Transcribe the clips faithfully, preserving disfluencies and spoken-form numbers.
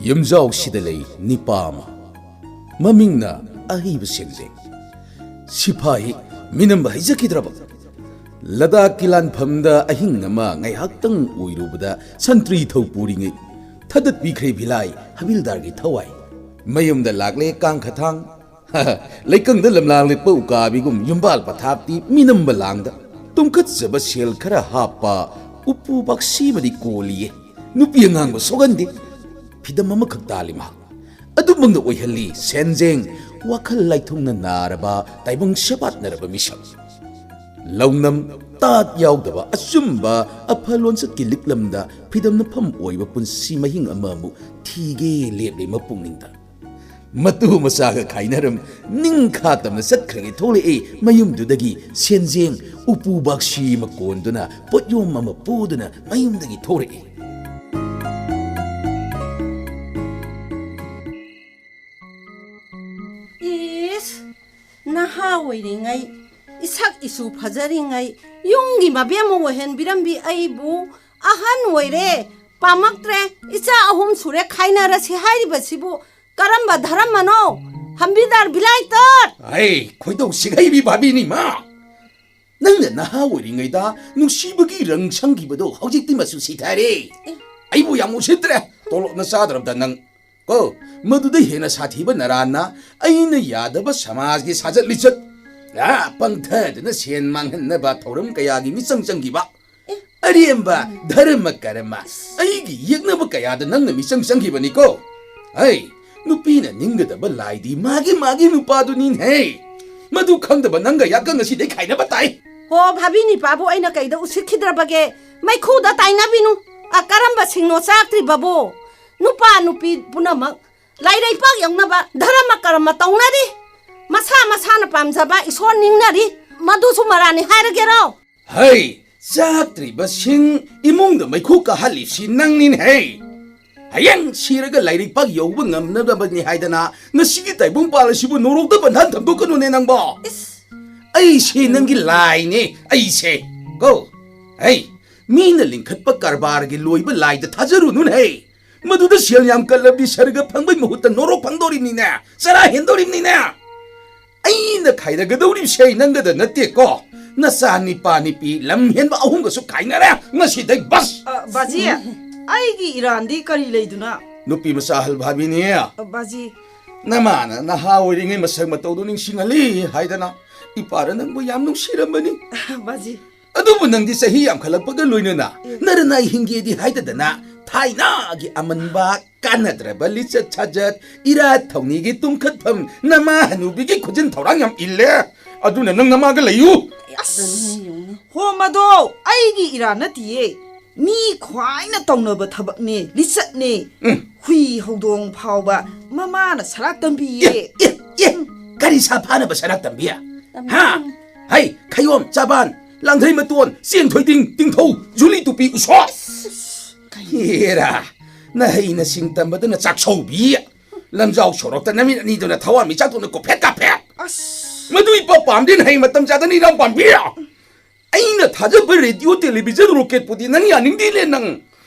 ꯌꯨꯝꯖꯥꯎꯁꯤꯗ ꯂꯩ ꯅꯤꯄꯥ ꯑꯃ, ꯃꯃꯤꯡꯅ ꯑꯍꯩꯕ ꯁꯦꯟꯖꯦꯡ꯫ ꯁꯤꯐꯥꯏ ꯃꯤꯅꯝꯕ ꯍꯩꯖꯈꯤꯗ꯭ꯔꯕ? ꯂꯗꯥꯈꯀꯤ ꯂꯥꯟꯐꯝꯗ ꯑꯍꯤꯡ ꯑꯃ ꯉꯥꯏꯍꯥꯛꯇꯪ ꯑꯣꯏꯔꯨꯕꯗ ꯁꯟꯇ꯭ꯔꯤ ꯊꯧ ꯄꯨꯔꯤꯉꯩ ꯊꯥꯗꯠꯄꯤꯈ꯭ꯔꯦ ꯚꯤꯂꯥꯏ ꯍꯕꯤꯜꯗꯥꯔꯒꯤ ꯊꯋꯥꯏ꯫ ꯃꯌꯨꯝꯗ ꯂꯥꯛꯂꯦ ꯀꯥꯡꯈꯊꯥꯡ꯫ ꯂꯩꯀꯪꯗ ꯂꯝꯂꯥꯡ ꯂꯦꯞꯄ ꯎꯀꯥꯕꯤꯒꯨꯝ ꯌꯨꯝꯕꯥꯜ ꯄꯊꯥꯞꯇꯤ ꯃꯤꯅꯝꯕ ꯂꯥꯡꯗ ꯇꯨꯝꯈꯠꯆꯕ ꯁꯦꯜ ꯈꯔ ꯍꯥꯞꯄ ꯎꯄꯨ ꯕꯥꯛꯁꯤꯃꯗꯤ ꯀꯣꯜꯂꯤꯌꯦ꯫ ꯅꯨꯄꯤ ꯑꯉꯥꯡꯕ ꯁꯣꯛꯍꯟꯗꯦ꯫ ꯐꯤꯗꯝ ꯑꯃꯈꯛ ꯇꯥꯜꯂꯤ ꯃꯍꯥꯛ꯫ ꯑꯗꯨꯃꯛꯅ ꯑꯣꯏꯍꯜꯂꯤ ꯁꯦꯟꯖꯦꯡ, ꯋꯥꯈꯜ ꯂꯥꯏꯊꯨꯡꯅ ꯅꯥꯔꯕ, ꯇꯥꯏꯕꯪ ꯁꯦꯕꯥꯠꯅꯔꯕ ꯃꯤꯁꯛ꯫ ꯂꯧꯅꯝ ꯇꯥꯠ ꯌꯥꯎꯗꯕ ꯑꯆꯨꯝꯕ ꯑꯐ ꯂꯣꯟꯆꯠꯀꯤ ꯂꯤꯛꯂꯝꯗ ꯐꯤꯗꯝꯅꯐꯝ ꯑꯣꯏꯕ ꯄꯨꯟꯁꯤ ꯃꯍꯤꯡ ꯑꯃꯃꯨꯛ ꯊꯤꯒꯦ ꯂꯦꯞꯂꯤ ꯃꯄꯨꯛꯅꯤꯡꯗ꯫ ꯃꯇꯨ ꯃꯆꯥꯒ ꯈꯥꯏꯅꯔꯝ ꯅꯤꯡꯈꯥ ꯇꯝꯅ ꯆꯠꯈ꯭ꯔꯒꯦ ꯊꯣꯛꯂꯛꯏ ꯃꯌꯨꯝꯗꯨꯗꯒꯤ ꯁꯦꯟꯖꯦꯡ ꯎꯄꯨ ꯕꯥꯛꯁꯤ ꯑꯃ ꯀꯣꯟꯗꯨꯅ ꯄꯣꯠꯌꯣꯝ ꯑꯃ ꯄꯨꯗꯨꯅ ꯃꯌꯨꯝꯗꯒꯤ ꯊꯣꯛꯂꯛꯏ꯫ ꯏꯁ, ꯅꯍꯥ ꯑꯣꯏꯔꯤꯉꯩ, ꯏꯁꯛ ꯏꯁꯨ ꯐꯖꯔꯤꯉꯩ, ꯌꯨꯝꯒꯤ ꯃꯕꯦꯝ ꯑꯃ ꯑꯣꯏꯍꯟꯕꯤꯔꯝꯕꯤ ꯑꯩꯕꯨ ꯑꯍꯟ ꯑꯣꯏꯔꯦ, ꯄꯥꯝꯃꯛꯇ꯭ꯔꯦ, ꯏꯆꯥ ꯑꯍꯨꯝ ꯁꯨꯔꯦ, ꯈꯥꯏꯅꯔꯁꯤ ꯍꯥꯏꯔꯤꯕꯁꯤꯕꯨ ꯀꯔꯝꯕ ꯙꯔꯃꯅꯣ? ꯍꯝꯕꯤꯗꯥꯔ ꯕꯤꯂꯥꯏꯇꯔ! ꯑꯩ ꯈꯣꯏꯗꯧ ꯁꯤꯒꯩꯕꯤ ꯚꯥꯕꯤꯅꯤ ꯃꯥ꯫ ꯅꯪꯅ ꯅꯍꯥ ꯑꯣꯏꯔꯤꯉꯩꯗ ꯅꯨꯡꯁꯤꯕꯒꯤ ꯔꯪ ꯁꯪꯈꯤꯕꯗꯣ ꯍꯧꯖꯤꯛꯇꯤ ꯃꯆꯨ ꯁꯤꯊꯔꯦ꯫ ꯑꯦ꯫ ꯑꯩꯕꯨ ꯌꯥꯝ ꯎꯁꯤꯠꯇ꯭ꯔꯦ꯫ ꯇꯣꯂꯣꯞꯅ ꯆꯥꯗ꯭ꯔꯕꯗ ꯅꯪ꯫ ꯀꯣ, ꯃꯗꯨꯗ ꯍꯦꯟꯅ ꯁꯥꯊꯤꯕ ꯅꯔꯥꯟꯅ ꯑꯩꯅ ꯌꯥꯗꯕ ꯁꯃꯥꯖꯒꯤ ꯁꯥꯖꯠ ꯂꯤꯆꯠ, ꯑꯥ, ꯄꯪꯊꯗꯨꯅ ꯁꯦꯟ ꯃꯥꯡꯍꯟꯅꯕ ꯊꯧꯔꯝ ꯀꯌꯥꯒꯤ ꯃꯤꯆꯪ ꯆꯪꯈꯤꯕ꯫ ꯑꯦ꯫ ꯑꯔꯦꯝꯕ ꯙꯔꯃ ꯀꯔꯃ, ꯑꯩꯒꯤ ꯌꯦꯛꯅꯕ ꯀꯌꯥꯗ ꯅꯪꯅ ꯃꯤꯆꯪ ꯆꯪꯈꯤꯕꯅꯤꯀꯣ꯫ ꯍꯩ, ꯅꯨꯄꯤꯅ ꯅꯤꯡꯒꯗꯕ ꯂꯥꯏꯗꯤ ꯃꯥꯒꯤ ꯃꯥꯒꯤ ꯅꯨꯄꯥꯗꯨꯅꯤꯅꯦꯍꯦ꯫ ꯃꯗꯨ ꯈꯪꯗꯕ ꯅꯪꯒ ꯌꯥꯀ ꯉꯁꯤꯗꯩ ꯈꯥꯏꯅꯕ ꯇꯥꯏ꯫ ꯍꯣ, ꯚꯥꯕꯤ ꯅꯤꯄꯥꯕꯨ ꯑꯩꯅ ꯀꯩꯗ ꯎꯁꯤꯠꯈꯤꯗ꯭ꯔꯕꯒꯦ? ꯃꯩꯈꯨꯗ ꯇꯥꯏꯅꯕꯤꯅꯨ꯫ ꯑ, ꯀꯔꯝꯕ ꯁꯤꯡꯅꯣ ꯆꯥꯛꯇ꯭ꯔꯤꯕꯕꯨ? ꯅꯨꯄꯥ ꯅꯨꯄꯤ ꯄꯨꯝꯅꯃꯛ ꯂꯥꯏꯔꯩꯄꯥꯛ ꯌꯧꯅꯕ ꯙꯔꯃ ꯀꯔꯃ ꯇꯧꯅꯔꯤ꯫ ꯃꯁꯥ ꯃꯁꯥꯅ ꯄꯥꯝꯖꯕ ꯏꯁꯣꯔ ꯅꯤꯡꯅꯔꯤ꯫ ꯃꯗꯨꯁꯨ ꯃꯔꯥꯅꯤ ꯍꯥꯏꯔꯒꯦꯔꯣ? ꯍꯩ, ꯆꯥꯛꯇ꯭ꯔꯤꯕꯁꯤꯡ ꯏꯃꯨꯡꯗ ꯃꯩꯈꯨ ꯀꯥꯍꯜꯂꯤꯁꯤ ꯅꯪꯅꯤꯅꯦꯍꯦ꯫ ꯍꯌꯦꯡ ꯁꯤꯔꯒ ꯂꯥꯏꯔꯩꯄꯥꯛ ꯌꯧꯕ ꯉꯝꯅꯕꯅꯤ ꯍꯥꯏꯗꯅ ꯉꯁꯤꯒꯤ ꯇꯥꯏꯕꯪꯄꯥꯜ ꯑꯁꯤꯕꯨ ꯅꯣꯔꯣꯛꯇ ꯕꯟꯙꯟ ꯊꯝꯗꯣꯛꯀꯅꯨꯅꯦ ꯅꯪꯕꯣ꯫ ꯏꯁ꯫ ꯑꯩꯁꯦ ꯅꯪꯒꯤ ꯂꯥꯏꯅꯦ, ꯑꯩꯁꯦ꯫ ꯀꯣ, ꯍꯩ, ꯃꯤꯅ ꯂꯤꯡꯈꯠꯄ ꯀꯔꯕꯥꯔꯒꯤ ꯂꯣꯏꯕ ꯂꯥꯏꯗ ꯊꯥꯖꯔꯨꯅꯨꯅꯦꯍꯦ꯫ ꯃꯗꯨꯗ ꯁꯦꯜ ꯌꯥꯝ ꯀꯜꯂꯕꯗꯤ ꯁꯔꯒ ꯐꯪꯕꯩ ꯃꯍꯨꯠꯇ ꯅꯣꯔꯣꯛ ꯐꯪꯗꯣꯔꯤꯕꯅꯤꯅꯦ, ꯆꯔꯥ ꯍꯦꯟꯗꯣꯔꯤꯕꯅꯤꯅꯦ꯫ ꯑꯩꯅ ꯈꯥꯏꯔꯒꯗꯧꯔꯤꯕꯁꯦ ꯅꯪꯒꯗ ꯅꯠꯇꯦꯀꯣ, ꯅꯆꯥ ꯅꯤꯄꯥ ꯅꯤꯄꯤ ꯂꯝ ꯍꯦꯟꯕ ꯑꯍꯨꯝꯒꯁꯨ ꯈꯥꯏꯅꯔꯦ ꯉꯁꯤꯗꯩ ꯕꯁ꯫ ꯑ, ꯕꯥꯖꯤ, ꯑꯩꯒꯤ ꯏꯔꯥꯟꯗꯤ ꯀꯔꯤ ꯂꯩꯗꯨꯅ? ꯅꯨꯄꯤ ꯃꯆꯥ ꯍꯜꯚꯥꯕꯤꯅꯤ, ꯑ, ꯕꯥꯖꯤ꯫ ꯅꯃꯥꯅ ꯅꯍꯥ ꯑꯣꯏꯔꯤꯉꯩ ꯃꯁꯛ ꯃꯇꯧꯗꯨ ꯅꯤꯡꯁꯤꯡꯍꯜꯂꯤ ꯍꯥꯏꯗꯅ ꯏꯄꯥꯅ ꯅꯪꯕꯨ ꯌꯥꯝ ꯅꯨꯡꯁꯤꯔꯝꯕꯅꯤ꯫ ꯕꯥꯖꯤ꯫ ꯑꯗꯨꯕꯨ ꯅꯪꯗꯤ ꯆꯍꯤ ꯌꯥꯝꯈꯠꯂꯛꯄꯒ ꯂꯣꯏꯅꯅ ꯎꯝ꯫ ꯅꯔꯅꯥꯏ ꯍꯤꯡꯒꯦꯗꯤ ꯍꯥꯏꯗꯗꯅ ꯊꯥꯏꯅꯒꯤ ꯑꯃꯟꯕ ꯀꯥꯟꯅꯗ꯭ꯔꯕ ꯂꯤꯆꯠ ꯁꯥꯖꯠ, ꯏꯔꯥꯠ ꯊꯧꯅꯤꯒꯤ ꯇꯨꯝꯈꯠꯐꯝ, ꯅꯃꯥ ꯍꯅꯨꯕꯤꯒꯤ ꯈꯨꯖꯤꯟ ꯊꯧꯔꯥꯡ ꯌꯥꯝ ꯏꯜꯂꯦ꯫ ꯑꯗꯨꯅ ꯅꯪ ꯅꯃꯥꯒ ꯂꯩꯌꯨ꯫ ꯑꯁ! ꯍꯣ, ꯃꯗꯣ ꯑꯩꯒꯤ ꯏꯔꯥꯟ ꯅꯠꯇꯤꯌꯦ꯫ ꯃꯤ ꯈ꯭ꯋꯥꯏꯅ ꯇꯧꯅꯕ ꯊꯕꯛꯅꯦ, ꯂꯤꯆꯠꯅꯦ꯫ ꯎꯝ꯫ ꯍꯨꯏ ꯍꯧꯗꯣꯡ ꯐꯥꯎꯕ ꯃꯃꯥꯅ ꯁꯔꯥꯛ ꯇꯝꯕꯤꯌꯦ꯫ ꯑꯦ, ꯑꯦ, ꯑꯦ, ꯀꯔꯤ ꯁꯥ ꯐꯥꯅꯕ ꯁꯔꯥꯛ ꯇꯝꯕꯤ? ꯍꯥ? ꯍꯩ, ꯈꯌꯣꯝ, ꯆꯥꯕꯥꯟ, ꯂꯥꯡꯊꯩ ꯃꯇꯣꯟ, ꯆꯦꯡ ꯊꯣꯏꯗꯤꯡ, ꯇꯤꯡꯊꯧ, ꯖꯨꯂꯤ ꯇꯨꯄꯤ, ꯎꯁꯣꯞ꯫ ꯍꯦꯔꯥ, ꯅꯍꯩ ꯅꯁꯤꯡ ꯇꯝꯕꯗꯨꯅ ꯆꯥꯛꯁꯧꯕꯤ꯫ ꯂꯝꯖꯥꯎ ꯁꯣꯔꯣꯛꯇ ꯅꯃꯤꯠ ꯑꯅꯤꯗꯨꯅ ꯊꯋꯥꯟꯃꯤꯆꯥꯛꯇꯧꯅ ꯀꯣꯐꯦꯠ ꯀꯥꯐꯦꯠ꯫ ꯑꯁ꯫ ꯃꯗꯨ ꯏꯄꯥ ꯄꯥꯝꯗꯦ, ꯅꯍꯩ ꯃꯇꯝ ꯆꯥꯗꯅ ꯏꯔꯥꯡ ꯄꯥꯝꯕꯤ꯫ ꯑꯩꯅ ꯊꯥꯖꯕ ꯔꯦꯗꯤꯑꯣ, ꯇꯦꯂꯤꯚꯤꯖꯟ, ꯔꯣꯀꯦꯠꯄꯨꯗꯤ ꯅꯪ ꯌꯥꯅꯤꯡꯗꯦꯅꯦ ꯅꯪ꯫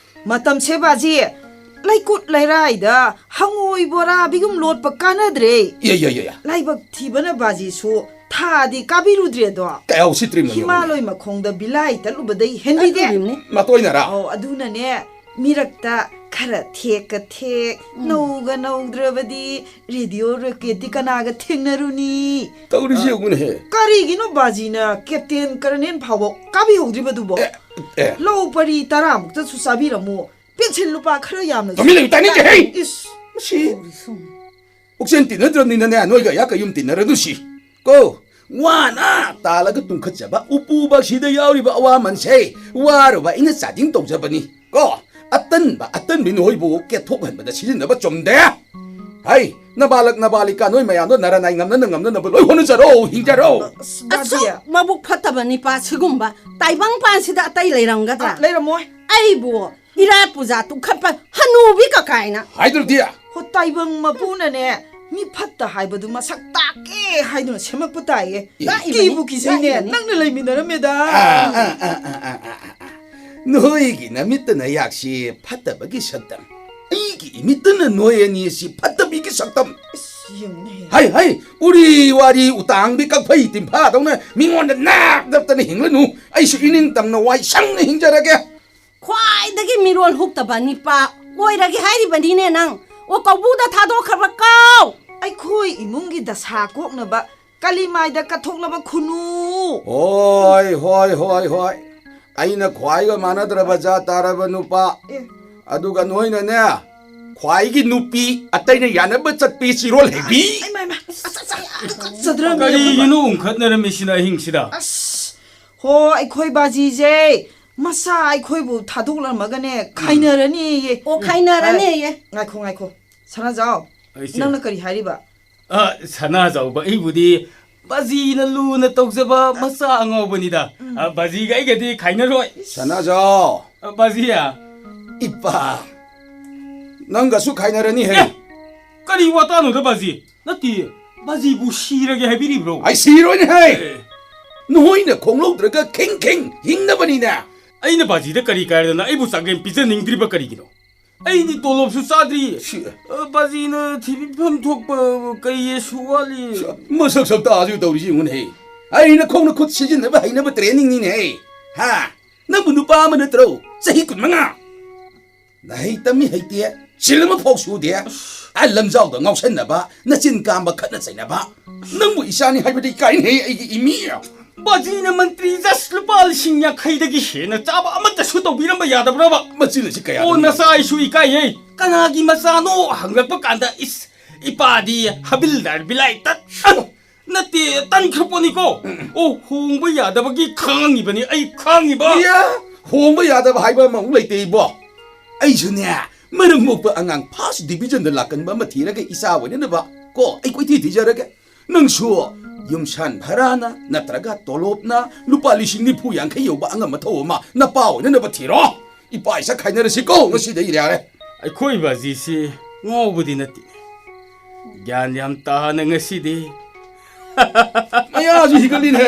ꯃꯇꯝꯁꯦ ꯕꯥꯖꯤ, ꯂꯩꯀꯨꯠ ꯂꯩꯔꯥꯏꯗ ꯍꯪꯉꯣꯏ ꯕꯣꯔꯥꯕꯤꯒꯨꯝ ꯂꯣꯠꯄ ꯀꯥꯟꯅꯗ꯭ꯔꯦ꯫ ꯌꯥ, ꯌꯥ, ꯌꯥ, ꯌꯥ꯫ ꯂꯥꯏꯕꯛ ꯊꯤꯕꯅ ꯕꯥꯖꯤꯁꯨ ꯊꯥꯗꯤ ꯀꯥꯕꯤꯔꯨꯗ꯭ꯔꯦꯗꯣ꯫ ꯀꯌꯥ ꯎꯁꯤꯠꯇ꯭ꯔꯤꯕꯅꯣ ꯌꯦꯡꯉꯨꯅꯦ꯫ ꯍꯤꯃꯥꯂꯣꯏ ꯃꯈꯣꯡꯗ ꯕꯤꯂꯥꯏ ꯇꯠꯂꯨꯕꯗꯩ ꯍꯦꯟꯕꯤꯗꯦ꯫ ꯑꯗꯨꯅꯤꯅꯦ꯫ ꯃꯇꯣꯏꯅꯔꯥ? ꯑꯧ, ꯑꯗꯨꯅꯅꯦ, ꯃꯤꯔꯛꯇ ꯈꯔ ꯊꯦꯛꯀ ꯊꯦꯛ, ꯎꯝ꯫ ꯅꯧꯒ ꯅꯧꯗ꯭ꯔꯕꯗꯤ ꯔꯦꯗꯤꯑꯣ ꯔꯣꯀꯦꯠꯇꯤ ꯀꯅꯥꯒ ꯊꯦꯡꯅꯔꯨꯅꯤ? ꯇꯧꯔꯤꯁꯤ ꯑ, ꯌꯦꯡꯉꯨꯅꯦꯍꯦ꯫ ꯀꯔꯤꯒꯤꯅꯣ ꯕꯥꯖꯤꯅ ꯀꯦꯞꯇꯦꯟ ꯀꯔꯅꯦꯟ ꯐꯥꯎꯕ ꯀꯥꯕꯤꯍꯧꯗ꯭ꯔꯤꯕꯗꯨꯕꯣ? ꯑꯦ, ꯑꯦ꯫ ꯂꯧ ꯄꯔꯤ ꯇꯔꯥꯃꯨꯛꯇꯁꯨ ꯆꯥꯕꯤꯔꯝꯃꯨ꯫ ꯄꯦꯟꯁꯤꯜ ꯂꯨꯄꯥ ꯈꯔ ꯌꯥꯝꯅꯁꯨ ꯇꯨꯃꯤꯟ ꯂꯩꯌꯨ, ꯇꯥꯅꯤꯡꯗꯦꯍꯦ! ꯏꯁ! ꯃꯁꯤ ꯄꯨꯛꯆꯦꯜ ꯇꯤꯟꯅꯗ꯭ꯔꯕꯅꯤꯅꯅꯦ, ꯅꯣꯏꯒ ꯑꯌꯥꯛ ꯀꯌꯨꯝ ꯇꯤꯟꯅꯔꯗꯨꯁꯤ꯫ ꯀꯣ, ꯋꯥꯅ ꯇꯥꯜꯂꯒ ꯇꯨꯡꯈꯠꯆꯕ ꯎꯄꯨꯕꯁꯤꯗ ꯌꯥꯎꯔꯤꯕ ꯑꯋꯥꯃꯟꯁꯦ ꯋꯥꯔꯨꯕ ꯑꯩꯅ ꯆꯥꯗꯤꯡ ꯇꯧꯖꯕꯅꯤ꯫ ꯀꯣ, ꯑꯇꯟꯕ ꯑꯇꯟꯕꯤ ꯅꯣꯏꯕꯨ ꯀꯦꯠꯊꯣꯛꯍꯟꯕꯗ ꯁꯤꯖꯤꯟꯅꯕ ꯆꯨꯝꯗꯦ꯫ ꯍꯩ, ꯅꯕꯥꯂꯛ ꯅꯕꯥꯂꯤꯀꯥ ꯅꯣꯏ ꯃꯌꯥꯝꯗꯣ ꯅꯔꯅꯥꯏ ꯉꯝꯅꯅ ꯉꯝꯅꯅꯕ ꯂꯣꯏ ꯍꯣꯠꯅꯖꯔꯣ, ꯍꯤꯡꯖꯔꯣ꯫ ꯑꯁ, ꯕꯥꯖꯤ꯫ ꯑꯁꯨꯛ ꯃꯕꯨꯛ ꯐꯠꯇꯕ ꯅꯤꯄꯥ ꯁꯤꯒꯨꯝꯕ ꯇꯥꯏꯕꯪ ꯄꯥꯟꯁꯤꯗ ꯑꯇꯩ ꯂꯩꯔꯝꯒꯗ꯭ꯔꯥ? ꯑ, ꯂꯩꯔꯝꯃꯣꯏ꯫ ꯑꯩꯕꯨ ꯏꯔꯥꯠ ꯄꯨꯖꯥ ꯇꯨꯈꯠꯄ ꯍꯅꯨꯕꯤ ꯀꯀꯥꯏꯅ꯫ ꯍꯥꯏꯗ꯭ꯔꯗꯤ? ꯍꯣ, ꯇꯥꯏꯕꯪ ꯃꯄꯨꯅꯅꯦ, ꯃꯤ ꯐꯠꯇ ꯍꯥꯏꯕꯗꯨ ꯃꯁꯛ ꯇꯥꯛꯀꯦ ꯍꯥꯏꯗꯨꯅ ꯁꯦꯝꯃꯛꯄ ꯇꯥꯏꯌꯦ꯫ ꯑꯦ꯫ ꯇꯥꯛꯏꯕꯅꯤ, ꯀꯤꯕꯨ ꯀꯤꯖꯩꯅꯦ, ꯇꯥꯛꯏꯕꯅꯤ꯫ ꯅꯪꯅ ꯂꯩꯃꯤꯟꯅꯔꯝꯃꯦꯗ꯫ ꯑꯥ, ꯑꯥ, ꯑꯥ, ꯑꯥ, ꯑꯥ, ꯑꯥ, ꯑꯥ꯫ ꯅꯣꯏꯒꯤ ꯅꯃꯤꯠꯇꯅ ꯌꯥꯛꯁꯤ ꯐꯠꯇꯕꯒꯤ ꯁꯛꯇꯝ꯫ ꯀꯤꯃꯤꯠꯇꯅ ꯅꯣꯏ ꯑꯅꯤ ꯑꯁꯤ ꯐꯠꯇꯕꯤꯒꯤ ꯁꯛꯇꯝ꯫ ꯑꯁ, ꯌꯦꯡꯉꯨꯅꯦꯍꯦ꯫ ꯍꯩ, ꯍꯩ, ꯎꯔꯤ ꯋꯥꯔꯤ ꯎꯇꯥꯡꯕꯤ ꯀꯛꯐꯩ ꯇꯤꯝꯐꯥꯗꯧꯅ ꯃꯤꯉꯣꯟꯗ ꯅꯥꯞ ꯅꯞꯇꯅ ꯍꯤꯡꯂꯅꯨ꯫ ꯑꯩꯁꯨ ꯏꯅꯤꯡ ꯇꯝꯅ ꯋꯥꯏ ꯁꯪꯅ ꯍꯤꯡꯖꯔꯒꯦ꯫ ꯈ꯭ꯋꯥꯏꯗꯒꯤ ꯃꯤꯔꯣꯜ ꯍꯨꯛꯇꯕ ꯅꯤꯄꯥ ꯑꯣꯏꯔꯒꯦ ꯍꯥꯏꯔꯤꯕꯅꯤꯅꯦ ꯅꯪ꯫ ꯑꯣ, ꯀꯧꯕꯨꯗ ꯊꯥꯗꯣꯛꯈ꯭ꯔꯕ ꯀꯥꯎ꯫ ꯑꯩꯈꯣꯏ ꯏꯃꯨꯡꯒꯤ ꯗꯁꯥ ꯀꯣꯛꯅꯕ ꯀꯂꯤꯃꯥꯏꯗ ꯀꯠꯊꯣꯛꯂꯕ ꯈꯨꯅꯨ꯫ ꯍꯣꯏ, ꯍꯣꯏ, ꯍꯣꯏ, ꯍꯣꯏ꯫ ꯑꯩꯅ ꯈ꯭ꯋꯥꯏꯒ ꯃꯥꯟꯅꯗ꯭ꯔꯕ ꯖꯥꯠ ꯇꯥꯔꯕ ꯅꯨꯄꯥ꯫ ꯑꯦ꯫ ꯑꯗꯨꯒ ꯅꯣꯏꯅꯅꯦ, ꯈ꯭ꯋꯥꯏꯒꯤ ꯅꯨꯄꯤ, ꯑꯇꯩꯅ ꯌꯥꯅꯕ ꯆꯠꯄꯤ ꯆꯤꯔꯣꯜ ꯍꯩꯕꯤ꯫ ꯏꯃꯥ, ꯏꯃꯥ, ꯑꯁ, ꯑꯁ, ꯑꯁ, ꯇꯨꯀꯠꯆꯗ꯭ꯔꯕꯅꯦ꯫ ꯀꯔꯤꯒꯤꯅꯣ ꯎꯪꯈꯠꯅꯔꯝꯃꯤꯁꯤꯅ ꯑꯍꯤꯡꯁꯤꯗ? ꯑꯁ, ꯍꯣ, ꯑꯩꯈꯣꯏ ꯕꯥꯖꯤꯁꯦ ꯃꯁꯥ ꯑꯩꯈꯣꯏꯕꯨ ꯊꯥꯗꯣꯛꯂꯝꯃꯒꯅꯦ, ꯈꯥꯏꯅꯔꯅꯤꯌꯦ꯫ ꯑꯣ, ꯈꯥꯏꯅꯔꯅꯤꯌꯦ꯫ ꯑ, ꯉꯥꯏꯈꯣ, ꯉꯥꯏꯈꯣ꯫ ꯁꯅꯥꯖꯥꯎ, ꯑꯩꯁꯦ ꯅꯪꯅ ꯀꯔꯤ ꯍꯥꯏꯔꯤꯕ? ꯑ, ꯁꯅꯥꯖꯥꯎꯕ, ꯑꯩꯕꯨꯗꯤ ꯕꯥꯖꯤꯅ ꯂꯨꯅ ꯇꯧꯖꯕ ꯃꯆꯥ ꯑꯉꯥꯎꯕꯅꯤꯗ꯫ ꯎꯝ꯫ ꯑ, ꯕꯥꯖꯤꯒ ꯑꯩꯒꯗꯤ ꯈꯥꯏꯅꯔꯣꯏ꯫ ꯁꯅꯥꯖꯥꯎ! ꯑ, ꯕꯥꯖꯤ, ꯑ? ꯏꯄꯥ, ꯅꯪꯒꯁꯨ ꯈꯥꯏꯅꯔꯅꯤ ꯍꯦ꯫ ꯑꯦ! ꯀꯔꯤ ꯋꯥꯇꯥꯅꯣꯗ, ꯕꯥꯖꯤ? ꯅꯠꯇꯦ, ꯕꯥꯖꯤꯕꯨ ꯁꯤꯔꯒꯦ ꯍꯥꯏꯕꯤꯔꯤꯕ꯭ꯔꯣ? ꯑꯩ ꯁꯤꯔꯣꯏꯅꯦ ꯍꯦ! ꯑꯦ꯫ ꯅꯈꯣꯏꯅ ꯈꯣꯡꯂꯧꯗ꯭ꯔꯒ ꯈꯤꯡ ꯈꯤꯡ ꯍꯤꯡꯅꯕꯅꯤꯅꯦ꯫ ꯑꯩꯅ ꯕꯥꯖꯤꯗ ꯀꯔꯤ ꯀꯥꯏꯔꯗꯅ ꯑꯩꯕꯨ ꯆꯥꯛꯂꯦꯟ ꯄꯤꯖꯅꯤꯡꯗ꯭ꯔꯤꯕ ꯀꯔꯤꯒꯤꯅꯣ? ꯑꯩꯗꯤ ꯇꯣꯂꯣꯞꯁꯨ ꯆꯥꯗ꯭ꯔꯤ꯫ ꯁꯤ- ꯑ, ꯕꯥꯖꯤꯅ ꯊꯤꯕꯤꯐꯝ ꯊꯣꯛꯄ ꯀꯩꯁꯨ ꯋꯥꯠꯂꯤ꯫ ꯁꯤ- ꯃꯁꯛ ꯁꯛꯇꯥꯁꯨ ꯇꯧꯔꯤꯁꯤ ꯌꯦꯡꯉꯨꯅꯦꯍꯦ꯫ ꯑꯩ ꯅꯈꯣꯡ ꯅꯈꯨꯠ ꯁꯤꯖꯤꯟꯅꯕ ꯍꯩꯅꯕ trainingꯅꯤꯅꯦꯍꯦ꯫ ꯍꯥ? ꯅꯪꯕꯨ ꯅꯨꯄꯥ ꯑꯃ ꯅꯠꯇ꯭ꯔꯣ? ꯆꯍꯤ ꯀꯨꯟꯃꯉꯥ꯫ ꯅꯍꯩ ꯇꯝꯃꯤ ꯍꯩꯇꯦ, ꯁꯤꯜ ꯑꯃ ꯐꯥꯎ ꯁꯨꯗꯦ꯫ ꯑ, ꯂꯝꯖꯥꯎꯗ ꯉꯥꯎꯁꯟꯅꯕ, ꯅꯆꯤꯟ ꯀꯥꯝꯕ, ꯈꯠꯅ ꯆꯩꯅꯕ꯫ ꯅꯪꯕꯨ ꯏꯆꯥꯅꯤ ꯍꯥꯏꯕꯗꯤ ꯏꯀꯥꯏꯅꯦꯍꯦ, ꯑꯩꯒꯤ ꯏꯃꯤ꯫ ꯕꯥꯖꯤꯅ ꯃꯟꯇ꯭ꯔꯤ just ꯂꯨꯄꯥ ꯂꯤꯁꯤꯡ ꯌꯥꯡꯈꯩꯗꯒꯤ ꯍꯦꯟꯅ ꯆꯥꯕ ꯑꯃꯠꯇꯁꯨ ꯇꯧꯕꯤꯔꯝꯕ ꯌꯥꯗꯕ꯭ꯔꯕ? ꯃꯆꯤꯟ ꯑꯁꯤ ꯀꯌꯥ ꯑꯣ, ꯅꯆꯥ ꯑꯩꯁꯨ ꯏꯀꯥꯏꯌꯦ꯫ ꯀꯅꯥꯒꯤ ꯃꯆꯥꯅꯣ ꯍꯪꯂꯛꯄ ꯀꯥꯟꯗ, ꯏꯁ, ꯏꯄꯥꯗꯤ ꯍꯕꯤꯜꯗꯥꯔ ꯕꯤꯂꯥꯏ ꯇꯠ-, ꯑ, ꯅꯠꯇꯦ, ꯇꯟꯈ꯭ꯔ ꯄꯣꯠꯅꯤꯀꯣ꯫ ꯎꯝ꯫ ꯑꯣ, ꯍꯣꯡꯕ ꯌꯥꯗꯕꯒꯤ ꯈꯥꯡꯉꯤꯕꯅꯤ ꯑꯩ ꯈꯥꯡꯉꯤꯕ꯫ ꯏꯌꯥ, ꯍꯣꯡꯕ ꯌꯥꯗꯕ ꯍꯥꯏꯕ ꯑꯃꯃꯨꯛ ꯂꯩꯇꯦ ꯏꯕꯣ꯫ ꯑꯩꯁꯨꯅꯦ, ꯃꯔꯝ ꯃꯣꯛꯄ ꯑꯉꯥꯡ first divisionꯗ ꯂꯥꯛꯀꯟꯕ ꯑꯃ ꯊꯤꯔꯒ ꯏꯆꯥ ꯑꯣꯏꯅꯅꯕ ꯀꯣ, ꯑꯩ ꯀꯣꯏꯊꯤ ꯊꯤꯖꯔꯒꯦ꯫ ꯅꯪꯁꯨ ꯌꯨꯝꯁꯥꯟ ꯚꯔꯥꯅ ꯅꯠꯇ꯭ꯔꯒ ꯇꯣꯂꯣꯞꯅ ꯂꯨꯄꯥ ꯂꯤꯁꯤꯡ ꯅꯤꯐꯨ ꯌꯥꯡꯈꯩ ꯌꯧꯕ ꯑꯉꯝ ꯑꯊꯧ ꯑꯃ ꯅꯄꯥ ꯑꯣꯏꯅꯅꯕ ꯊꯤꯔꯣ꯫ ꯏꯄꯥ ꯏꯆꯥ ꯈꯥꯏꯅꯔꯁꯤꯀꯣ, ꯉꯁꯤꯗꯩ ꯌꯥꯔꯦ꯫ ꯑꯩꯈꯣꯏ ꯕꯥꯖꯤꯁꯤ ꯉꯥꯎꯕꯗꯤ ꯅꯠꯇꯦ꯫ ꯒ꯭ꯌꯥꯟ ꯌꯥꯝ ꯇꯥꯅ ꯉꯁꯤꯗꯤ ꯃꯌꯥꯁꯨ ꯍꯤꯒꯠꯂꯤꯅꯦ꯫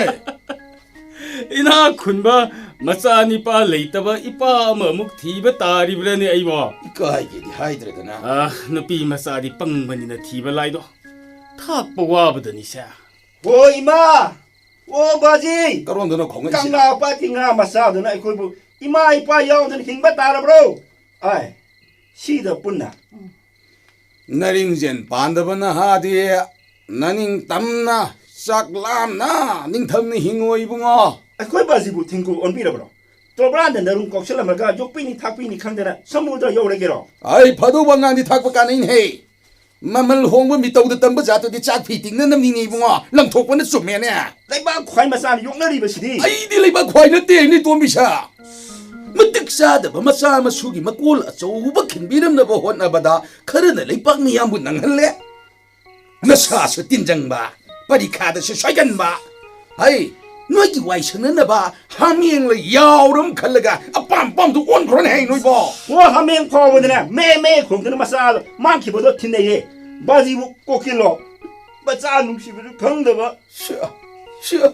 ꯏꯅꯥꯛ ꯈꯨꯟꯕ ꯃꯆꯥ ꯅꯤꯄꯥ ꯂꯩꯇꯕ ꯏꯄꯥ ꯑꯃꯃꯨꯛ ꯊꯤꯕ ꯇꯥꯔꯤꯕ꯭ꯔꯥꯅꯦ ꯑꯩꯕꯣ? ꯏꯀꯥꯏꯒꯦꯗꯤ ꯍꯥꯏꯗ꯭ꯔꯗꯅ꯫ ꯑꯥ, ꯅꯨꯄꯤ ꯃꯆꯥꯗꯤ ꯄꯪꯕꯅꯤꯅ ꯊꯤꯕ ꯂꯥꯏꯗꯣ꯫ ꯊꯥꯛꯄ ꯋꯥꯕꯗꯅꯤꯁꯦ꯫ ꯍꯣ ꯏꯃꯥ! ꯑꯣ ꯕꯥꯖꯤ! ꯀꯔꯣꯝꯗꯅꯣ ꯈꯣꯡꯉꯛꯏꯁꯤꯅ? ꯀꯪꯂꯥ ꯄꯥꯠꯀꯤ ꯉꯥ ꯃꯆꯥꯗꯨꯅ ꯑꯩꯈꯣꯏꯕꯨ ꯏꯃꯥ ꯏꯄꯥ ꯌꯥꯎꯗꯅ ꯍꯤꯡꯕ ꯇꯥꯔꯕ꯭ꯔꯣ? ꯑꯥꯏ, ꯁꯤꯗ ꯄꯨꯟꯅ꯫ ꯅꯔꯤꯡꯖꯦꯟ ꯄꯥꯟꯗꯕ ꯅꯍꯥꯗꯤ ꯅꯅꯤꯡ ꯇꯝꯅ, ꯆꯥꯛ ꯂꯥꯝꯅ, ꯅꯤꯡꯊꯝꯅ ꯍꯤꯡꯉꯣ ꯏꯕꯨꯡꯉꯣ꯫ ꯑꯩꯈꯣꯏ ꯕꯥꯖꯤꯕꯨ ꯊꯤꯡꯀꯨ ꯑꯣꯟꯕꯤꯔꯕ꯭ꯔꯣ? ꯇꯣꯕ꯭ꯔꯥꯟꯗ ꯅꯔꯨꯝ ꯀꯥꯎꯁꯜꯂꯝꯃꯒ ꯌꯣꯛꯄꯤꯅꯤ ꯊꯥꯛꯄꯤꯅꯤ ꯈꯪꯗꯅ ꯁꯃꯨꯗ꯭ꯔ ꯌꯧꯔꯒꯦꯔꯣ? ꯑꯩ ꯐꯗꯧꯕ ꯑꯉꯥꯡꯗꯤ ꯊꯥꯛꯄ ꯀꯥꯟꯅꯩꯅꯦꯍꯦ꯫ ꯃꯃꯜ ꯍꯣꯡꯕ ꯃꯤꯇꯧꯗ ꯇꯝꯕ ꯖꯥꯠꯇꯨꯗꯤ ꯆꯥꯛ ꯐꯤ ꯇꯤꯡꯅꯅꯕꯅꯤꯅꯦ ꯏꯕꯨꯡꯉꯣ꯫ ꯂꯪꯊꯣꯛꯄꯅ ꯆꯨꯝꯃꯦꯅꯦ꯫ ꯂꯩꯕꯥꯛ ꯈ꯭ꯋꯥꯏ ꯃꯆꯥꯅ ꯌꯣꯛꯅꯔꯤꯕꯁꯤꯗꯤ꯫ ꯑꯩꯗꯤ ꯂꯩꯕꯥꯛ ꯈ꯭ꯋꯥꯏ ꯅꯠꯇꯦ, ꯏꯅꯦ ꯇꯣꯝꯕꯤꯁꯥ꯫ ꯃꯇꯤꯛ ꯆꯥꯗꯕ ꯃꯆꯥ ꯃꯁꯨꯒꯤ ꯃꯀꯣꯜ ꯑꯆꯧꯕ ꯈꯤꯟꯕꯤꯔꯝꯅꯕ ꯍꯣꯠꯅꯕꯗ ꯈꯔꯅ ꯂꯩꯄꯥꯛ ꯃꯤꯌꯥꯝꯕꯨ ꯅꯪꯍꯜꯂꯦ꯫ ꯅꯁꯥꯁꯨ ꯇꯤꯟꯖꯪꯕ, ꯄꯔꯤꯈꯥꯗꯁꯨ ꯁꯣꯏꯒꯟꯕ꯫ ꯍꯩ, ꯅꯣꯏꯒꯤ ꯋꯥꯏ ꯁꯪꯅꯅꯕ ꯍꯥꯃꯦꯡꯂ ꯌꯥꯎꯔꯝ ꯈꯜꯂꯒ ꯑꯄꯥꯝ ꯑꯄꯥꯝꯗꯨ ꯑꯣꯟꯈ꯭ꯔꯣꯅꯦ ꯍꯩ ꯅꯣꯏꯕꯣ꯫ ꯑꯣ, ꯍꯥꯃꯦꯡ ꯐꯥꯎꯕꯗꯅꯦ ꯃꯦ ꯃꯦ ꯈꯣꯡꯗꯅ ꯃꯆꯥ ꯃꯥꯡꯈꯤꯕꯗꯣ ꯊꯤꯟꯅꯩꯌꯦ꯫ ꯕꯥꯖꯤꯕꯨ ꯀꯣꯀꯤꯜꯂꯣ? ꯃꯆꯥ ꯅꯨꯡꯁꯤꯕꯁꯨ ꯈꯪꯗꯕ꯫ ꯁꯤꯌꯥ, ꯁꯤꯌꯥ,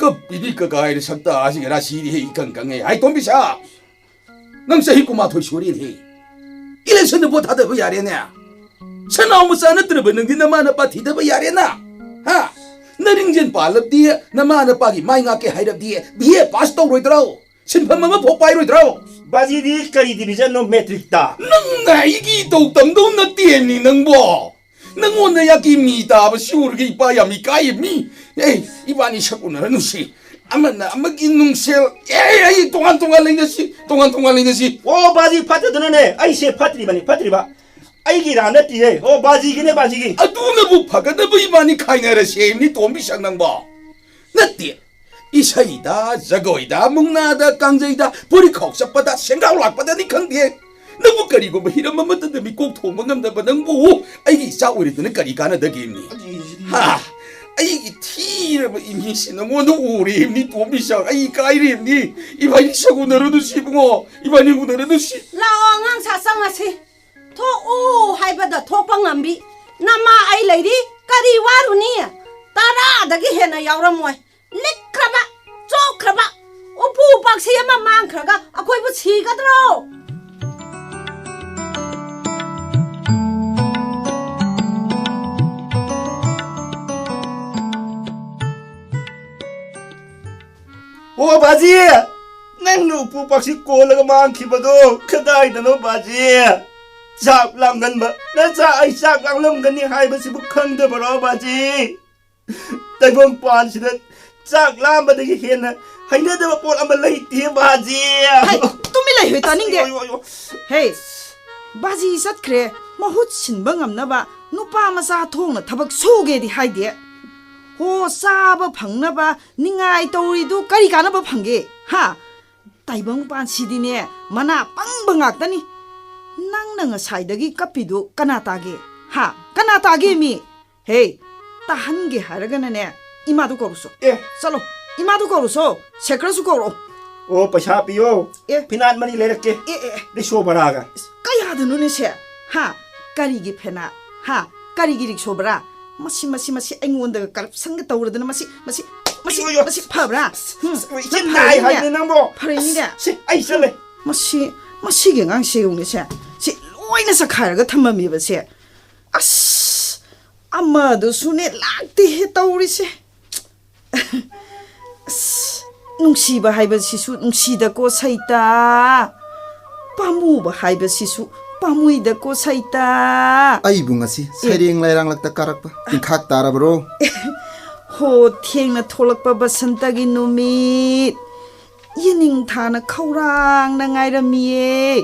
ꯀꯞꯄꯤꯗꯤ ꯀꯀꯥꯏꯅ ꯁꯛꯇ ꯑꯁꯤꯒ ꯔꯥꯁꯤꯗꯤ ꯍꯦꯛ ꯏꯀꯪ ꯀꯪꯉꯦ꯫ ꯍꯥꯏ ꯇꯣꯝꯕꯤꯁꯥ, ꯅꯪ ꯆꯍꯤ ꯀꯨꯟꯃꯥꯊꯣꯏ ꯁꯨꯔꯦꯅꯦꯍꯦ꯫ ꯏꯂꯦꯛꯁꯟꯗ ꯚꯣꯠ ꯊꯥꯗꯕ ꯌꯥꯔꯦꯅꯦ꯫ ꯁꯅꯥꯎ ꯃꯆꯥ ꯅꯠꯇ꯭ꯔꯕ ꯅꯪꯗꯤ ꯅꯃꯥ ꯅꯄꯥ ꯊꯤꯗꯕ ꯌꯥꯔꯦꯅ꯫ ꯍꯥ? ꯅꯔꯤꯡꯖꯦꯟ ꯄꯥꯜꯂꯕꯗꯤ ꯅꯃꯥ ꯅꯄꯥꯒꯤ ꯃꯥꯏ ꯉꯥꯛꯀꯦ ꯍꯥꯏꯔꯕꯗꯤ ꯕꯤ ꯑꯦ ꯄꯥꯁ ꯇꯧꯔꯣꯏꯗ꯭ꯔꯣ? ꯁꯤꯟꯐꯝ ꯑꯃ ꯐꯥꯎ ꯄꯥꯏꯔꯣꯏꯗ꯭ꯔꯣ? ꯕꯥꯖꯤꯗꯤ ꯀꯔꯤ ꯗꯤꯚꯤꯖꯟꯅꯣ ꯃꯦꯇ꯭ꯔꯤꯛꯇ? ꯅꯪꯅ ꯑꯩꯒꯤ ꯏꯇꯧ ꯇꯝꯗꯧ ꯅꯠꯇꯦꯅꯤ ꯅꯪꯕꯣ꯫ ꯅꯪꯉꯣꯟꯗ ꯌꯥꯀꯤ ꯃꯤ ꯇꯥꯕ ꯁꯤ ꯎꯔꯒ ꯏꯄꯥ ꯌꯥꯝ ꯏꯀꯥꯏꯌꯦ ꯃꯤ꯫ ꯑꯦ, ꯏꯕꯥꯅꯤ ꯁꯛ ꯎꯅꯔꯅꯨꯁꯤ꯫ ꯑꯃꯅ ꯑꯃꯒꯤ ꯅꯨꯡꯁꯦꯜ꯫ ꯑꯦ, ꯑꯩ ꯇꯣꯉꯥꯟ ꯇꯣꯉꯥꯟ ꯂꯩꯅꯁꯤ, ꯇꯣꯉꯥꯟ ꯇꯣꯉꯥꯟ ꯂꯩꯅꯁꯤ꯫ ꯑꯣ, ꯕꯥꯖꯤ ꯐꯠꯇꯗꯅꯅꯦ, ꯑꯩꯁꯦ ꯐꯠꯇ꯭ꯔꯤꯕꯅꯤ, ꯐꯠꯇ꯭ꯔꯤꯕ꯫ ꯑꯩꯒꯤ ꯏꯔꯥ ꯅꯠꯇꯤꯌꯦ꯫ ꯑꯣ, ꯕꯥꯖꯤꯒꯤꯅꯦ, ꯕꯥꯖꯤꯒꯤ꯫ ꯑꯗꯨꯅꯕꯨ ꯐꯒꯗꯕ ꯏꯕꯥꯅꯤ ꯈꯥꯏꯅꯔꯁꯦ, ꯅꯤ ꯇꯣꯝꯕꯤ ꯁꯛ ꯅꯪꯕꯣ꯫ ꯅꯠꯇꯦ, ꯏꯁꯩꯗ, ꯖꯒꯣꯏꯗ, ꯃꯨꯛꯅꯥꯗ, ꯀꯥꯡꯖꯩꯗ, ꯄꯨꯔꯤꯈꯥꯎ ꯆꯠꯄꯗ, ꯁꯦꯡꯒꯥꯎ ꯂꯥꯛꯄꯗꯅꯤ ꯈꯪꯗꯦ꯫ ꯅꯪꯕꯨ ꯀꯔꯤꯒꯨꯝꯕ ꯍꯤꯔꯝ ꯑꯃꯠꯇꯗ ꯃꯤꯀꯣꯛ ꯊꯣꯡꯕ ꯉꯝꯗꯕ ꯅꯪꯕꯨ ꯑꯩꯒꯤ ꯏꯆꯥ ꯑꯣꯏꯔꯗꯅ ꯀꯔꯤ ꯀꯥꯟꯅꯗꯒꯦ ꯃꯤ? ꯍꯥ? ꯑꯩꯒꯤ ꯊꯤꯔꯕ ꯏꯃꯤꯠꯁꯤ ꯅꯉꯣꯟꯗ ꯎꯔꯦ ꯃꯤ ꯇꯣꯝꯕꯤ ꯁꯛ꯫ ꯑꯩ ꯏꯀꯥꯏꯔꯦ ꯃꯤ꯫ ꯏꯕꯥꯅꯤ ꯁꯛ ꯎꯅꯔꯨꯅꯨꯁꯤ ꯏꯕꯨꯡꯉꯣ꯫ ꯏꯕꯥꯅꯤ ꯎꯅꯔꯨꯅꯨꯁꯤ꯫ ꯂꯥꯛꯑꯣ, ꯑꯉꯥꯡ ꯁꯥ ꯆꯪꯉꯁꯤ꯫ ꯊꯣꯛꯎ ꯍꯥꯏꯕꯗ ꯊꯣꯛꯄ ꯉꯝꯕꯤ ꯅꯃꯥ ꯑꯩ ꯂꯩꯔꯤ꯫ ꯀꯔꯤ ꯋꯥꯔꯨꯅꯤ? ꯇꯔꯥꯗꯒꯤ ꯍꯦꯟꯅ ꯌꯥꯎꯔꯝꯃꯣꯏ꯫ ꯂꯤꯛꯈ꯭ꯔꯕ, ꯆꯣꯛꯈ꯭ꯔꯕ, ꯎꯄꯨ ꯁꯤ ꯑꯃ ꯃꯥꯡꯈ꯭ꯔꯒ ꯑꯩꯈꯣꯏꯕꯨ ꯁꯤꯒꯗ꯭ꯔꯣ? ꯑꯣ ꯕꯥꯖꯤ, ꯅꯪꯅ ꯎꯄꯨ ꯄꯥꯛꯁꯤ ꯀꯣꯜꯂꯒ ꯃꯥꯡꯈꯤꯕꯗꯣ ꯀꯗꯥꯏꯗꯅꯣ ꯕꯥꯖꯤ? ꯆꯥꯛ ꯂꯥꯝꯒꯟꯕ ꯅꯆꯥ ꯑꯩ ꯆꯥꯛ ꯂꯥꯝꯂꯝꯒꯅꯤ ꯍꯥꯏꯕꯁꯤꯕꯨ ꯈꯪꯗꯕꯔꯣ ꯕꯥꯖꯤ? ꯇꯥꯏꯕꯪ ꯄꯥꯟꯁꯤꯗ ꯆꯥꯛ ꯂꯥꯝꯕꯗꯒꯤ ꯍꯦꯟꯅ ꯍꯩꯅꯗꯕ ꯄꯣꯠ ꯑꯃ ꯂꯩꯇꯦ ꯕꯥꯖꯤ꯫ ꯍꯩ, ꯇꯨꯃꯤꯟ ꯂꯩꯌꯨ, ꯇꯥꯅꯤꯡꯗꯦ꯫ ꯑꯌꯣ, ꯑꯌꯣ, ꯑꯌꯣ꯫ ꯍꯦ, ꯕꯥꯖꯤ ꯆꯠꯈ꯭ꯔꯦ, ꯃꯍꯨꯠ ꯁꯤꯟꯕ ꯉꯝꯅꯕ ꯅꯨꯄꯥ ꯃꯆꯥ ꯊꯣꯛꯅ ꯊꯕꯛ ꯁꯨꯒꯦꯗꯤ ꯍꯥꯏꯗꯦ꯫ ꯍꯣ, ꯆꯥꯕ ꯐꯪꯅꯕ ꯅꯤꯡꯉꯥꯏ ꯇꯧꯔꯤꯗꯨ ꯀꯔꯤ ꯀꯥꯟꯅꯕ ꯐꯪꯒꯦ? ꯍꯥ? ꯇꯥꯏꯕꯪ ꯄꯥꯟꯁꯤꯗꯤꯅꯦ, ꯃꯅꯥ ꯄꯪꯕ ꯉꯥꯛꯇꯅꯤ꯫ ꯅꯪꯅ ꯉꯁꯥꯏꯗꯒꯤ ꯀꯞꯄꯤꯗꯨ ꯀꯅꯥ ꯇꯥꯒꯦ? ꯍꯥ? ꯀꯅꯥ ꯇꯥꯒꯦ ꯃꯤ? ꯍꯦ, ꯇꯥꯍꯟꯒꯦ ꯍꯥꯏꯔꯒꯅꯅꯦ, ꯏꯃꯥꯗꯨ ꯀꯧꯔꯨꯁꯣ꯫ ꯑꯦ꯫ ꯆꯠꯂꯣ, ꯏꯃꯥꯗꯨ ꯀꯧꯔꯨꯁꯣ, ꯁꯦꯀ꯭ꯔꯁꯨ ꯀꯧꯔꯛꯑꯣ꯫ ꯑꯣ, ꯄꯩꯁꯥ ꯄꯤꯌꯣ꯫ ꯑꯦ꯫ ꯐꯤꯅꯥꯠ ꯃꯔꯤ ꯂꯩꯔꯛꯀꯦ꯫ ꯑꯦ, ꯑꯦ, ꯑꯦ꯫ ꯔꯤꯛꯁꯣ ꯚꯔꯥꯒ꯫ ꯏꯁ, ꯀꯌꯥꯗꯅꯣꯅꯦ ꯁꯦ? ꯍꯥ? ꯀꯔꯤꯒꯤ ꯐꯦꯅꯥꯠ? ꯍꯥ? ꯀꯔꯤꯒꯤ ꯔꯤꯛꯁꯣ ꯚꯔꯥ? ꯃꯁꯤ, ꯃꯁꯤ, ꯃꯁꯤ ꯑꯩꯉꯣꯟꯗꯒ ꯀꯔꯞꯁꯟꯒ ꯇꯧꯔꯗꯅ ꯃꯁꯤ, ꯃꯁꯤ, ꯃꯁꯤ, ꯑꯌꯣ, ꯑꯌꯣ꯫ ꯃꯁꯤ ꯐꯕ꯭ꯔꯥ? ꯍꯨꯝ, ꯏꯆꯦ ꯅꯪ ꯅꯥꯏ ꯐꯔꯤꯅꯦ? ꯍꯥꯏꯕꯅꯦ ꯅꯪꯕꯣ꯫ ꯐꯔꯤꯅꯦ? ꯑꯁ, ꯁꯤ ꯑꯩ ꯆꯠꯂꯦ꯫ ꯃꯁꯤ, ꯃꯁꯤꯒꯤ ꯑꯉꯥꯡꯁꯦ ꯌꯦꯡꯉꯨꯅꯦ ꯁꯦ꯫ ꯁꯤ ꯂꯣꯏꯅ ꯆꯈꯥꯏꯔꯒ ꯊꯝꯃꯝꯃꯦꯕ ꯁꯦ꯫ ꯑꯁ, ꯑꯃꯗꯨꯁꯨꯅꯦ ꯂꯥꯛꯇꯦꯍꯦ ꯇꯧꯔꯤꯁꯦ꯫ ꯑꯁ, ꯅꯨꯡꯁꯤꯕ ꯍꯥꯏꯕꯁꯤꯁꯨ ꯅꯨꯡꯁꯤꯗꯀꯣ ꯁꯩꯇ, ꯄꯥꯝꯃꯨꯕ ꯍꯥꯏꯕꯁꯤꯁꯨ ꯄꯥꯝꯃꯨꯏꯗꯀꯣ ꯁꯩꯇ꯫ ꯑꯩꯕꯨ ꯉꯁꯤ ꯑꯦ꯫ ꯁꯩꯔꯦꯡ ꯂꯩꯔꯥꯡꯂꯛꯇ ꯀꯥꯔꯛꯄ ꯇꯤꯡꯈꯥꯛ ꯇꯥꯔꯕ꯭ꯔꯣ? ꯍꯣ, ꯊꯦꯡꯅ ꯊꯣꯛꯂꯛꯄ ꯕꯁꯟꯇꯒꯤ ꯅꯨꯃꯤꯠ, ꯌꯦꯅꯤꯡ ꯊꯥꯅ ꯈꯧꯔꯥꯡꯅ ꯉꯥꯏꯔꯝꯃꯤꯌꯦ꯫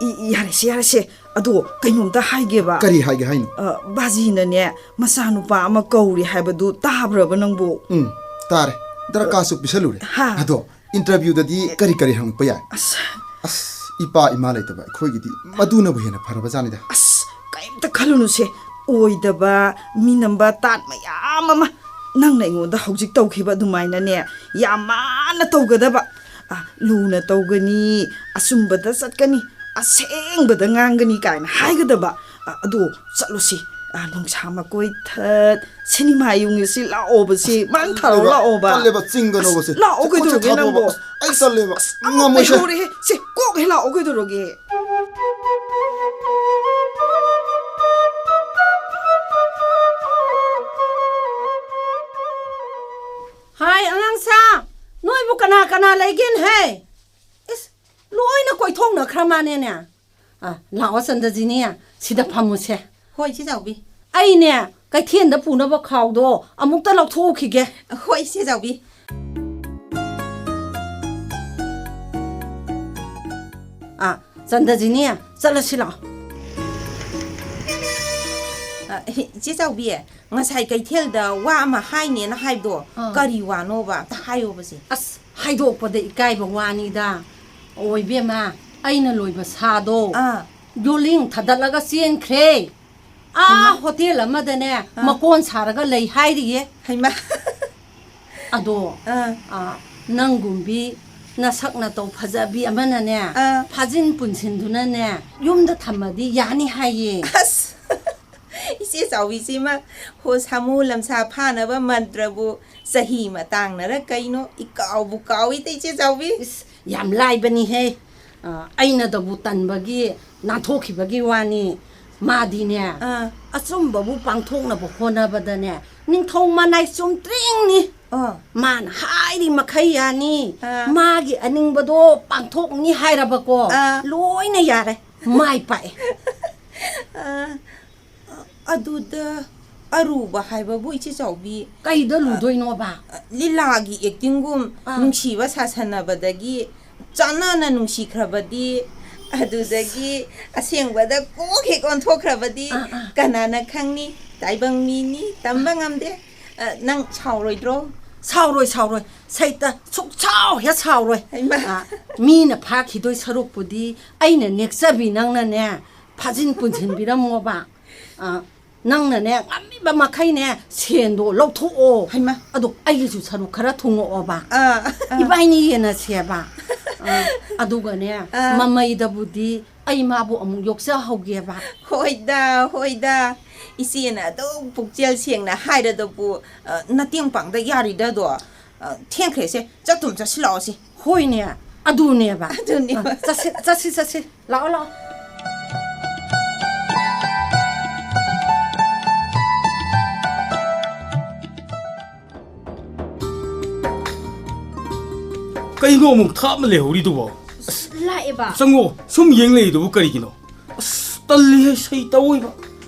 E-, E-, ꯌꯥꯔꯦꯁꯦ, ꯌꯥꯔꯦꯁꯦ꯫ ꯑꯗꯣ ꯀꯩꯅꯣꯝꯇ ꯍꯥꯏꯒꯦꯕ꯫ ꯀꯔꯤ ꯍꯥꯏꯒꯦ ꯍꯥꯏꯅꯣ? ꯑ, ꯕꯥꯖꯤꯅꯅꯦ ꯃꯆꯥꯅꯨꯄꯥ ꯑꯃ ꯀꯧꯔꯤ ꯍꯥꯏꯕꯗꯨ ꯇꯥꯕ꯭ꯔꯕ ꯅꯪꯕꯨ? ꯎꯝ, ꯇꯥꯔꯦ꯫ ꯗꯔꯀꯥꯔꯁꯨ ꯄꯤꯁꯜꯂꯨꯔꯦ꯫ ꯍꯥ꯫ ꯑꯗꯣ ꯏꯟꯇꯔꯚ꯭ꯌꯨꯗꯗꯤ ꯀꯔꯤ ꯀꯔꯤ ꯍꯪꯉꯛꯄ ꯌꯥꯏ? ꯑꯁ꯫ ꯑꯁ, ꯏꯄꯥ ꯏꯃꯥ ꯂꯩꯇꯕ ꯑꯩꯈꯣꯏꯒꯤꯗꯤ ꯃꯗꯨꯅꯕꯨ ꯍꯦꯟꯅ ꯐꯔꯕꯖꯥꯠꯅꯤꯗ꯫ ꯑꯁ, ꯀꯩꯝꯇ ꯈꯜꯂꯨꯅꯨꯁꯦ꯫ ꯑꯣꯏꯗꯕ, ꯃꯤꯅꯝꯕ ꯇꯥꯠ ꯃꯌꯥꯝ ꯑꯃ ꯅꯪꯅ ꯑꯩꯉꯣꯟꯗ ꯍꯧꯖꯤꯛ ꯇꯧꯈꯤꯕ ꯑꯗꯨꯃꯥꯏꯅꯅꯦ ꯌꯥꯝ ꯃꯥꯟꯅ ꯇꯧꯒꯗꯕ꯫ ꯑ, ꯂꯨꯅ ꯇꯧꯒꯅꯤ, ꯑꯆꯨꯝꯕꯗ ꯆꯠꯀꯅꯤ, ꯑꯁꯦꯡꯕꯗ ꯉꯥꯡꯒꯅꯤ ꯀꯥꯏꯅ ꯍꯥꯏꯒꯗꯕ꯫ ꯑ, ꯑꯗꯣ ꯆꯠꯂꯨꯁꯤ꯫ ꯑꯥ, ꯅꯨꯡꯁꯥ ꯃꯀꯣꯏ ꯊꯠ, ꯁꯤꯅꯦꯃꯥ ꯌꯦꯡꯉꯨꯁꯤ ꯂꯥꯛꯑꯣꯕ, ꯁꯤ ꯃꯥꯡ ꯊꯥꯔꯣ ꯇꯜꯂꯦꯕ, ꯂꯥꯛꯑꯣꯕ꯫ ꯇꯜꯂꯦꯕ, ꯆꯤꯡꯗꯅꯣꯕ ꯁꯤ꯫ ꯑꯁ, ꯂꯥꯛꯑꯣ ꯁꯤ ꯈꯨꯠꯁꯦ ꯀꯩꯗꯧꯔꯒꯦ ꯊꯥꯗꯣꯛꯑꯣꯕ꯫ ꯅꯪꯕꯣ? ꯑꯁ, ꯑꯩ ꯇꯜꯂꯦꯕ, ꯑꯁ, ꯑꯃꯨꯛ ꯉꯝꯃꯣꯏꯁꯦ꯫ ꯂꯩꯍꯧꯔꯦꯍꯦ꯫ ꯁꯤ ꯀꯣꯛ ꯍꯦꯛ ꯂꯥꯛꯑꯣ ꯀꯩꯗꯧꯔꯒꯦ? ꯍꯥꯏ, ꯑꯉꯥꯡꯁꯥ, ꯅꯣꯏꯕꯨ ꯀꯅꯥ ꯀꯅꯥ ꯂꯩꯒꯦꯅꯦꯍꯦ? ꯏꯁ, ꯂꯣꯏꯅ ꯀꯣꯏꯊꯣꯛꯅꯈ꯭ꯔ ꯃꯥꯅꯦꯅꯦ꯫ ꯑ, ꯂꯥꯛꯑꯣ ꯆꯟꯗꯖꯤꯅꯤ, ꯁꯤꯗ ꯐꯝꯃꯨꯁꯦ꯫ ꯍꯣꯏ, ꯏꯆꯦ ꯆꯥꯎꯕꯤ꯫ ꯑꯩꯅꯦ, ꯀꯩꯊꯦꯜꯗ ꯄꯨꯅꯕ ꯈꯥꯎꯗꯣ ꯑꯃꯨꯛꯇ ꯂꯧꯊꯣꯛꯎꯈꯤꯒꯦ꯫ ꯍꯣꯏ, ꯏꯆꯦ ꯆꯥꯎꯕꯤ꯫ ꯑ, ꯆꯟꯗꯖꯤꯅꯤ, ꯆꯠꯂꯁꯤ ꯂꯥꯛꯑꯣ꯫ ꯑ, ꯏꯆꯦ ꯆꯥꯎꯕꯤ, ꯉꯁꯥꯏ ꯀꯩꯊꯦꯜꯗ ꯋꯥ ꯑꯃ ꯍꯥꯏꯅꯦꯅ ꯍꯥꯏꯕꯗꯣ ꯑꯥ꯫ ꯀꯔꯤ ꯋꯥꯅꯣꯕ? ꯑꯝꯇ ꯍꯥꯏꯌꯣꯕꯁꯦ꯫ ꯑꯁ, ꯍꯥꯏꯗꯣꯛꯄꯗ ꯏꯀꯥꯏꯕ ꯋꯥꯅꯤꯗ꯫ ꯑꯣ, ꯏꯕꯦꯝꯃ, ꯑꯩꯅ ꯂꯣꯏꯕ ꯁꯥꯗꯣ ꯑꯥ꯫ ꯌꯣꯂꯤꯡ ꯊꯥꯗꯠꯂꯒ ꯆꯦꯟꯈ꯭ꯔꯦ꯫ ꯑꯥ, ꯍꯩꯃꯥ꯫ ꯍꯣꯇꯦꯜ ꯑꯃꯗꯅꯦ ꯑꯥ꯫ ꯃꯀꯣꯟ ꯁꯥꯔꯒ ꯂꯩ ꯍꯥꯏꯔꯤꯌꯦ꯫ ꯍꯩꯃꯥ꯫ ꯑꯗꯣ, ꯑꯥ꯫ ꯑꯥ, ꯅꯪꯒꯨꯝꯕꯤ ꯅꯁꯛ ꯅꯇꯧ ꯐꯖꯕꯤ ꯑꯃꯅꯅꯦ, ꯑꯥ꯫ ꯐꯥꯖꯤꯟ ꯄꯨꯟꯁꯤꯟꯗꯨꯅꯅꯦ, ꯌꯨꯝꯗ ꯊꯝꯃꯗꯤ ꯌꯥꯅꯤ ꯍꯥꯏꯌꯦ꯫ ꯑꯁ! ꯏꯆꯦ ꯆꯥꯎꯕꯤꯁꯤꯃ ꯍꯣ ꯁꯥꯃꯨ ꯂꯝꯁꯥ ꯐꯥꯅꯕ ꯃꯟꯇ꯭ꯔꯕꯨ ꯆꯍꯤ ꯃꯇꯥꯡꯅꯔ ꯀꯩꯅꯣ ꯏꯀꯥꯎꯕꯨ ꯀꯥꯎꯏꯗ, ꯏꯆꯦ ꯆꯥꯎꯕꯤ꯫ ꯏꯁ, ꯌꯥꯝ ꯂꯥꯏꯕꯅꯤꯍꯦ꯫ ꯑ, ꯑꯩꯅꯗꯕꯨ ꯇꯟꯕꯒꯤ ꯅꯥꯟꯊꯣꯛꯈꯤꯕꯒꯤ ꯋꯥꯅꯤ꯫ ꯃꯥꯗꯤꯅꯦ, ꯑꯥ꯫ ꯑꯆꯨꯝꯕꯕꯨ ꯄꯥꯡꯊꯣꯛꯅꯕ ꯍꯣꯠꯅꯕꯗꯅꯦ, ꯅꯤꯡꯊꯧ ꯃꯅꯥꯏ ꯆꯨꯝꯇ꯭ꯔꯤꯡꯅꯤ꯫ ꯑꯥ꯫ ꯃꯥꯅ ꯍꯥꯏꯔꯤ ꯃꯈꯩ ꯌꯥꯅꯤ꯫ ꯑꯥ꯫ ꯃꯥꯒꯤ ꯑꯅꯤꯡꯕꯗꯣ ꯄꯥꯡꯊꯣꯛꯅꯤ ꯍꯥꯏꯔꯕꯀꯣ, ꯑꯥ꯫ ꯂꯣꯏꯅ ꯌꯥꯔꯦ꯫ ꯃꯥꯏ ꯄꯥꯛꯑꯦ꯫ ꯑꯥ, ꯑꯗꯨꯗ ꯑꯔꯨꯕ ꯍꯥꯏꯕꯕꯨ, ꯏꯆꯦ ꯆꯥꯎꯕꯤ, ꯀꯩꯗ ꯂꯨꯗꯣꯏꯅꯣꯕ? ꯂꯤꯂꯥꯒꯤ ꯑꯦꯛꯇꯤꯡꯒꯨꯝ ꯑꯥ꯫ ꯅꯨꯡꯁꯤꯕ ꯁꯥꯁꯟꯅꯕꯗꯒꯤ ꯆꯥꯟꯅꯅ ꯅꯨꯡꯁꯤꯈ꯭ꯔꯕꯗꯤ, ꯑꯗꯨꯗꯒꯤ ꯑꯁꯦꯡꯕꯗ ꯀꯣꯛ ꯍꯦꯛ ꯑꯣꯟꯊꯣꯛꯈ꯭ꯔꯕꯗꯤ, ꯑꯥ, ꯑꯥ꯫ ꯀꯅꯥꯅ ꯈꯪꯅꯤ? ꯇꯥꯏꯕꯪ ꯃꯤꯅꯤ, ꯇꯝꯕ ꯉꯝꯗꯦ꯫ ꯑ, ꯅꯪ ꯁꯥꯎꯔꯣꯏꯗ꯭ꯔꯣ? ꯁꯥꯎꯔꯣꯏ, ꯁꯥꯎꯔꯣꯏ꯫ ꯁꯩꯇ ꯁꯨꯛꯁꯥꯎ ꯍꯦꯛ ꯁꯥꯎꯔꯣꯏ꯫ ꯍꯩꯃꯥ꯫ ꯑ, ꯃꯤꯅ ꯐꯥꯈꯤꯗꯣꯏ ꯁꯔꯨꯛꯄꯨꯗꯤ ꯑꯩꯅ ꯅꯦꯛꯆꯕꯤ ꯅꯪꯅꯅꯦ, ꯐꯥꯖꯤꯟ ꯄꯨꯟꯁꯤꯟꯕꯤꯔꯝꯃꯣꯕ꯫ ꯑ, ꯅꯪꯅꯅꯦ, ꯉꯝꯃꯤꯕ ꯃꯈꯩꯅꯦ, ꯁꯦꯟꯗꯣ ꯂꯧꯊꯣꯛꯑꯣ꯫ ꯍꯩꯃꯥ꯫ ꯑꯗꯣ ꯑꯩꯒꯤꯁꯨ ꯁꯔꯨꯛ ꯈꯔ ꯊꯨꯡꯉꯛꯑꯣꯕ꯫ ꯑꯥ, ꯑꯥ꯫ ꯏꯕꯥꯏꯅꯤ ꯌꯦꯟꯅꯁꯦꯕ꯫ ꯑ, ꯑꯗꯨꯒꯅꯦ, ꯑꯥ꯫ ꯃꯃꯩꯗꯕꯨꯗꯤ ꯑꯩ ꯃꯥꯕꯨ ꯑꯃꯨꯛ ꯌꯣꯛꯆꯍꯧꯒꯦꯕ꯫ ꯍꯣꯏꯗ, ꯍꯣꯏꯗ꯫ ꯏꯆꯦꯅ ꯑꯗꯨꯝ ꯄꯨꯛꯆꯦꯜ ꯁꯦꯡꯅ ꯍꯥꯏꯔꯗꯕꯨ, ꯑ, ꯅꯇꯦꯡ ꯄꯥꯡꯗ ꯌꯥꯔꯤꯗꯗꯣ꯫ ꯑ, ꯊꯦꯡꯈ꯭ꯔꯦꯁꯦ, ꯆꯠꯇꯨꯝ ꯆꯠꯁꯤꯜꯂꯛꯑꯣꯁꯤ꯫ ꯍꯣꯏꯅꯦ, ꯑꯗꯨꯅꯦꯕ꯫ ꯑꯗꯨꯅꯦꯕ꯫ ꯑ, ꯆꯠꯁꯤ, ꯆꯠꯁꯤ, ꯆꯠꯁꯤ꯫ ꯂꯥꯛꯑꯣ, ꯂꯥꯛꯑꯣ꯫ ꯀꯩꯅꯣ ꯑꯃꯨꯛ ꯊꯥꯞꯅ ꯂꯩꯍꯧꯔꯤꯗꯨꯕꯣ? ꯑꯁ, ꯂꯥꯛꯑꯦꯕ꯫ ꯆꯪꯉꯣ, ꯁꯨꯝ ꯌꯦꯡ ꯂꯩꯗꯨꯕꯨ ꯀꯔꯤꯒꯤꯅꯣ? ꯑꯁ, ꯇꯜꯂꯤꯍꯦ, ꯁꯩꯇ ꯑꯣꯏꯕ꯫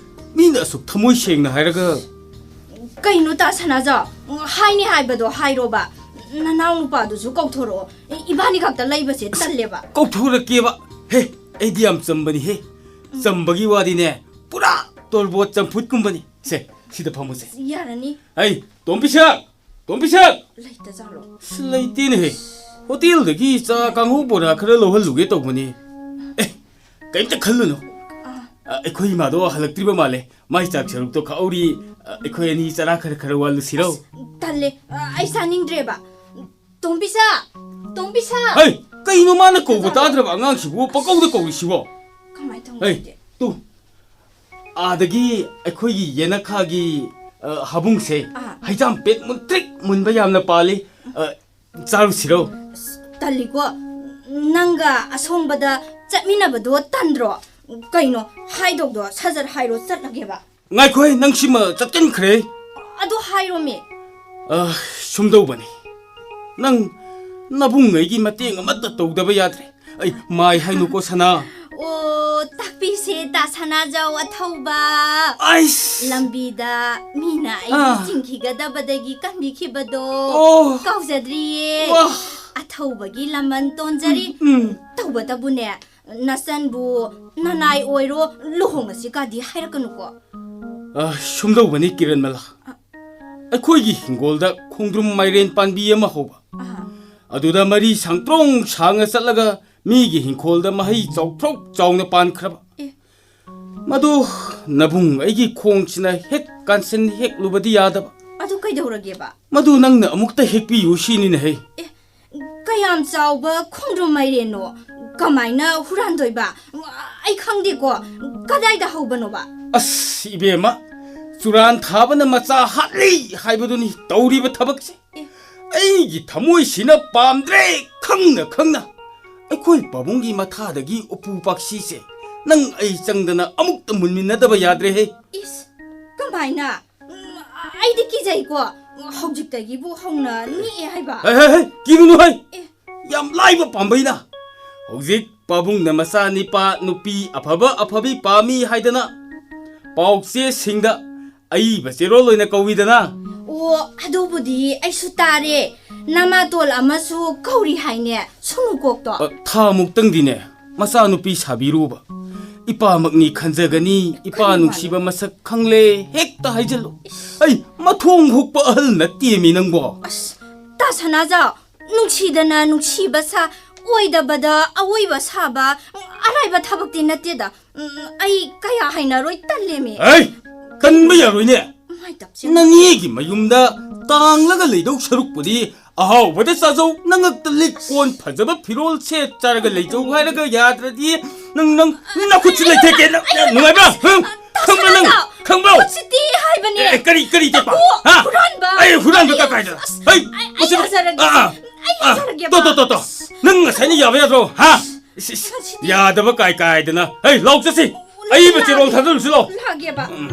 ꯃꯤꯅ ꯑꯁꯨꯛ ꯊꯃꯣꯏ ꯁꯦꯡꯅ ꯍꯥꯏꯔꯒ꯫ ꯀꯩꯅꯣ ꯇꯥ ꯁꯅꯥꯖꯥꯎ? ꯍꯥꯏꯅꯤ ꯍꯥꯏꯕꯗꯣ ꯍꯥꯏꯔꯣꯕ꯫ ꯅꯅꯥꯎ ꯅꯨꯄꯥꯗꯨꯁꯨ ꯀꯧꯊꯣꯔꯛꯑꯣ꯫ ꯏ-, ꯏꯕꯥꯅꯤ ꯈꯛꯇ ꯂꯩꯕꯁꯦ ꯇꯜꯂꯦꯕ꯫ ꯀꯧꯊꯣꯔꯛꯀꯦꯕ꯫ ꯍꯦ, ꯑꯩꯗꯤ ꯌꯥꯝ ꯆꯝꯕꯅꯤꯍꯦ꯫ ꯎꯝ꯫ ꯆꯝꯕꯒꯤ ꯋꯥꯗꯤꯅꯦ, ꯄꯨꯔꯥ ꯇꯣꯔꯕꯣꯠ ꯆꯝꯐꯨꯠꯀꯨꯝꯕꯅꯤ꯫ ꯁꯦ, ꯁꯤꯗ ꯐꯝꯃꯨꯁꯦ꯫ ꯌꯥꯔꯅꯤ꯫ ꯑꯩ, ꯇꯣꯝꯕꯤꯁꯛ! ꯇꯣꯝꯕꯤꯁꯛ! ꯂꯩꯇꯖꯥꯠꯂꯣ? ꯑꯁ, ꯂꯩꯇꯦꯅꯦꯍꯦ꯫ ꯍꯣꯇꯦꯜꯗꯒꯤ ꯆꯥ, ꯀꯥꯡꯍꯧ, ꯕꯣꯔꯥ ꯈꯔ ꯂꯧꯍꯜꯂꯨꯒꯦ ꯇꯧꯕꯅꯤ꯫ ꯑꯦ, ꯀꯩꯝꯇ ꯈꯜꯂꯨꯅꯨ꯫ ꯑꯥ꯫ ꯑ, ꯑꯩꯈꯣꯏ ꯏꯃꯥꯗꯣ ꯍꯜꯂꯛꯇ꯭ꯔꯤꯕ ꯃꯥꯜꯂꯦ꯫ ꯃꯥꯏ ꯆꯥꯛ ꯁꯔꯨꯛꯇꯣ ꯈꯥꯛꯍꯧꯔꯤ꯫ ꯑ, ꯑꯩꯈꯣꯏ ꯑꯅꯤ ꯆꯔꯥ ꯈꯔ ꯈꯔ ꯋꯥꯜꯂꯨꯁꯤꯔꯣ? ꯑꯁ, ꯇꯜꯂꯦ꯫ ꯑ, ꯑꯩ ꯆꯥꯅꯤꯡꯗ꯭ꯔꯦꯕ꯫ ꯇꯣꯝꯕꯤꯁꯛ! ꯇꯣꯝꯕꯤꯁꯛ! ꯍꯩ! ꯀꯩꯅꯣ ꯃꯥꯅ ꯀꯧꯕ ꯇꯥꯗ꯭ꯔꯕ ꯑꯉꯥꯡꯁꯤꯕꯨ ꯄꯪꯀꯧꯗ ꯀꯧꯔꯤꯁꯤꯕꯣ? ꯀꯃꯥꯏ ꯇꯧꯅꯤ ꯍꯩ, ꯑꯗꯨꯗꯤ? ꯇꯨ꯫ ꯑꯥꯗꯒꯤ ꯑꯩꯈꯣꯏꯒꯤ ꯌꯦꯅꯈꯥꯒꯤ, ꯑ, ꯍꯥꯕꯨꯡꯁꯦ ꯑꯥ꯫ ꯍꯩꯖꯥꯝ ꯄꯦꯠ ꯃꯨꯟꯇ꯭ꯔꯤꯛ ꯃꯨꯟꯕ ꯌꯥꯝꯅ ꯄꯥꯜꯂꯤ꯫ ꯑ, ꯆꯥꯔꯨꯁꯤꯔꯣ? ꯑꯁ, ꯇꯜꯂꯤꯀꯣ꯫ ꯅꯪꯒ ꯑꯁꯣꯡꯕꯗ ꯆꯠꯃꯤꯟꯅꯕꯗꯣ ꯇꯟꯗ꯭ꯔꯣ? ꯀꯩꯅꯣ, ꯍꯥꯏꯗꯧꯗꯣ ꯁꯠ ꯁꯠ ꯍꯥꯏꯔꯣ, ꯆꯠꯂꯒꯦꯕ꯫ ꯉꯥꯏꯈꯣꯍꯦ, ꯅꯪꯁꯤꯃ ꯆꯠꯀꯟꯈ꯭ꯔꯦ꯫ ꯑꯗꯨ ꯍꯥꯏꯔꯣꯃꯤ꯫ ꯑ, ꯁꯨꯝꯗꯧꯕꯅꯤ꯫ ꯅꯪ ꯅꯕꯨꯡꯉꯩꯒꯤ ꯃꯇꯦꯡ ꯑꯃꯠꯇ ꯇꯧꯗꯕ ꯌꯥꯗ꯭ꯔꯦ꯫ ꯑꯩ ꯃꯥꯏ ꯍꯥꯏꯅꯨꯀꯣ, ꯁꯅꯥ꯫ ꯑꯣ, ꯇꯥꯛꯄꯤꯁꯦ, ꯇꯥ ꯁꯅꯥꯖꯥꯎ ꯑꯊꯧꯕ꯫ ꯑꯩꯁ! ꯂꯝꯕꯤꯗ ꯃꯤꯅ ꯑꯩꯕꯨ ꯑꯥ꯫ ꯆꯤꯡꯈꯤꯒꯗꯕꯗꯒꯤ ꯀꯟꯕꯤꯈꯤꯕꯗꯣ ꯑꯣ꯫ ꯀꯥꯎꯖꯗ꯭ꯔꯤꯌꯦ꯫ ꯋꯥ꯫ ꯑꯊꯧꯕꯒꯤ ꯂꯃꯟ ꯇꯣꯟꯖꯔꯤ꯫ ꯎꯝ, ꯎꯝ꯫ ꯇꯧꯕꯇꯕꯨꯅꯦ, ꯅꯆꯟꯕꯨ ꯅꯅꯥꯏ ꯑꯣꯏꯔꯣ, ꯂꯨꯍꯣꯡꯉꯁꯤ ꯀꯥꯗꯤ ꯍꯥꯏꯔꯛꯀꯅꯨꯀꯣ꯫ ꯑ, ꯁꯨꯝꯗꯧꯕꯅꯤ, ꯀꯤꯔꯟꯃꯂꯥ꯫ ꯑ꯫ ꯑꯩꯈꯣꯏꯒꯤ ꯍꯤꯡꯒꯣꯜꯗ ꯈꯣꯡꯗ꯭ꯔꯨꯝ ꯃꯥꯏꯔꯦꯟ ꯄꯥꯟꯕꯤ ꯑꯃ ꯍꯧꯕ꯫ ꯑꯍꯥ꯫ ꯑꯗꯨꯗ ꯃꯔꯤ ꯁꯥꯡꯇ꯭ꯔꯣꯡ ꯁꯥꯡꯅ ꯆꯠꯂꯒ ꯃꯤꯒꯤ ꯍꯤꯡꯈꯣꯜꯗ ꯃꯍꯩ ꯆꯥꯎꯊ꯭ꯔꯣꯛ ꯆꯥꯎꯅ ꯄꯥꯟꯈ꯭ꯔꯕ꯫ ꯑꯦ꯫ ꯃꯗꯨ ꯅꯕꯨꯡ ꯑꯩꯒꯤ ꯈꯣꯡꯁꯤꯅ ꯍꯦꯛ ꯀꯥꯟꯁꯤꯟ ꯍꯦꯛꯂꯨꯕꯗꯤ ꯌꯥꯗꯕ꯫ ꯑꯗꯨ ꯀꯩꯗꯧꯔꯒꯦꯕ? ꯃꯗꯨ ꯅꯪꯅ ꯑꯃꯨꯛꯇ ꯍꯦꯛꯄꯤꯌꯨ ꯁꯤꯅꯤꯅꯦꯍꯦ꯫ ꯑꯦ, ꯀꯌꯥꯝ ꯆꯥꯎꯕ ꯈꯣꯡꯗ꯭ꯔꯨꯝ ꯃꯥꯏꯔꯦꯟꯅꯣ? ꯀꯃꯥꯏꯅ ꯍꯨꯔꯥꯟꯗꯣꯏꯕ? ꯑꯩ ꯈꯪꯗꯦꯀꯣ, ꯀꯗꯥꯏꯗ ꯍꯧꯕꯅꯣꯕ? ꯑꯁ, ꯏꯕꯦꯝꯃ, ꯆꯨꯔꯥꯟ ꯊꯥꯕꯅ ꯃꯆꯥ ꯍꯥꯠꯂꯤ ꯍꯥꯏꯕꯗꯨꯅꯤ ꯇꯧꯔꯤꯕ ꯊꯕꯛꯁꯦ꯫ ꯑꯦ꯫ ꯑꯩꯒꯤ ꯊꯃꯣꯏꯁꯤꯅ ꯄꯥꯝꯗ꯭ꯔꯦ, ꯈꯪꯅ ꯈꯪꯅ꯫ ꯑꯩꯈꯣꯏ ꯄꯥꯕꯨꯡꯒꯤ ꯃꯊꯥꯗꯒꯤ ꯎꯄꯨ ꯄꯥꯛꯁꯤꯁꯦ ꯅꯪ ꯑꯩ ꯆꯪꯗꯅ ꯑꯃꯨꯛꯇ ꯃꯨꯟꯃꯤꯟꯅꯗꯕ ꯌꯥꯗ꯭ꯔꯦꯍꯦ꯫ ꯏꯁ, ꯀꯃꯥꯏꯅ? ꯎꯝ, ꯑꯩꯗꯤ ꯀꯤꯖꯩꯀꯣ꯫ ꯍꯧꯖꯤꯛꯇꯒꯤꯕꯨ ꯍꯧꯅ ꯅꯤꯛꯑꯦ ꯍꯥꯏꯕ꯫ ꯍꯦ, ꯍꯦ, ꯍꯦ, ꯀꯤꯔꯨꯅꯨ ꯍꯩ꯫ ꯑꯦ꯫ ꯌꯥꯝ ꯂꯥꯏꯕ ꯄꯥꯝꯕꯩꯅ꯫ ꯍꯧꯖꯤꯛ ꯄꯥꯕꯨꯡꯅ ꯃꯆꯥ ꯅꯤꯄꯥ ꯅꯨꯄꯤ ꯑꯐꯕ ꯑꯐꯕꯤ ꯄꯥꯝꯃꯤ ꯍꯥꯏꯗꯅ ꯄꯥꯎꯆꯦꯁꯤꯡꯗ ꯑꯏꯕ ꯆꯦꯔꯣꯜ ꯑꯣꯏꯅ ꯀꯧꯏꯗꯅ꯫ ꯑꯣ, ꯑꯗꯨꯕꯨꯗꯤ ꯑꯩꯁꯨ ꯇꯥꯔꯦ꯫ ꯅꯃꯥꯇꯣꯜ ꯑꯃꯁꯨ ꯀꯧꯔꯤ ꯍꯥꯏꯅꯦ, ꯁꯨꯡꯅꯨꯀꯣꯛꯇꯣ꯫ ꯑ, ꯊꯥ ꯃꯨꯛꯇꯪꯗꯤꯅꯦ, ꯃꯆꯥꯅꯨꯄꯤ ꯁꯥꯕꯤꯔꯨꯕ꯫ ꯏꯄꯥꯃꯛꯅꯤ ꯈꯟꯖꯒꯅꯤ, ꯏꯄꯥ ꯀꯔꯤ ꯅꯨꯡꯁꯤꯕ ꯃꯥꯅꯣ? ꯃꯁꯛ ꯈꯪꯂꯦ ꯍꯦꯛꯇ ꯍꯥꯏꯖꯜꯂꯨ꯫ ꯏꯁ꯫ ꯑꯩ ꯃꯊꯣꯡ ꯍꯨꯛꯄ ꯑꯍꯜ ꯅꯠꯇꯦꯃꯤ ꯅꯪꯕꯣ꯫ ꯑꯁ, ꯇꯥ ꯁꯅꯥꯖꯥꯎ, ꯅꯨꯡꯁꯤꯗꯅ ꯅꯨꯡꯁꯤꯕ ꯁꯥ, ꯑꯣꯏꯗꯕꯗ ꯑꯑꯣꯏꯕ ꯁꯥꯕ, ꯑꯔꯥꯏꯕ ꯊꯕꯛꯇꯤ ꯅꯠꯇꯦꯗ꯫ ꯎꯝ, ꯑꯩ ꯀꯌꯥ ꯍꯩꯅꯔꯣꯏ, ꯇꯜꯂꯦꯃꯤ꯫ ꯑꯩ ꯇꯟꯕ ꯌꯥꯔꯣꯏꯅꯦ꯫ ꯃꯥꯏ ꯇꯞꯁꯦ꯫ ꯅꯅꯦꯒꯤ ꯃꯌꯨꯝꯗ ꯇꯥꯡꯂꯒ ꯂꯩꯗꯧ ꯁꯔꯨꯛꯄꯨꯗꯤ ꯑꯍꯥꯎꯕꯗ ꯆꯥꯖꯧ, ꯅꯉꯛꯇ ꯂꯤꯛ ꯀꯣꯟ ꯐꯖꯕ ꯐꯤꯔꯣꯜ ꯁꯦꯠ ꯆꯥꯔꯒ ꯂꯩꯖꯧ ꯍꯥꯏꯔꯒ ꯌꯥꯗ꯭ꯔꯗꯤ ꯅꯪ, ꯅꯪ ꯅꯈꯨꯠꯁꯤ ꯂꯩꯊꯦꯛꯀꯦ, ꯅꯪ, ꯅꯪ ꯅꯨꯡꯉꯥꯏꯕ꯭ꯔꯥ? ꯍꯪ? ꯈꯪꯕ꯭ꯔꯥ ꯅꯪ? ꯈꯪꯕ꯭ꯔꯣ? ꯈꯨꯠꯁꯤ ꯇꯦꯛꯑꯦ ꯍꯥꯏꯕꯅꯦ꯫ ꯑꯦ, ꯀꯔꯤ, ꯀꯔꯤ ꯇꯦꯛꯄ? ꯇꯥꯃꯣ, ꯍꯥ? ꯍꯨꯔꯥꯟꯕ꯫ ꯑꯩ ꯍꯨꯔꯥꯟꯕ ꯑꯩ, ꯀꯥꯏꯗ? ꯑꯁ, ꯍꯩ, ꯑꯩ, ꯑꯩ ꯃꯁꯤ, ꯍꯥꯏꯖꯔꯒꯦ꯫ ꯑꯥ, ꯑꯥ, ꯑꯩ ꯑꯥ, ꯍꯥꯏꯖꯔꯒꯦꯕ꯫ ꯇꯣ, ꯇꯣ, ꯇꯣ, ꯇꯣ꯫ ꯅꯪ ꯉꯁꯥꯏꯅ ꯌꯥꯕ ꯌꯥꯗ꯭ꯔꯣ? ꯍꯥ? ꯏꯁ, ꯏꯁ, ꯃꯁꯤꯗꯤ꯫ ꯌꯥꯗꯕ ꯀꯥꯏ ꯀꯥꯏꯗꯅ꯫ ꯍꯩ, ꯂꯥꯎ ꯆꯠꯁꯤ꯫ ꯑꯏꯕ ꯆꯦꯔꯣꯜ ꯊꯥꯖꯤꯜꯂꯨꯁꯤ ꯂꯥꯎ꯫ ꯂꯥꯛꯑꯒꯦꯕ꯫ ꯎꯝ꯫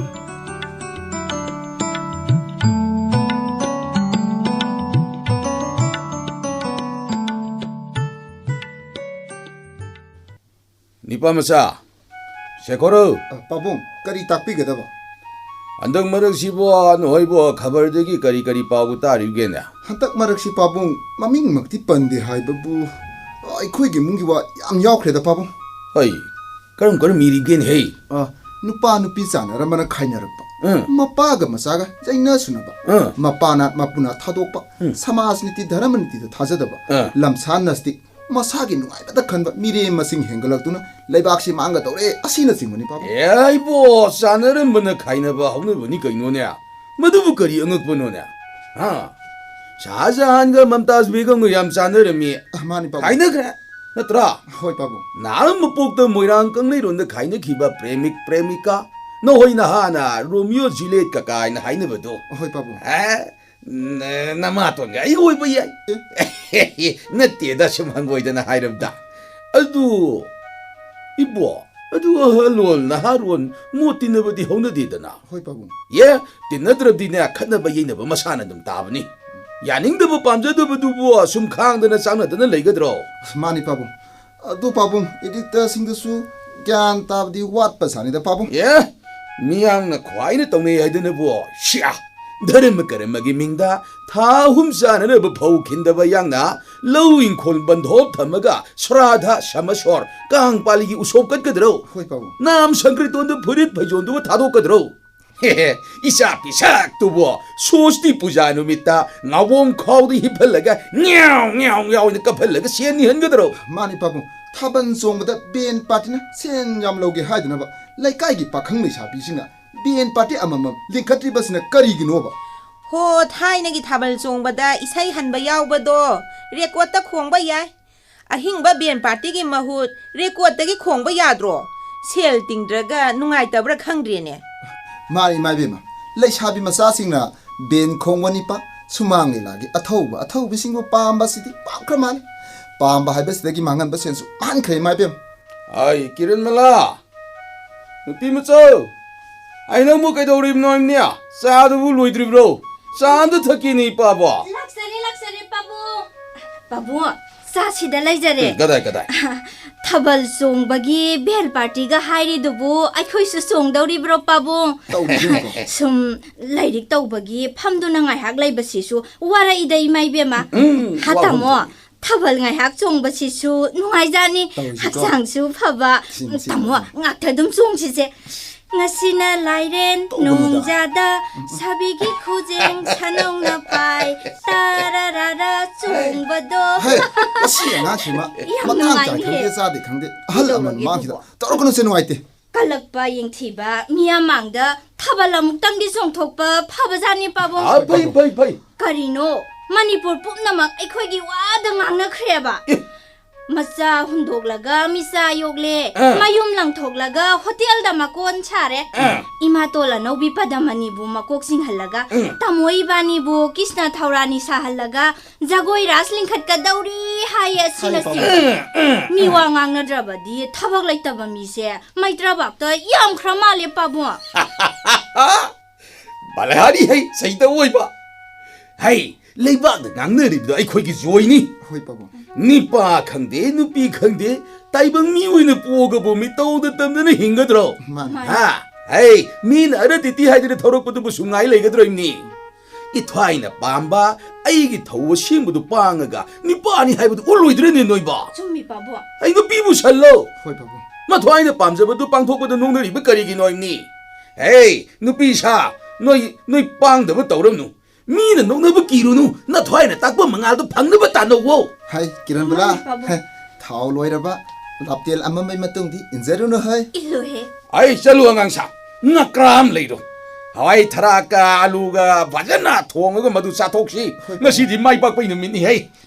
ꯅꯤꯄꯥ ꯃꯆꯥ, ꯁꯦꯈꯣꯔꯧ꯫ ꯑ, ꯄꯥꯕꯨꯡ, ꯀꯔꯤ ꯇꯥꯛꯄꯤꯒꯗꯕ? ꯍꯟꯗꯛ ꯃꯔꯛꯁꯤꯕꯣ, ꯅꯈꯣꯏꯕꯣ, ꯈꯕꯔꯗꯒꯤ ꯀꯔꯤ ꯀꯔꯤ ꯄꯥꯎꯕꯨ ꯇꯥꯔꯤꯕꯒꯦꯅꯦ? ꯍꯟꯗꯛ ꯃꯔꯛꯁꯤ ꯄꯥꯕꯨꯡ, ꯃꯃꯤꯡꯃꯛꯇꯤ ꯄꯟꯗꯦ ꯍꯥꯏꯕꯕꯨ, ꯑ, ꯑꯩꯈꯣꯏꯒꯤ ꯏꯃꯨꯡꯒꯤ ꯋꯥ ꯌꯥꯝ ꯌꯥꯎꯈ꯭ꯔꯦꯗ ꯄꯥꯕꯨꯡ꯫ ꯍꯩ, ꯀꯔꯝ ꯀꯔꯝ ꯃꯤꯔꯤꯕꯒꯦꯅꯦ ꯍꯩ? ꯑ, ꯅꯨꯄꯥ ꯅꯨꯄꯤ ꯆꯥꯟꯅꯔꯝꯕꯅ ꯈꯥꯏꯅꯔꯛꯄ, ꯎꯝ꯫ ꯃꯄꯥꯒ ꯃꯆꯥꯒ ꯆꯩꯅ ꯁꯨꯅꯕ, ꯎꯝ꯫ ꯃꯄꯥꯅ ꯃꯄꯨꯅ ꯊꯥꯗꯣꯛꯄ, ꯎꯝ꯫ ꯁꯃꯥꯖ ꯅꯤꯇꯤ ꯙꯔꯃ ꯅꯤꯇꯤꯗ ꯊꯥꯖꯗꯕ, ꯑ꯫ ꯂꯝꯁꯥ ꯅꯁꯇꯤꯛ, ꯃꯁꯥꯒꯤ ꯅꯨꯡꯉꯥꯏꯕꯗ ꯈꯟꯕ ꯃꯤꯔꯦꯝ ꯃꯁꯤꯡ ꯍꯦꯟꯒꯠꯂꯛꯇꯨꯅ ꯂꯩꯕꯥꯛꯁꯤ ꯃꯥꯡꯒꯗꯧꯔꯦ ꯑꯁꯤꯅꯆꯤꯡꯕꯅꯤ ꯄꯥꯕꯨꯡ꯫ ꯑꯦ, ꯑꯩꯕꯣ, ꯆꯥꯟꯅꯔꯝꯕꯅ ꯈꯥꯏꯅꯕ ꯍꯧꯅꯕꯅꯤ ꯀꯩꯅꯣꯅꯦ꯫ ꯃꯗꯨꯕꯨ ꯀꯔꯤ ꯑꯉꯛꯄꯅꯣꯅꯦ? ꯍꯥ? ꯁꯥꯍ ꯖꯍꯥꯟꯒ ꯃꯝꯇꯥꯖ ꯕꯦꯒꯝꯒ ꯌꯥꯝ ꯆꯥꯟꯅꯔꯝꯃꯤ꯫ ꯑ, ꯃꯥꯅꯤ ꯄꯥꯕꯨꯡ꯫ ꯈꯥꯏꯅꯈ꯭ꯔꯦ꯫ ꯅꯠꯇ꯭ꯔꯥ? ꯍꯣꯏ, ꯄꯥꯕꯨꯡ꯫ ꯅꯍꯥꯟ ꯃꯄꯣꯛꯇ ꯃꯣꯏꯔꯥꯡ ꯀꯪꯂꯩꯔꯣꯟꯗ ꯈꯥꯏꯅꯈꯤꯕ ꯄ꯭ꯔꯦꯃꯤꯛ ꯄ꯭ꯔꯦꯃꯤꯀꯥ, ꯅꯈꯣꯏ ꯅꯍꯥꯟꯅ ꯔꯣꯃꯤꯌꯣ ꯖꯨꯂꯤꯌꯦꯠ ꯀꯀꯥ ꯍꯥꯏꯅ ꯍꯥꯏꯅꯕꯗꯣ꯫ ꯍꯣꯏ, ꯄꯥꯕꯨꯡ꯫ ꯑꯦ, ꯅ-, ꯅꯃꯥꯇꯣꯟꯒ ꯑꯩꯒ ꯑꯣꯏꯕ ꯌꯥꯏ꯫ ꯅꯠꯇꯦꯗ, ꯁꯨꯝ ꯍꯪꯒꯣꯏꯗꯅ ꯍꯥꯏꯔꯕꯗ꯫ ꯑꯗꯨ, ꯏꯕꯣ, ꯑꯗꯨ ꯑꯍꯜꯂꯣꯟ ꯅꯍꯥꯔꯣꯟ ꯃꯣꯠ ꯇꯤꯟꯅꯕꯗꯤ ꯍꯧꯅꯗꯦꯗꯅ꯫ ꯍꯣꯏ, ꯄꯥꯕꯨꯡ꯫ ꯑꯦ, ꯇꯤꯟꯅꯗ꯭ꯔꯕꯗꯤꯅꯦ, ꯈꯠꯅꯕ ꯌꯩꯅꯕ ꯃꯁꯥꯅ ꯑꯗꯨꯝ ꯇꯥꯕꯅꯤ꯫ ꯌꯥꯅꯤꯡꯗꯕ ꯄꯥꯝꯖꯗꯕꯗꯨꯕꯨ ꯁꯨꯝ ꯈꯥꯡꯗꯅ ꯆꯥꯡꯅꯗꯅ ꯂꯩꯒꯗ꯭ꯔꯣ? ꯑꯁ, ꯃꯥꯅꯤ, ꯄꯥꯕꯨꯡ꯫ ꯑꯗꯨ, ꯄꯥꯕꯨꯡ, ꯏꯗꯤꯛꯇꯁꯤꯡꯗꯁꯨ ꯒ꯭ꯌꯥꯟ ꯇꯥꯕꯗꯤ ꯋꯥꯠꯄ ꯁꯥꯅꯤꯗ, ꯄꯥꯕꯨꯡ꯫ ꯑꯦ, ꯃꯤꯌꯥꯝꯅ ꯈ꯭ꯋꯥꯏꯅ ꯇꯧꯅꯩ ꯍꯥꯏꯗꯅꯕꯨ, ꯁꯤꯌꯥ! ꯙꯔꯃ ꯀꯔꯃꯒꯤ ꯃꯤꯡꯗ ꯊꯥ ꯑꯍꯨꯝ ꯆꯥꯅꯅꯕ ꯐꯧ ꯈꯤꯟꯗꯕ ꯌꯥꯡꯅ ꯂꯧ ꯏꯪꯈꯣꯜ ꯕꯟꯙꯣꯞ ꯊꯝꯃꯒ ꯁ꯭ꯔꯥꯙ, ꯁꯃꯁꯣꯔ, ꯀꯥꯡ ꯄꯥꯂꯤꯒꯤ ꯎꯁꯣꯞ ꯀꯠꯀꯗ꯭ꯔꯣ? ꯍꯣꯏ, ꯄꯥꯕꯨꯡ꯫ ꯅꯥꯝ ꯁꯪꯀ꯭ꯔꯤꯇꯣꯟꯗ ꯐꯨꯔꯤꯠ ꯐꯩꯖꯣꯝꯗꯨꯒ ꯊꯥꯗꯣꯛꯀꯗ꯭ꯔꯣ? ꯍꯦ ꯍꯦ, ꯏꯆꯥ ꯄꯤꯁꯛꯇꯨꯕꯨ ꯁꯣꯁꯇꯤ ꯄꯨꯖꯥ ꯅꯨꯃꯤꯠꯇ ꯉꯥꯋꯣꯡ ꯈꯥꯎꯗ ꯍꯤꯞꯍꯜꯂꯒ ꯉ꯭ꯌꯥꯎ ꯉ꯭ꯌꯥꯎ ꯉ꯭ꯌꯥꯎꯅ ꯀꯞꯍꯜꯂꯒ ꯁꯦꯟ ꯅꯤꯍꯟꯒꯗ꯭ꯔꯣ? ꯃꯥꯅꯤ, ꯄꯥꯕꯨꯡ꯫ ꯊꯥꯕꯜ ꯆꯣꯡꯕꯗ ꯕꯦꯟ ꯄꯥꯔꯇꯤꯅ ꯁꯦꯟ ꯌꯥꯝ ꯂꯧꯒꯦ ꯍꯥꯏꯗꯅꯕ ꯂꯩꯀꯥꯏꯒꯤ ꯄꯥꯈꯪ ꯂꯩꯁꯥꯕꯤꯁꯤꯡꯅ ꯕꯦꯟ ꯄꯥꯔꯇꯤ ꯑꯃꯃꯝ ꯂꯤꯡꯈꯠꯇ꯭ꯔꯤꯕꯁꯤꯅ ꯀꯔꯤꯒꯤꯅꯣꯕ? ꯍꯣ, ꯊꯥꯏꯅꯒꯤ ꯊꯥꯕꯜ ꯆꯣꯡꯕꯗ ꯏꯁꯩ ꯍꯟꯕ ꯌꯥꯎꯕꯗꯣ ꯔꯦꯀꯣꯔꯠꯇ ꯈꯣꯡꯕ ꯌꯥꯏ꯫ ꯑꯍꯤꯡꯕ ꯕꯦꯟ ꯄꯥꯔꯇꯤꯒꯤ ꯃꯍꯨꯠ ꯔꯦꯀꯣꯔꯠꯇꯒꯤ ꯈꯣꯡꯕ ꯌꯥꯗ꯭ꯔꯣ? ꯁꯦꯜ ꯇꯤꯡꯗ꯭ꯔꯒ ꯅꯨꯡꯉꯥꯏꯇꯕ꯭ꯔꯥ ꯈꯪꯗ꯭ꯔꯦꯅꯦ꯫ ꯃꯥꯅꯤ, ꯏꯃꯥ ꯏꯕꯦꯝꯃ, ꯂꯩꯁꯥꯕꯤ ꯃꯆꯥꯁꯤꯡꯅ ꯕꯦꯟ ꯈꯣꯡꯕ ꯅꯤꯄꯥ, ꯁꯨꯃꯥꯡ ꯂꯤꯂꯥꯒꯤ ꯑꯊꯧꯕ ꯑꯊꯧꯕꯤꯁꯤꯡꯕꯨ ꯄꯥꯝꯕꯁꯤꯗꯤ ꯄꯥꯝꯈ꯭ꯔ ꯃꯥꯜꯂꯤ꯫ ꯄꯥꯝꯕ ꯍꯥꯏꯕꯁꯤꯗꯒꯤ ꯃꯥꯡꯍꯟꯕ ꯁꯦꯟꯁꯨ ꯃꯥꯡꯈ꯭ꯔꯦ, ꯏꯃꯥ ꯏꯕꯦꯝꯃ꯫ ꯑꯩ, ꯀꯤꯔꯟꯃꯂꯥ! ꯅꯨꯄꯤ ꯃꯆꯧ! ꯑꯩ, ꯅꯪꯕꯨ ꯀꯩꯗꯧꯔꯤꯕꯅꯣ ꯍꯥꯏꯕꯅꯤ? ꯆꯥꯗꯨꯕꯨ ꯂꯣꯏꯗ꯭ꯔꯤꯕ꯭ꯔꯣ? ꯆꯥ ꯑꯝꯇ ꯊꯛꯀꯦꯅꯦ, ꯏꯄꯥꯕꯣ꯫ ꯂꯥꯛꯆꯔꯦ, ꯂꯥꯛꯆꯔꯦ, ꯄꯥꯕꯨꯡ꯫ ꯄꯥꯕꯨꯡ, ꯆꯥꯁꯤꯗ ꯂꯩꯖꯔꯦ꯫ ꯎꯝ, ꯀꯗꯥꯏ, ꯀꯗꯥꯏ? ꯊꯥꯕꯜ ꯆꯣꯡꯕꯒꯤ ꯕꯦꯟ ꯄꯥꯔꯇꯤꯒ ꯍꯥꯏꯔꯤꯗꯨꯕꯨ ꯑꯩꯈꯣꯏꯁꯨ ꯆꯣꯡꯗꯧꯔꯤꯕ꯭ꯔꯣ, ꯄꯥꯕꯨꯡ? ꯇꯧꯔꯤꯁꯤꯕꯣ꯫ ꯁꯨꯝ ꯂꯥꯏꯔꯤꯛ ꯇꯧꯕꯒꯤ ꯐꯝꯗꯨꯅ ꯉꯥꯏꯍꯥꯛ ꯂꯩꯕꯁꯤꯁꯨ ꯋꯥꯔꯛꯏꯗ, ꯏꯃꯥ ꯏꯕꯦꯝꯃ꯫ ꯎꯝ, ꯍꯥ, ꯋꯥꯐꯝ ꯇꯥꯃꯣ, ꯊꯣꯛꯏ꯫ ꯊꯥꯕꯜ ꯉꯥꯏꯍꯥꯛ ꯆꯣꯡꯕꯁꯤꯁꯨ ꯅꯨꯡꯉꯥꯏꯖꯥꯠꯅꯤ꯫ ꯇꯧꯁꯤꯀꯣ꯫ ꯍꯛꯆꯥꯡꯁꯨ ꯐꯕ꯫ ꯁꯤꯅꯤ, ꯁꯤꯅꯤ, ꯇꯥꯃꯣ, ꯁꯤꯅꯤ꯫ ꯉꯥꯛꯇ ꯑꯗꯨꯝ ꯆꯣꯡꯁꯤꯁꯦ꯫ ꯉꯁꯤꯅ ꯂꯥꯏꯔꯦꯟ ꯇꯧꯒꯅꯨꯗ꯫ ꯅꯣꯡꯖꯥꯗ, ꯁꯥꯕꯤꯒꯤ ꯈꯨꯖꯦꯡ ꯁꯅꯧꯅ ꯄꯥꯏ, ꯇꯥꯔꯥꯔꯥꯔꯥ ꯆꯣꯡꯕꯗꯣ꯫ ꯍꯦ, ꯃꯁꯤ ꯑꯉꯥꯡꯁꯤꯃ ꯌꯥꯝ ꯃꯇꯥꯡ ꯆꯥꯏ ꯅꯨꯡꯉꯥꯏꯅꯦ꯫ ꯈꯪꯗꯦ, ꯆꯥꯗꯦ ꯈꯪꯗꯦ, ꯑꯍꯜ ꯂꯃꯟ ꯀꯩꯗꯧꯔꯒꯦ ꯃꯃꯥꯡꯁꯤꯗ ꯑꯗꯨꯕꯣ? ꯇꯧꯔꯛꯀꯅꯨꯁꯦ, ꯅꯨꯡꯉꯥꯏꯇꯦ꯫ ꯀꯜꯂꯛꯄ ꯌꯦꯡꯊꯤꯕ ꯃꯤꯌꯥꯝ ꯃꯥꯡꯗ ꯊꯥꯕꯜ ꯑꯃꯨꯛꯇꯪꯗꯤ ꯆꯣꯡꯊꯣꯛꯄ ꯐꯕꯖꯥꯠꯅꯤ, ꯄꯥꯕꯨꯡ꯫ ꯑꯥ, ꯐꯩ, ꯐꯩ, ꯐꯩ꯫ ꯀꯔꯤꯅꯣ? ꯃꯅꯤꯄꯨꯔ ꯄꯨꯝꯅꯃꯛ ꯑꯩꯈꯣꯏꯒꯤ ꯋꯥꯗ ꯉꯥꯡꯅꯈ꯭ꯔꯦꯕ꯫ ꯑꯦ, ꯃꯆꯥ ꯍꯨꯟꯗꯣꯛꯂꯒ ꯃꯤꯆꯥ ꯌꯣꯛꯂꯦ꯫ ꯑꯥ꯫ ꯃꯌꯨꯝ ꯂꯪꯊꯣꯛꯂꯒ ꯍꯣꯇꯦꯜꯗ ꯃꯀꯣꯟ ꯁꯥꯔꯦ꯫ ꯑꯥ꯫ ꯏꯃꯥꯇꯣꯜ ꯑꯅꯧꯕꯤ ꯄꯗꯃꯅꯤꯕꯨ ꯃꯀꯣꯛ ꯆꯤꯡꯍꯜꯂꯒ ꯎꯝ꯫ ꯇꯥꯃꯣ ꯏꯕꯥꯅꯤꯕꯨ ꯀ꯭ꯔꯤꯁꯅ ꯊꯧꯔꯥꯅꯤ ꯁꯥꯍꯜꯂꯒ ꯖꯒꯣꯏ ꯔꯥꯁ ꯂꯤꯡꯈꯠꯀꯗꯧꯔꯤ ꯍꯥꯏꯌꯦ꯫ ꯑꯁꯤꯅꯆꯤꯡꯕ꯫ ꯍꯥꯏ ꯄꯥꯕꯨꯡ꯫ ꯃꯤ ꯋꯥ ꯉꯥꯡꯅꯗ꯭ꯔꯕꯗꯤ ꯊꯕꯛ ꯂꯩꯇꯕ ꯃꯤꯁꯦ ꯃꯩꯇ꯭ꯔꯥꯕꯥꯛꯇ ꯌꯥꯝꯈ꯭ꯔ ꯃꯥꯜꯂꯦ ꯄꯥꯕꯨꯡ꯫ ꯕꯂꯍꯥꯔꯤ ꯍꯩ ꯁꯩꯇ ꯑꯣꯏꯕ꯫ ꯍꯩ, ꯂꯩꯕꯥꯛꯅ ꯉꯥꯡꯅꯔꯤꯕꯗꯣ ꯑꯩꯈꯣꯏꯒꯤ ꯖꯣꯏꯅꯤ꯫ ꯍꯣꯏ ꯄꯥꯕꯨꯡ꯫ ꯅꯤꯄꯥ ꯈꯪꯗꯦ, ꯅꯨꯄꯤ ꯈꯪꯗꯦ, ꯇꯥꯏꯕꯪ ꯃꯤ ꯑꯣꯏꯅ ꯄꯣꯛꯑꯒꯕꯨ ꯃꯤꯇꯧꯗ ꯇꯝꯗꯅ ꯍꯤꯡꯒꯗ꯭ꯔꯣ? ꯃꯥꯅꯤ꯫ ꯍꯥ? ꯍꯩ, ꯃꯤꯅ ꯑꯔꯗꯤꯇꯤ ꯍꯥꯏꯗꯅ ꯊꯧꯔꯛꯄꯗꯨꯕꯨ ꯁꯨꯝ ꯉꯥꯏ ꯂꯩꯒꯗ꯭ꯔꯣ ꯏꯝꯅꯤ? ꯏꯊ꯭ꯋꯥꯏꯅ ꯄꯥꯝꯕ ꯑꯩꯒꯤ ꯊꯧ ꯑꯁꯦꯡꯕꯗꯨ ꯄꯥꯡꯉꯒ ꯅꯤꯄꯥꯅꯤ ꯍꯥꯏꯕꯗꯨ ꯎꯠꯂꯣꯏꯗ꯭ꯔꯅꯦ ꯅꯣꯏꯕꯣ? ꯆꯨꯝꯃꯤ ꯄꯥꯕꯨꯡ꯫ ꯑꯩ ꯅꯨꯄꯤꯕꯨ ꯁꯜꯂꯣ꯫ ꯍꯣꯏ ꯄꯥꯕꯨꯡ꯫ ꯃꯊ꯭ꯋꯥꯏꯅ ꯄꯥꯝꯖꯕꯗꯨ ꯄꯥꯡꯊꯣꯛꯄꯗ ꯅꯣꯡꯅꯔꯤꯕ ꯀꯔꯤꯒꯤꯅꯣ ꯏꯝꯅꯤ? ꯍꯦ, ꯅꯨꯄꯤ ꯁꯥ, ꯅꯣꯏ, ꯅꯣꯏ ꯄꯥꯡꯗꯕ ꯇꯧꯔꯝꯅꯨ꯫ ꯃꯤꯅ ꯅꯣꯛꯅꯕ ꯀꯤꯔꯨꯅꯨ, ꯅꯊ꯭ꯋꯥꯏꯅ ꯇꯥꯛꯄ ꯃꯉꯥꯜꯗꯣ ꯐꯪꯅꯕ ꯇꯥꯟꯅꯧꯋꯣ꯫ ꯍꯥꯏ, ꯀꯤꯔꯟꯕꯂꯥ, ꯃꯥꯅꯤ, ꯄꯥꯕꯨꯡ꯫ ꯍꯦ, ꯊꯥꯎ ꯂꯣꯏꯔꯕ, ꯂꯥꯞꯇꯦꯜ ꯑꯃꯝꯕꯩ ꯃꯇꯨꯡꯗꯤ ꯏꯟꯖꯔꯨꯅꯨ ꯍꯩ꯫ ꯏꯜꯂꯨꯍꯦ꯫ ꯑꯩ ꯆꯠꯂꯨ ꯑꯉꯥꯡ ꯁꯥ, ꯉꯀ꯭ꯔꯥ ꯑꯃ ꯂꯩꯔꯣ꯫ ꯍꯋꯥꯏ ꯊꯔꯥꯛꯀ ꯑꯂꯨꯒ ꯐꯖꯅ ꯊꯣꯡꯉꯒ ꯃꯗꯨ ꯆꯥꯊꯣꯛꯁꯤ꯫ ꯍꯣꯏ, ꯄꯥꯕꯨꯡ꯫ ꯉꯁꯤꯗꯤ ꯃꯥꯏ ꯄꯥꯛꯄꯩ ꯅꯨꯃꯤꯠꯅꯤ ꯍꯩ꯫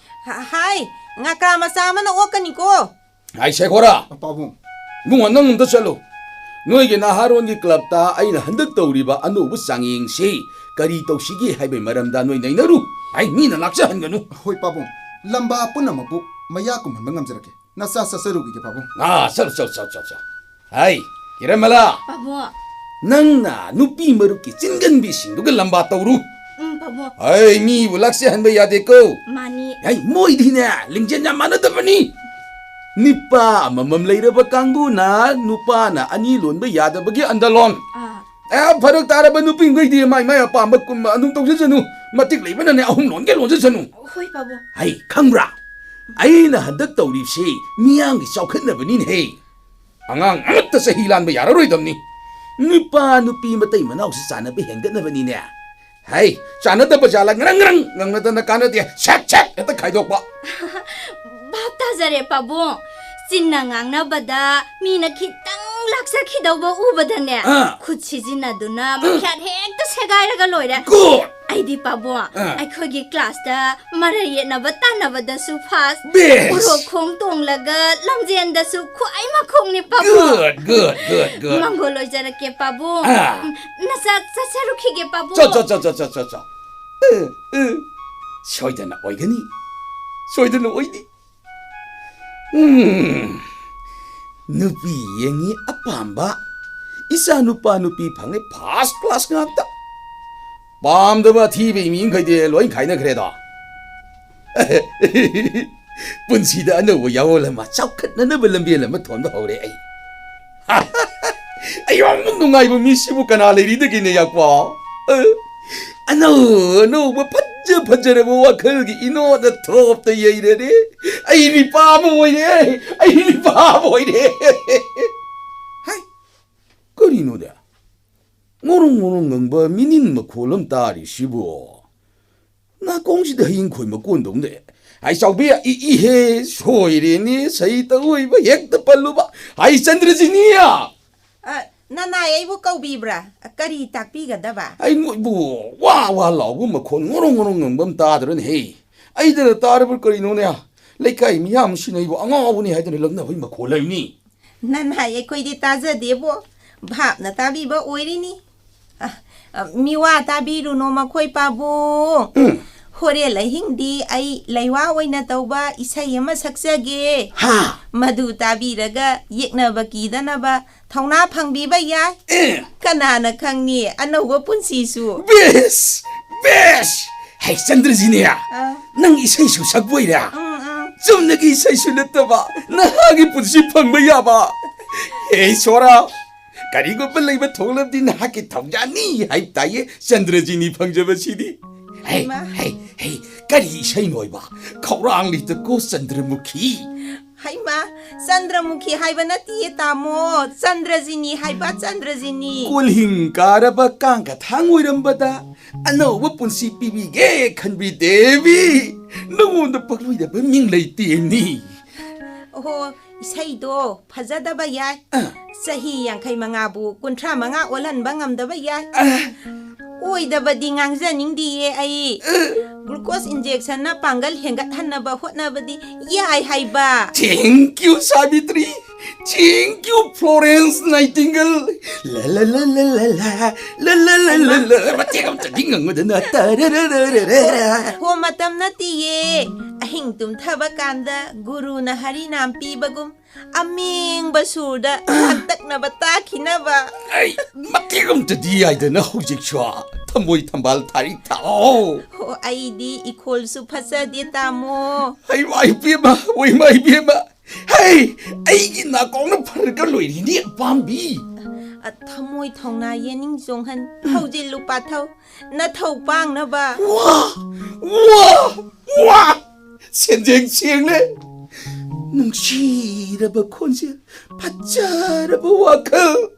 ꯍ-, ꯍꯥꯏ, ꯉꯀ꯭ꯔꯥ ꯃꯆꯥ ꯑꯃꯅ ꯑꯣꯛꯀꯅꯤꯀꯣ꯫ ꯍꯥꯏ ꯁꯦꯈꯣꯔꯥ꯫ ꯑ, ꯄꯥꯕꯨꯡ꯫ ꯏꯕꯨꯡꯉꯣ, ꯅꯪ ꯑꯝꯇ ꯆꯠꯂꯨ꯫ ꯅꯣꯏꯒꯤ ꯅꯍꯥꯔꯣꯟꯒꯤ ꯀ꯭ꯂꯕꯇ ꯑꯩꯅ ꯍꯟꯗꯛ ꯇꯧꯔꯤꯕ ꯑꯅꯧꯕ ꯆꯥꯡꯌꯦꯡꯁꯤ ꯀꯔꯤ ꯇꯧꯁꯤꯒꯦ ꯍꯥꯏꯕꯒꯤ ꯃꯔꯝꯗ ꯅꯣꯏ ꯅꯩꯅꯔꯨ꯫ ꯑꯩ ꯃꯤꯅ ꯂꯥꯛꯆꯍꯟꯒꯅꯨ꯫ ꯍꯣꯏ ꯄꯥꯕꯨꯡ, ꯂꯝꯕꯥ ꯄꯨꯝꯅꯃꯛꯄꯨ ꯃꯌꯥ ꯀꯨꯝꯍꯟꯕ ꯉꯝꯖꯔꯒꯦ꯫ ꯅꯆꯥ ꯆꯠꯆꯔꯨꯈꯤꯒꯦ ꯄꯥꯕꯨꯡ꯫ ꯑꯥ, ꯆꯠꯂꯨ, ꯆꯠꯂꯨ, ꯆꯠꯂꯨ, ꯆꯠꯂꯨ꯫ ꯍꯥꯏ, ꯀꯤꯔꯃꯂꯥ꯫ ꯄꯥꯕꯨꯡ꯫ ꯅꯪꯅ ꯅꯨꯄꯤ ꯃꯔꯨꯞꯀꯤ ꯆꯤꯟꯒꯟꯕꯤꯁꯤꯡꯗꯨꯒ ꯂꯝꯕꯥ ꯇꯧꯔꯨ꯫ ꯎꯝ, ꯄꯥꯕꯨꯡ꯫ ꯑꯩ ꯃꯤꯕꯨ ꯂꯥꯛꯆꯍꯟꯕ ꯌꯥꯗꯦꯀꯣ꯫ ꯃꯥꯅꯤ꯫ ꯑꯩ ꯃꯣꯏꯗꯤꯅꯦ ꯂꯤꯡꯖꯦꯜ ꯌꯥꯝ ꯃꯥꯟꯅꯗꯕꯅꯤ꯫ ꯅꯤꯄꯥ ꯑꯃꯃꯝ ꯂꯩꯔꯕ ꯀꯥꯡꯕꯨꯅ ꯅꯨꯄꯥꯅ ꯑꯅꯤ ꯂꯣꯟꯕ ꯌꯥꯗꯕꯒꯤ ꯑꯟꯗꯂꯣꯟ꯫ ꯑꯥ꯫ ꯑꯦ, ꯐꯔꯛ ꯇꯥꯔꯕ ꯅꯨꯄꯤꯈꯩꯗꯤ ꯃꯥꯏ ꯃꯥꯏ ꯑꯄꯥꯝꯕ ꯀꯨꯝꯕ ꯑꯗꯨꯝ ꯇꯧꯖꯁꯅꯨ꯫ ꯃꯇꯤꯛ ꯂꯩꯕꯅꯅꯦ ꯑꯍꯨꯝ ꯂꯣꯟꯒꯦ ꯂꯣꯟꯖꯁꯅꯨ꯫ ꯍꯣꯏ, ꯄꯥꯕꯨꯡ꯫ ꯑꯩ ꯈꯪꯕ꯭ꯔꯥ? ꯑꯩꯅ ꯍꯟꯗꯛ ꯇꯧꯔꯤꯕꯁꯤ ꯃꯤꯌꯥꯝꯒꯤ ꯆꯥꯎꯈꯠꯅꯕꯅꯤꯅꯦꯍꯦ꯫ ꯑꯉꯥꯡ ꯑꯃꯠꯇ ꯆꯍꯤ ꯂꯥꯟꯕ ꯌꯥꯔꯔꯣꯏꯗꯕꯅꯤ꯫ ꯅꯨꯄꯥ ꯅꯨꯄꯤ ꯃꯇꯩ ꯃꯅꯥꯎꯁꯤ ꯆꯥꯟꯅꯕ ꯍꯦꯟꯒꯠꯅꯕꯅꯤꯅꯦ꯫ ꯍꯩ, ꯆꯥꯟꯅꯗꯕ ꯖꯥꯠꯂ ꯉꯔꯪ ꯉꯔꯪ ꯉꯪꯅꯗꯅ ꯀꯥꯟꯅꯗꯦ꯫ ꯁꯦꯠ ꯁꯦꯠ ꯍꯦꯛꯇ ꯈꯥꯏꯗꯣꯛꯄ꯫ ꯚꯥꯞ ꯇꯥꯖꯔꯦ ꯄꯥꯕꯨꯡ꯫ ꯆꯤꯟꯅ ꯉꯥꯡꯅꯕꯗ ꯃꯤꯅ ꯈꯤꯇꯪ ꯂꯥꯛꯆꯈꯤꯗꯧꯕ ꯎꯕꯗꯅꯦ, ꯑꯥ꯫ ꯈꯨꯠ ꯁꯤꯖꯤꯟꯅꯗꯨꯅ ꯃꯈ꯭ꯌꯥꯠ ꯍꯦꯛꯇ ꯁꯦꯒꯥꯏꯔꯒ ꯂꯣꯏꯔꯦ꯫ Good! ꯑꯩꯗꯤ ꯄꯥꯕꯨꯡ, ꯑꯥ꯫ ꯑꯩꯈꯣꯏꯒꯤ classꯇ ꯃꯔꯩ ꯌꯦꯠꯅꯕ ꯇꯥꯟꯅꯕꯗꯁꯨ first, Best! ꯎꯔꯣꯛ ꯈꯣꯡ ꯇꯣꯡꯂꯒ ꯂꯝꯖꯦꯟꯗꯁꯨ ꯈ꯭ꯋꯥꯏ ꯃꯈꯣꯡꯅꯤ ꯄꯥꯕꯨꯡ꯫ Good, good, good, good. ꯃꯪꯒꯣꯜ ꯑꯣꯏꯖꯔꯛꯀꯦ ꯄꯥꯕꯨꯡ꯫ ꯑꯥ꯫ ꯎꯝ, ꯅꯆꯥ ꯆꯠꯆꯔꯨꯈꯤꯒꯦ ꯄꯥꯕꯨꯡ꯫ ꯆꯣ, ꯆꯣ, ꯆꯣ, ꯆꯣ, ꯆꯣ, ꯆꯣ, ꯆꯣ꯫ ꯑꯦ, ꯑꯦ꯫ ꯁꯣꯏꯗꯅ ꯑꯣꯏꯒꯅꯤ꯫ ꯁꯣꯏꯗꯅ ꯑꯣꯏꯅꯤ꯫ ꯎꯝ꯫ ꯅꯨꯄꯤ ꯌꯦꯡꯉꯤ ꯑꯄꯥꯝꯕ꯫ ꯏꯆꯥ ꯅꯨꯄꯥ ꯅꯨꯄꯤ ꯐꯪꯉꯦ first class ꯉꯥꯛꯇ꯫ ꯄꯥꯝꯗꯕ ꯑꯊꯤꯕ ꯏꯃꯤ ꯃꯈꯩꯗꯤ ꯂꯣꯏ ꯈꯥꯏꯅꯈ꯭ꯔꯦꯗꯣ꯫ ꯄꯨꯟꯁꯤꯗ ꯑꯅꯧꯕ ꯌꯥꯑꯣꯜ ꯑꯃ, ꯆꯥꯎꯈꯠꯅꯅꯕ ꯂꯝꯕꯦꯜ ꯑꯃ ꯊꯣꯟꯕ ꯍꯧꯔꯦ ꯑꯩ꯫ ꯑꯩ ꯌꯥꯝ ꯅꯨꯡꯉꯥꯏꯕ ꯃꯤꯁꯤꯕꯨ ꯀꯅꯥ ꯂꯩꯔꯤꯗꯒꯦꯅꯦ, ꯌꯥꯀꯣ? ꯑ, ꯑꯅꯧ ꯑꯅꯧꯕ ꯐꯖ ꯐꯖꯔꯕ ꯋꯥꯈꯜꯒꯤ ꯏꯅꯣꯠꯅ ꯊꯣꯞꯇ ꯌꯩꯔꯔꯦ꯫ ꯑꯩ ꯅꯤꯄꯥ ꯑꯃ ꯑꯣꯏꯔꯦ꯫ ꯑꯩ ꯅꯤꯄꯥ ꯑꯃ ꯑꯣꯏꯔꯦ꯫ ꯍꯥꯏ, ꯀꯔꯤꯅꯣꯅꯦ? ꯉꯣꯔꯣꯡ ꯉꯣꯔꯣꯡ ꯉꯪꯕ ꯃꯤꯅꯤꯟ ꯃꯈꯣꯜ ꯑꯃ ꯇꯥꯔꯤꯁꯤꯕꯨ? ꯅꯥꯀꯣꯡꯁꯤꯗ ꯍꯌꯤꯡ ꯈꯣꯏ ꯃꯀꯣꯟꯗꯧꯅ꯫ ꯍꯥꯏ ꯆꯥꯎꯕꯤ, ꯏ, ꯏꯍꯦ, ꯁꯣꯏꯔꯦꯅꯦ, ꯁꯍꯤ ꯇꯧꯏꯕ ꯍꯦꯛꯇ ꯄꯜꯂꯨꯕ꯫ ꯍꯥꯏ ꯆꯟꯗ꯭ꯔꯖꯤꯅꯤꯌꯥ! ꯑ, ꯅꯅꯥꯏ ꯑꯩꯕꯨ ꯀꯧꯕꯤꯕ꯭ꯔꯥ? ꯀꯔꯤ ꯇꯥꯛꯄꯤꯒꯗꯕ? ꯑꯩ ꯃꯣꯏꯕꯨ ꯋꯥ ꯋꯥ ꯂꯥꯎꯕ ꯃꯈꯣꯟ, ꯉꯣꯔꯣꯡ ꯉꯣꯔꯣꯡ ꯉꯪꯕ ꯑꯃ ꯇꯥꯗ꯭ꯔꯅꯦ ꯍꯦ? ꯑꯩꯗꯅ ꯇꯥꯔꯕ꯭ꯔꯥ ꯀꯔꯤꯅꯣꯅꯦ? ꯂꯩꯀꯥꯏ ꯃꯤꯌꯥꯝꯁꯤꯅ ꯑꯩꯕꯨ ꯑꯉꯥꯎꯕꯅꯤ ꯍꯥꯏꯗꯨꯅ ꯂꯛꯅꯕꯒꯤ ꯃꯈꯣꯜ ꯑꯃꯅꯤ꯫ ꯅꯅꯥꯏ ꯑꯩꯈꯣꯏꯗꯤ ꯇꯥꯖꯗꯦꯕꯣ, ꯚꯥꯞꯅ ꯇꯥꯕꯤꯕ ꯑꯣꯏꯔꯤꯅꯤ꯫ ꯑ, ꯑ, ꯃꯤꯋꯥ ꯇꯥꯕꯤꯔꯨꯅꯣ ꯃꯈꯣꯏ ꯄꯥꯕꯨꯡ꯫ ꯎꯝ꯫ ꯍꯣꯔꯦꯟ ꯑꯍꯤꯡꯗꯤ ꯑꯩ ꯂꯩꯋꯥ ꯑꯣꯏꯅ ꯇꯧꯕ ꯏꯁꯩ ꯑꯃ ꯁꯛꯆꯒꯦ꯫ ꯍꯥ? ꯃꯗꯨ ꯇꯥꯕꯤꯔꯒ ꯌꯦꯛꯅꯕ ꯀꯤꯗꯅꯕ ꯊꯧꯅꯥ ꯐꯪꯕꯤꯕ ꯌꯥꯏ꯫ ꯑꯦ꯫ ꯀꯅꯥꯅ ꯈꯪꯅꯤ ꯑꯅꯧꯕ ꯄꯨꯟꯁꯤꯁꯨ꯫ ꯕꯦꯁ! ꯕꯦꯁ! ꯍꯩ, ꯆꯟꯗ꯭ꯔꯖꯤꯅꯤꯌꯥ, ꯑ꯫ ꯅꯪ ꯏꯁꯩꯁꯨ ꯁꯛꯄ ꯑꯣꯏꯔꯦ? ꯎꯝ, ꯎꯝ꯫ ꯆꯨꯝꯅꯒꯤ ꯏꯁꯩꯁꯨ ꯅꯠꯇꯕ, ꯅꯍꯥꯒꯤ ꯄꯨꯟꯁꯤ ꯐꯪꯕ ꯌꯥꯕ꯫ ꯍꯦ ꯏꯁꯣꯔꯥ, ꯀꯔꯤꯒꯨꯝꯕ ꯂꯩꯕ ꯊꯣꯛꯂꯕꯗꯤ ꯅꯍꯥꯛꯀꯤ ꯊꯧꯖꯥꯅꯤ ꯍꯥꯏꯕ ꯇꯥꯏꯌꯦ, ꯆꯟꯗ꯭ꯔꯖꯤꯅꯤ ꯐꯪꯖꯕꯁꯤꯗꯤ꯫ ꯍꯦ, ꯏꯃꯥ꯫ ꯍꯦ, ꯍꯦ, ꯀꯔꯤ ꯏꯁꯩꯅꯣ ꯍꯥꯏꯕ? ꯈꯧꯔꯥꯡꯂꯤꯗꯀꯣ ꯆꯟꯗ꯭ꯔꯃꯨꯈꯤ꯫ ꯍꯩꯃꯥ, ꯆꯟꯗ꯭ꯔꯃꯨꯈꯤ ꯍꯥꯏꯕ ꯅꯠꯇꯤꯌꯦ ꯇꯥꯃꯣ, ꯆꯟꯗ꯭ꯔꯖꯤꯅꯤ ꯍꯥꯏꯕ, ꯆꯟꯗ꯭ꯔꯖꯤꯅꯤ꯫ ꯀꯣꯜꯍꯤꯡ ꯀꯥꯔꯕ ꯀꯥꯡꯒ ꯊꯥꯡ ꯑꯣꯏꯔꯝꯕꯗ ꯑꯅꯧꯕ ꯄꯨꯟꯁꯤ ꯄꯤꯕꯤꯒꯦ ꯈꯟꯕꯤ ꯗꯦꯕꯤ, ꯅꯉꯣꯟꯗ ꯄꯛꯂꯣꯏꯗꯕ ꯃꯤꯡ ꯂꯩꯇꯦꯅꯤ꯫ ꯑꯣꯍꯣ, ꯏꯁꯩꯗꯣ ꯐꯖꯗꯕ ꯌꯥꯏ꯫ ꯑ꯫ ꯆꯍꯤ ꯌꯥꯡꯈꯩ ꯃꯉꯥꯕꯨ ꯀꯨꯟꯊ꯭ꯔꯥ ꯃꯉꯥ ꯑꯣꯜꯍꯟꯕ ꯉꯝꯗꯕ ꯌꯥꯏ꯫ ꯑ꯫ ꯑꯣꯏꯗꯕꯗꯤ ꯉꯥꯡꯖꯅꯤꯡꯗꯤꯌꯦ ꯑꯩ꯫ Glucose injectionꯅ ꯄꯥꯡꯒꯜ ꯍꯦꯟꯒꯠꯍꯟꯅꯕ ꯍꯣꯠꯅꯕꯗꯤ ꯌꯥꯏ ꯍꯥꯏꯕ꯫ Thank you, Savitri. Thank you, Florence Nightingale. ꯂ ꯂ ꯂ ꯂ ꯂ ꯂ, ꯂ ꯂ ꯂ ꯂ ꯂ, ꯃꯇꯦꯛ ꯑꯝꯇꯗꯤ ꯉꯪꯉꯨꯗꯅ, ꯇꯔꯔꯔꯔꯔꯔ꯫ ꯍꯣ, ꯃꯇꯝ ꯅꯠꯇꯤꯌꯦ꯫ ꯑꯍꯤꯡ ꯇꯨꯝꯊꯕ ꯀꯥꯟꯗ ꯒꯨꯔꯨꯅ ꯍꯔꯤꯅꯥꯝ ꯄꯤꯕꯒꯨꯝ ꯑꯃꯦꯡꯕ ꯁꯨꯔꯗ ꯂꯥꯡꯇꯛꯅꯕ ꯇꯥꯈꯤꯅꯕ꯫ ꯑꯩ ꯃꯇꯦꯛ ꯑꯝꯇꯗꯤ ꯌꯥꯏꯗꯅ ꯍꯧꯖꯤꯛꯁꯨ꯫ ꯊꯃꯣꯏ ꯊꯝꯕꯥꯜ ꯊꯥꯔꯤ ꯊꯥꯎ꯫ ꯍꯣ, ꯑꯩꯗꯤ ꯏꯈꯣꯜꯁꯨ ꯐꯖꯗꯦ, ꯇꯥꯃꯣ꯫ ꯍꯩꯃꯥ ꯏꯕꯦꯝꯃ, ꯍꯩꯃꯥ ꯏꯕꯦꯝꯃ꯫ ꯍꯩ, ꯑꯩꯒꯤ ꯅꯥꯀꯣꯡꯅ ꯐꯔꯒ ꯂꯣꯏꯔꯤꯅꯤ ꯑꯄꯥꯝꯕꯤ꯫ ꯑ, ꯊꯃꯣꯏ ꯊꯧꯅꯥ ꯌꯦꯅꯤꯡ ꯆꯣꯡꯍꯟ ꯍꯧꯖꯤꯜꯂꯨ ꯄꯥꯊꯧ꯫ ꯅꯊꯧ ꯄꯥꯡꯅꯕ꯫ ꯋꯥ! ꯋꯥ! ꯋꯥ! ꯁꯦꯟꯖꯦꯡ ꯁꯦꯡꯂꯦ꯫ ꯅꯨꯡꯁꯤꯔꯕ ꯈꯣꯟꯖꯦꯜ, ꯐꯖꯔꯕ ꯋꯥꯈꯜ꯫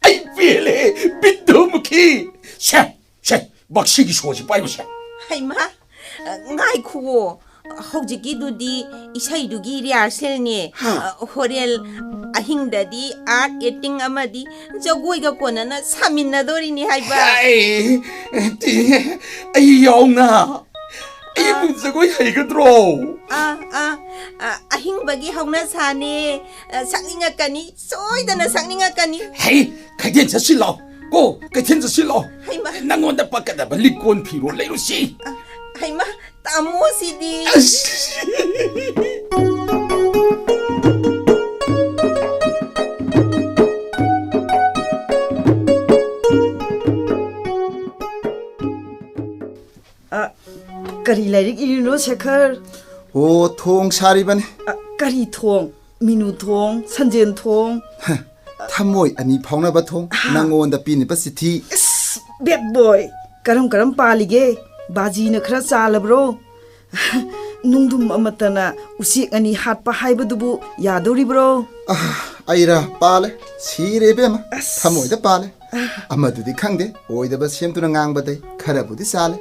ꯑꯩ ꯄꯦꯜꯂꯦ, ꯕꯤꯟꯗꯨꯃꯨꯈꯤ꯫ ꯁꯦ, ꯁꯦ, ꯕꯛꯁꯤꯒꯤ ꯁꯣꯁꯤ ꯄꯥꯏꯌꯨꯁꯦ꯫ ꯍꯩꯃꯥ, ꯉꯥꯏꯈꯨꯋꯣ꯫ ꯍꯧꯖꯤꯛꯀꯤꯗꯨꯗꯤ ꯏꯁꯩꯗꯨꯒꯤ rehearsalꯅꯦ꯫ ꯍꯥ? ꯑ, ꯍꯣꯔꯦꯟ ꯑꯍꯤꯡꯗꯗꯤ art acting ꯑꯃꯗꯤ ꯖꯒꯣꯏꯒ ꯀꯣꯟꯅꯅ ꯁꯥꯃꯤꯟꯅꯗꯣꯔꯤꯅꯤ ꯍꯥꯏꯕ꯫ ꯍꯩ, ꯇꯤ, ꯑꯩ ꯌꯥꯎꯅ꯫ ꯑꯩꯕꯨ ꯑ꯫ ꯖꯒꯣꯏ ꯍꯩꯒꯗ꯭ꯔꯣ? ꯑ, ꯑ, ꯑ, ꯑꯍꯤꯡꯕꯒꯤ ꯍꯧꯅꯁꯥꯅꯦ꯫ ꯑ, ꯁꯛꯅꯤꯡꯉꯛꯀꯅꯤ, ꯁꯣꯏꯗꯅ ꯁꯛꯅꯤꯡꯉꯛꯀꯅꯤ꯫ ꯍꯩ, ꯀꯩꯊꯦꯜ ꯆꯠꯁꯤ ꯂꯥꯎ꯫ ꯀꯣ, ꯀꯩꯊꯦꯜ ꯆꯠꯁꯤ ꯂꯥꯎ꯫ ꯍꯩꯃꯥ꯫ ꯅꯪꯉꯣꯟꯗ ꯄꯛꯀꯗꯕ ꯂꯤꯛꯀꯣꯟ ꯐꯤꯔꯣꯜ ꯂꯩꯔꯨꯁꯤ꯫ ꯑ, ꯍꯩꯃꯥ, ꯇꯥꯃꯣꯁꯤꯗꯤ꯫ ꯑꯁ꯫ ꯑ, ꯀꯔꯤ ꯂꯥꯏꯔꯤꯛ ꯏꯔꯤꯅꯣ, ꯁꯦꯈꯔ? ꯑꯣ, ꯊꯣꯡ ꯁꯥꯔꯤꯕꯅꯤ꯫ ꯑ, ꯀꯔꯤ ꯊꯣꯡ? ꯃꯤꯅꯨ ꯊꯣꯡ, ꯁꯟꯖꯦꯟ ꯊꯣꯡ? ꯍ, ꯊꯃꯣꯏ ꯑꯅꯤ ꯐꯥꯎꯅꯕ ꯊꯣꯡ, ꯍꯥ꯫ ꯅꯪꯉꯣꯟꯗ ꯄꯤꯅꯕ ꯆꯤꯊꯤ꯫ ꯏꯁ, bad boy, ꯀꯔꯝ ꯀꯔꯝ ꯄꯥꯜꯂꯤꯒꯦ? ꯕꯥꯖꯤꯅ ꯈꯔ ꯆꯥꯜꯂꯕ꯭ꯔꯣ? ꯅꯨꯡꯗꯨꯝ ꯑꯃꯠꯇꯅ ꯎꯆꯦꯛ ꯑꯅꯤ ꯍꯥꯠꯄ ꯍꯥꯏꯕꯗꯨꯕꯨ ꯌꯥꯗꯧꯔꯤꯕ꯭ꯔꯣ? ꯑ, ꯑꯩꯔꯥ ꯄꯥꯜꯂꯦ, ꯁꯤꯔꯦ ꯏꯕꯦꯝꯃ, ꯑꯁ꯫ ꯊꯃꯣꯏꯗ ꯄꯥꯜꯂꯦ꯫ ꯑ꯫ ꯑꯃꯗꯨꯗꯤ ꯈꯪꯗꯦ, ꯑꯣꯏꯗꯕ ꯁꯦꯝꯗꯨꯅ ꯉꯥꯡꯕꯗꯩ ꯈꯔꯕꯨꯗꯤ ꯆꯥꯜꯂꯦ꯫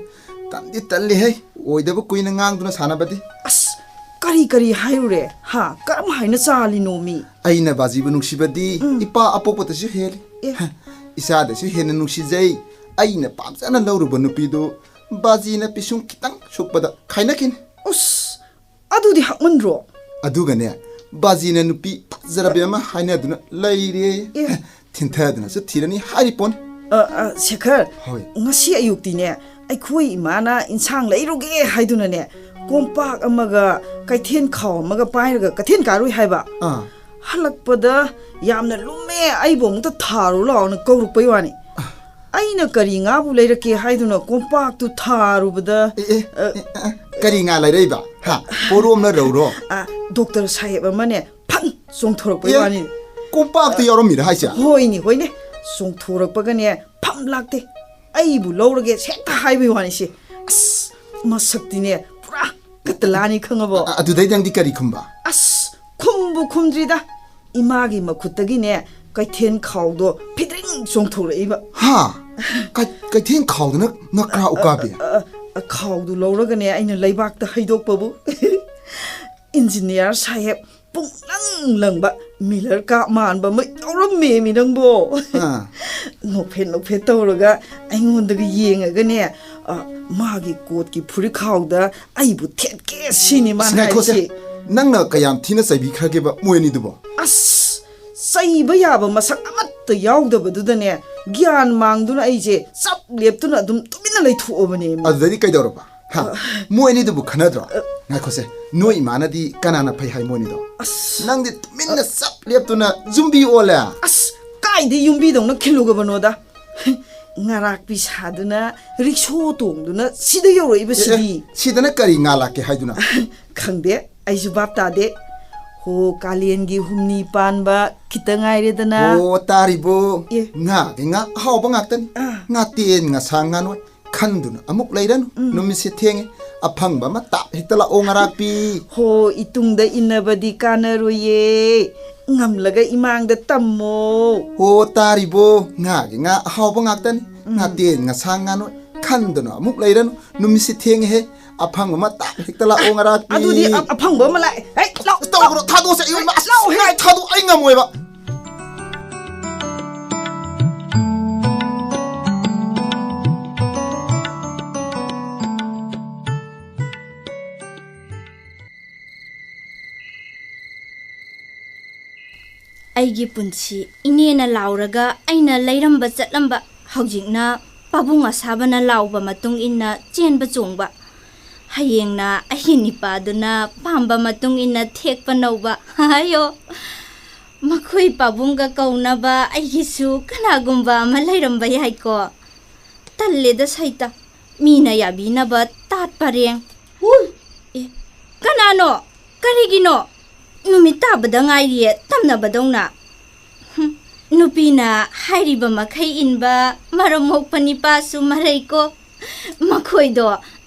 ꯇꯟꯗꯤ ꯇꯜꯂꯤꯍꯦ, ꯑꯣꯏꯗꯕ ꯀꯨꯏꯅ ꯉꯥꯡꯗꯨꯅ ꯁꯥꯟꯅꯕꯗꯤ꯫ ꯑꯁ, ꯀꯔꯤ ꯀꯔꯤ ꯍꯥꯏꯔꯨꯔꯦ? ꯍꯥ? ꯀꯔꯝ ꯍꯥꯏꯅ ꯆꯥꯜꯂꯤꯅꯣ ꯃꯤ? ꯑꯩꯅ ꯕꯥꯖꯤꯕꯨ ꯅꯨꯡꯁꯤꯕꯗꯤ ꯎꯝ꯫ ꯏꯄꯥ ꯑꯄꯣꯛꯄꯗꯁꯨ ꯍꯦꯜꯂꯤ꯫ ꯑꯦ꯫ ꯍ, ꯏꯆꯥꯗꯁꯨ ꯍꯦꯟꯅ ꯅꯨꯡꯁꯤꯖꯩ꯫ ꯑꯩꯅ ꯄꯥꯝꯖꯅ ꯂꯧꯔꯨꯕ ꯅꯨꯄꯤꯗꯨ ꯕꯥꯖꯤꯅ ꯄꯤꯁꯨꯝ ꯈꯤꯇꯪ ꯁꯨꯛꯄꯗ ꯈꯥꯏꯅꯈꯤꯅꯤ꯫ ꯑꯁ, ꯑꯗꯨꯗꯤ ꯍꯛꯃꯟꯗ꯭ꯔꯣ? ꯑꯗꯨꯒꯅꯦ, ꯕꯥꯖꯤꯅ ꯅꯨꯄꯤ ꯐꯖꯔꯕꯤ ꯑꯃ ꯍꯥꯏꯅꯗꯨꯅ ꯂꯩꯔꯦ꯫ ꯑꯦ꯫ ꯊꯤꯟꯊꯗꯨꯅꯁꯨ ꯊꯤꯔꯅꯤ ꯍꯥꯏꯔꯤ ꯄꯣꯠꯅꯤ꯫ ꯑ, ꯑ, ꯁꯦꯈꯔ, ꯍꯣꯏ꯫ ꯉꯁꯤ ꯑꯌꯨꯛꯇꯤꯅꯦ, ꯑꯩꯈꯣꯏ ꯏꯃꯥꯅ ꯏꯟꯁꯥꯡ ꯂꯩꯔꯨꯒꯦ ꯍꯥꯏꯗꯨꯅꯅꯦ, ꯀꯣꯝꯄꯥꯛ ꯑꯃꯒ ꯀꯩꯊꯦꯜ ꯈꯥꯎ ꯑꯃꯒ ꯄꯥꯏꯔꯒ ꯀꯩꯊꯦꯜ ꯀꯥꯔꯨꯏ ꯍꯥꯏꯕ꯫ ꯑꯥ꯫ ꯍꯜꯂꯛꯄꯗ ꯌꯥꯝꯅ ꯂꯨꯝꯃꯦ, ꯑꯩꯕꯨ ꯑꯃꯨꯛꯇ ꯊꯥꯔꯨ ꯂꯥꯛꯑꯣꯅ ꯀꯧꯔꯛꯄꯩ ꯋꯥꯅꯤ꯫ ꯑꯩꯅ ꯀꯔꯤ ꯉꯥꯕꯨ ꯂꯩꯔꯛꯀꯦ ꯍꯥꯏꯗꯨꯅ ꯀꯣꯝꯄꯥꯛꯇꯨ ꯊꯥꯔꯨꯕꯗ, ꯑꯦ, ꯑꯦ, ꯑ, ꯑꯦ, ꯑꯦ, ꯀꯔꯤ ꯉꯥ ꯂꯩꯔꯛꯏꯕ? ꯍꯥ? ꯄꯣꯔꯣꯝꯂ ꯔꯧꯔꯣ? ꯑ, ꯗꯣꯛꯇꯔ ꯁꯥꯍꯦꯕ ꯑꯃꯅꯦ ꯐꯟ ꯆꯣꯡꯊꯣꯔꯛꯄꯩ ꯑꯦ, ꯋꯥꯅꯤ꯫ ꯀꯣꯝꯄꯥꯛꯇ ꯌꯥꯎꯔꯝꯃꯤꯔ ꯍꯥꯏꯁꯦ? ꯍꯣꯏꯅꯦ, ꯍꯣꯏꯅꯦ꯫ ꯆꯣꯡꯊꯣꯔꯛꯄꯒꯅꯦ ꯐꯝ ꯂꯥꯛꯇꯦ꯫ ꯑꯩꯕꯨ ꯂꯧꯔꯒꯦ ꯍꯦꯛꯇ ꯍꯥꯏꯕꯩ ꯋꯥꯅꯤꯁꯦ꯫ ꯑꯁ, ꯃꯁꯛꯇꯤꯅꯦ ꯄꯨꯔꯥ ꯀꯇꯂꯥꯅꯤ ꯈꯪꯉꯕꯣ? ꯑ-, ꯑꯗꯨꯗꯩ ꯅꯪꯗꯤ ꯀꯔꯤ ꯈꯨꯝꯕ? ꯑꯁ, ꯈꯨꯝꯕꯨ ꯈꯨꯝꯗ꯭ꯔꯤꯗ꯫ ꯏꯃꯥꯒꯤ ꯃꯈꯨꯠꯇꯒꯤꯅꯦ ꯀꯩꯊꯦꯜ ꯈꯥꯎꯗꯣ ꯐꯤꯗ꯭ꯔꯤꯡ ꯆꯣꯡꯊꯣꯔꯛꯏꯕ꯫ ꯍꯥ? ꯀꯩ-, ꯀꯩꯊꯦꯜ ꯈꯥꯎꯗꯨꯅ ꯉꯀ꯭ꯔꯥ ꯎꯀꯥꯕꯤ? ꯑ, ꯑ, ꯑ, ꯈꯥꯎꯗꯨ ꯂꯧꯔꯒꯅꯦ ꯑꯩꯅ ꯂꯩꯕꯥꯛꯇ ꯍꯩꯗꯣꯛꯄꯕꯨ꯫ ꯏꯟꯖꯤꯅꯤꯌꯥꯔ ꯁꯥꯍꯦꯕ ꯄꯨꯡꯂꯪ ꯂꯪꯕ ꯃꯤꯂꯔ ꯀꯥꯞ ꯃꯥꯟꯕ ꯑꯃ ꯌꯥꯎꯔꯝꯃꯦꯃꯤ ꯅꯪꯕꯣ꯫ ꯑꯥ꯫ ꯅꯣꯛꯐꯦꯠ ꯅꯣꯛꯐꯦꯠ ꯇꯧꯔꯒ ꯑꯩꯉꯣꯟꯗꯒ ꯌꯦꯡꯉꯒꯅꯦ, ꯑ, ꯃꯥꯒꯤ ꯀꯣꯠꯀꯤ ꯐꯨꯔꯤꯠ ꯈꯥꯎꯗ ꯑꯩꯕꯨ ꯊꯦꯠꯀꯦ ꯁꯤꯅꯤ ꯃꯥꯅ ꯑꯁ, ꯉꯥꯏꯈꯣꯁꯦ꯫ ꯍꯥꯏꯔꯤꯁꯦ꯫ ꯅꯪꯅ ꯀꯌꯥꯝ ꯊꯤꯅ ꯆꯩꯕꯤꯈ꯭ꯔꯒꯦꯕ ꯃꯣꯏ ꯑꯅꯤꯗꯨꯕꯣ? ꯑꯁ, ꯆꯩꯕ ꯌꯥꯕ ꯃꯁꯛ ꯑꯃꯠꯇ ꯌꯥꯎꯗꯕꯗꯨꯗꯅꯦ, ꯒ꯭ꯌꯥꯟ ꯃꯥꯡꯗꯨꯅ ꯑꯩꯁꯦ ꯆꯞ ꯂꯦꯞꯇꯨꯅ ꯑꯗꯨꯝ ꯇꯨꯃꯤꯟꯅ ꯂꯩꯊꯣꯛꯑꯕꯅꯦ꯫ ꯑꯗꯨꯗꯩꯗꯤ ꯀꯩꯗꯧꯔꯕ? ꯍꯥ? ꯑ, ꯃꯣꯏ ꯑꯅꯤꯗꯨꯕꯨ ꯈꯟꯅꯗ꯭ꯔꯣ? ꯑ, ꯉꯥꯏꯈꯣꯁꯦ, ꯅꯣꯏ ꯏꯃꯥꯅꯗꯤ ꯀꯅꯥꯅ ꯐꯩ ꯍꯥꯏ ꯃꯣꯏ ꯑꯅꯤꯗꯣ? ꯑꯁ꯫ ꯅꯪꯗꯤ ꯇꯨꯃꯤꯟꯅ ꯑ, ꯆꯞ ꯂꯦꯞꯇꯨꯅ ꯌꯨꯝꯕꯤ ꯑꯣꯜꯂꯦ꯫ ꯑꯁ, ꯀꯥꯏꯗꯩ ꯌꯨꯝꯕꯤꯗꯧꯅ ꯈꯤꯜꯂꯨꯒꯕꯅꯣꯗ? ꯉꯔꯥꯛꯄꯤ ꯁꯥꯗꯨꯅ ꯔꯤꯛꯁꯣ ꯇꯣꯡꯗꯨꯅ ꯁꯤꯗ ꯌꯧꯔꯛꯏꯕꯁꯤꯗꯤ꯫ ꯑꯦ, ꯑꯦ, ꯁꯤꯗꯅ ꯀꯔꯤ ꯉꯥ ꯂꯥꯛꯀꯦ ꯍꯥꯏꯗꯨꯅ? ꯈꯪꯗꯦ, ꯑꯩꯁꯨ ꯚꯥꯞ ꯇꯥꯗꯦ꯫ ꯍꯣ, ꯀꯥꯂꯦꯟꯒꯤ ꯍꯨꯝꯅꯤ ꯄꯥꯟꯕ ꯈꯤꯇ ꯉꯥꯏꯔꯦꯗꯅ꯫ ꯑꯣ, ꯇꯥꯔꯤꯕꯣ? ꯑꯦ꯫ ꯉꯥꯒꯤ ꯉꯥ ꯑꯍꯥꯎꯕ ꯉꯥꯛꯇꯅꯤ꯫ ꯑꯥ꯫ ꯉꯥꯇꯦꯟ, ꯉꯁꯥꯡ, ꯉꯥꯅꯣꯏ ꯈꯟꯗꯨꯅ ꯑꯃꯨꯛ ꯂꯩꯔꯅꯨ꯫ ꯎꯝ꯫ ꯅꯨꯃꯤꯠꯁꯦ ꯊꯦꯡꯉꯦ꯫ ꯑꯐꯪꯕ ꯑꯃ ꯇꯥꯞ ꯍꯦꯛꯇ ꯂꯥꯛꯑꯣ, ꯉꯔꯥꯛꯄꯤ꯫ ꯍꯣ, ꯏꯇꯨꯡꯗ ꯏꯟꯅꯕꯗꯤ ꯀꯥꯟꯅꯔꯣꯏꯌꯦ꯫ ꯉꯝꯂꯒ ꯏꯃꯥꯡꯗ ꯇꯝꯃꯣ꯫ ꯍꯣ, ꯇꯥꯔꯤꯕꯣ? ꯉꯥꯒꯤ ꯉꯥ ꯑꯍꯥꯎꯕ ꯉꯥꯛꯇꯅꯤ꯫ ꯎꯝ꯫ ꯉꯥꯇꯦꯟ, ꯉꯁꯥꯡ, ꯉꯥꯅꯣꯏ ꯈꯟꯗꯨꯅ ꯑꯃꯨꯛ ꯂꯩꯔꯅꯨ꯫ ꯅꯨꯃꯤꯠꯁꯦ ꯊꯦꯡꯉꯦꯍꯦ꯫ ꯑꯐꯪꯕ ꯑꯃ ꯇꯥꯞ ꯍꯦꯛꯇ ꯂꯥꯛꯑꯣ, ꯉꯔꯥꯛꯄꯤ꯫ ꯑꯗꯨꯗꯤ ꯑ-, ꯑꯐꯪꯕ ꯑꯃ ꯂꯥꯛꯑꯦ꯫ ꯍꯦ, ꯂꯥꯛꯑꯣ, ꯇꯧꯒꯅꯨ, ꯂꯥꯛꯑꯣ꯫ ꯊꯥꯗꯣꯛꯑꯁꯦ, ꯑꯩ ꯂꯥꯛꯑꯣ, ꯍꯦ꯫ ꯉꯥꯏ, ꯊꯥꯗꯣꯛ-, ꯑꯩ ꯉꯝꯃꯣꯏꯕ꯫ ꯑꯩꯒꯤ ꯄꯨꯟꯁꯤ ꯏꯅꯦꯅ ꯂꯥꯎꯔꯒ ꯑꯩꯅ ꯂꯩꯔꯝꯕ ꯆꯠꯂꯝꯕ, ꯍꯧꯖꯤꯛꯅ ꯄꯥꯕꯨꯡ ꯑꯁꯥꯕꯅ ꯂꯥꯎꯕ ꯃꯇꯨꯡ ꯏꯟꯅ ꯆꯦꯟꯕ ꯆꯣꯡꯕ, ꯍꯌꯦꯡꯅ ꯑꯍꯤꯡ ꯅꯤꯄꯥꯗꯨꯅ ꯄꯥꯝꯕ ꯃꯇꯨꯡ ꯏꯟꯅ ꯊꯦꯛꯄ ꯅꯧꯕ꯫ ꯍꯥꯏꯌꯣ, ꯃꯈꯣꯏ ꯄꯥꯕꯨꯡꯒ ꯀꯧꯅꯕ ꯑꯩꯒꯤꯁꯨ ꯀꯅꯥꯒꯨꯝꯕ ꯑꯃ ꯂꯩꯔꯝꯕ ꯌꯥꯏꯀꯣ꯫ ꯇꯜꯂꯦꯗ ꯁꯩꯇ, ꯃꯤꯅ ꯌꯥꯕꯤꯅꯕ ꯇꯥꯠ ꯄꯔꯦꯡ꯫ ꯍꯨꯏ! ꯑꯦ, ꯀꯅꯥꯅꯣ? ꯀꯔꯤꯒꯤꯅꯣ? ꯅꯨꯃꯤꯠ ꯇꯥꯕꯗ ꯉꯥꯏꯔꯤꯌꯦ ꯇꯝꯅꯕꯗꯧꯅ꯫ ꯍꯨꯝ, ꯅꯨꯄꯤꯅ ꯍꯥꯏꯔꯤꯕ ꯃꯈꯩ ꯏꯟꯕ ꯃꯔꯝ ꯃꯣꯛꯄ ꯅꯤꯄꯥꯁꯨ ꯃꯔꯩꯀꯣ꯫ ꯃꯈꯣꯏꯗꯣ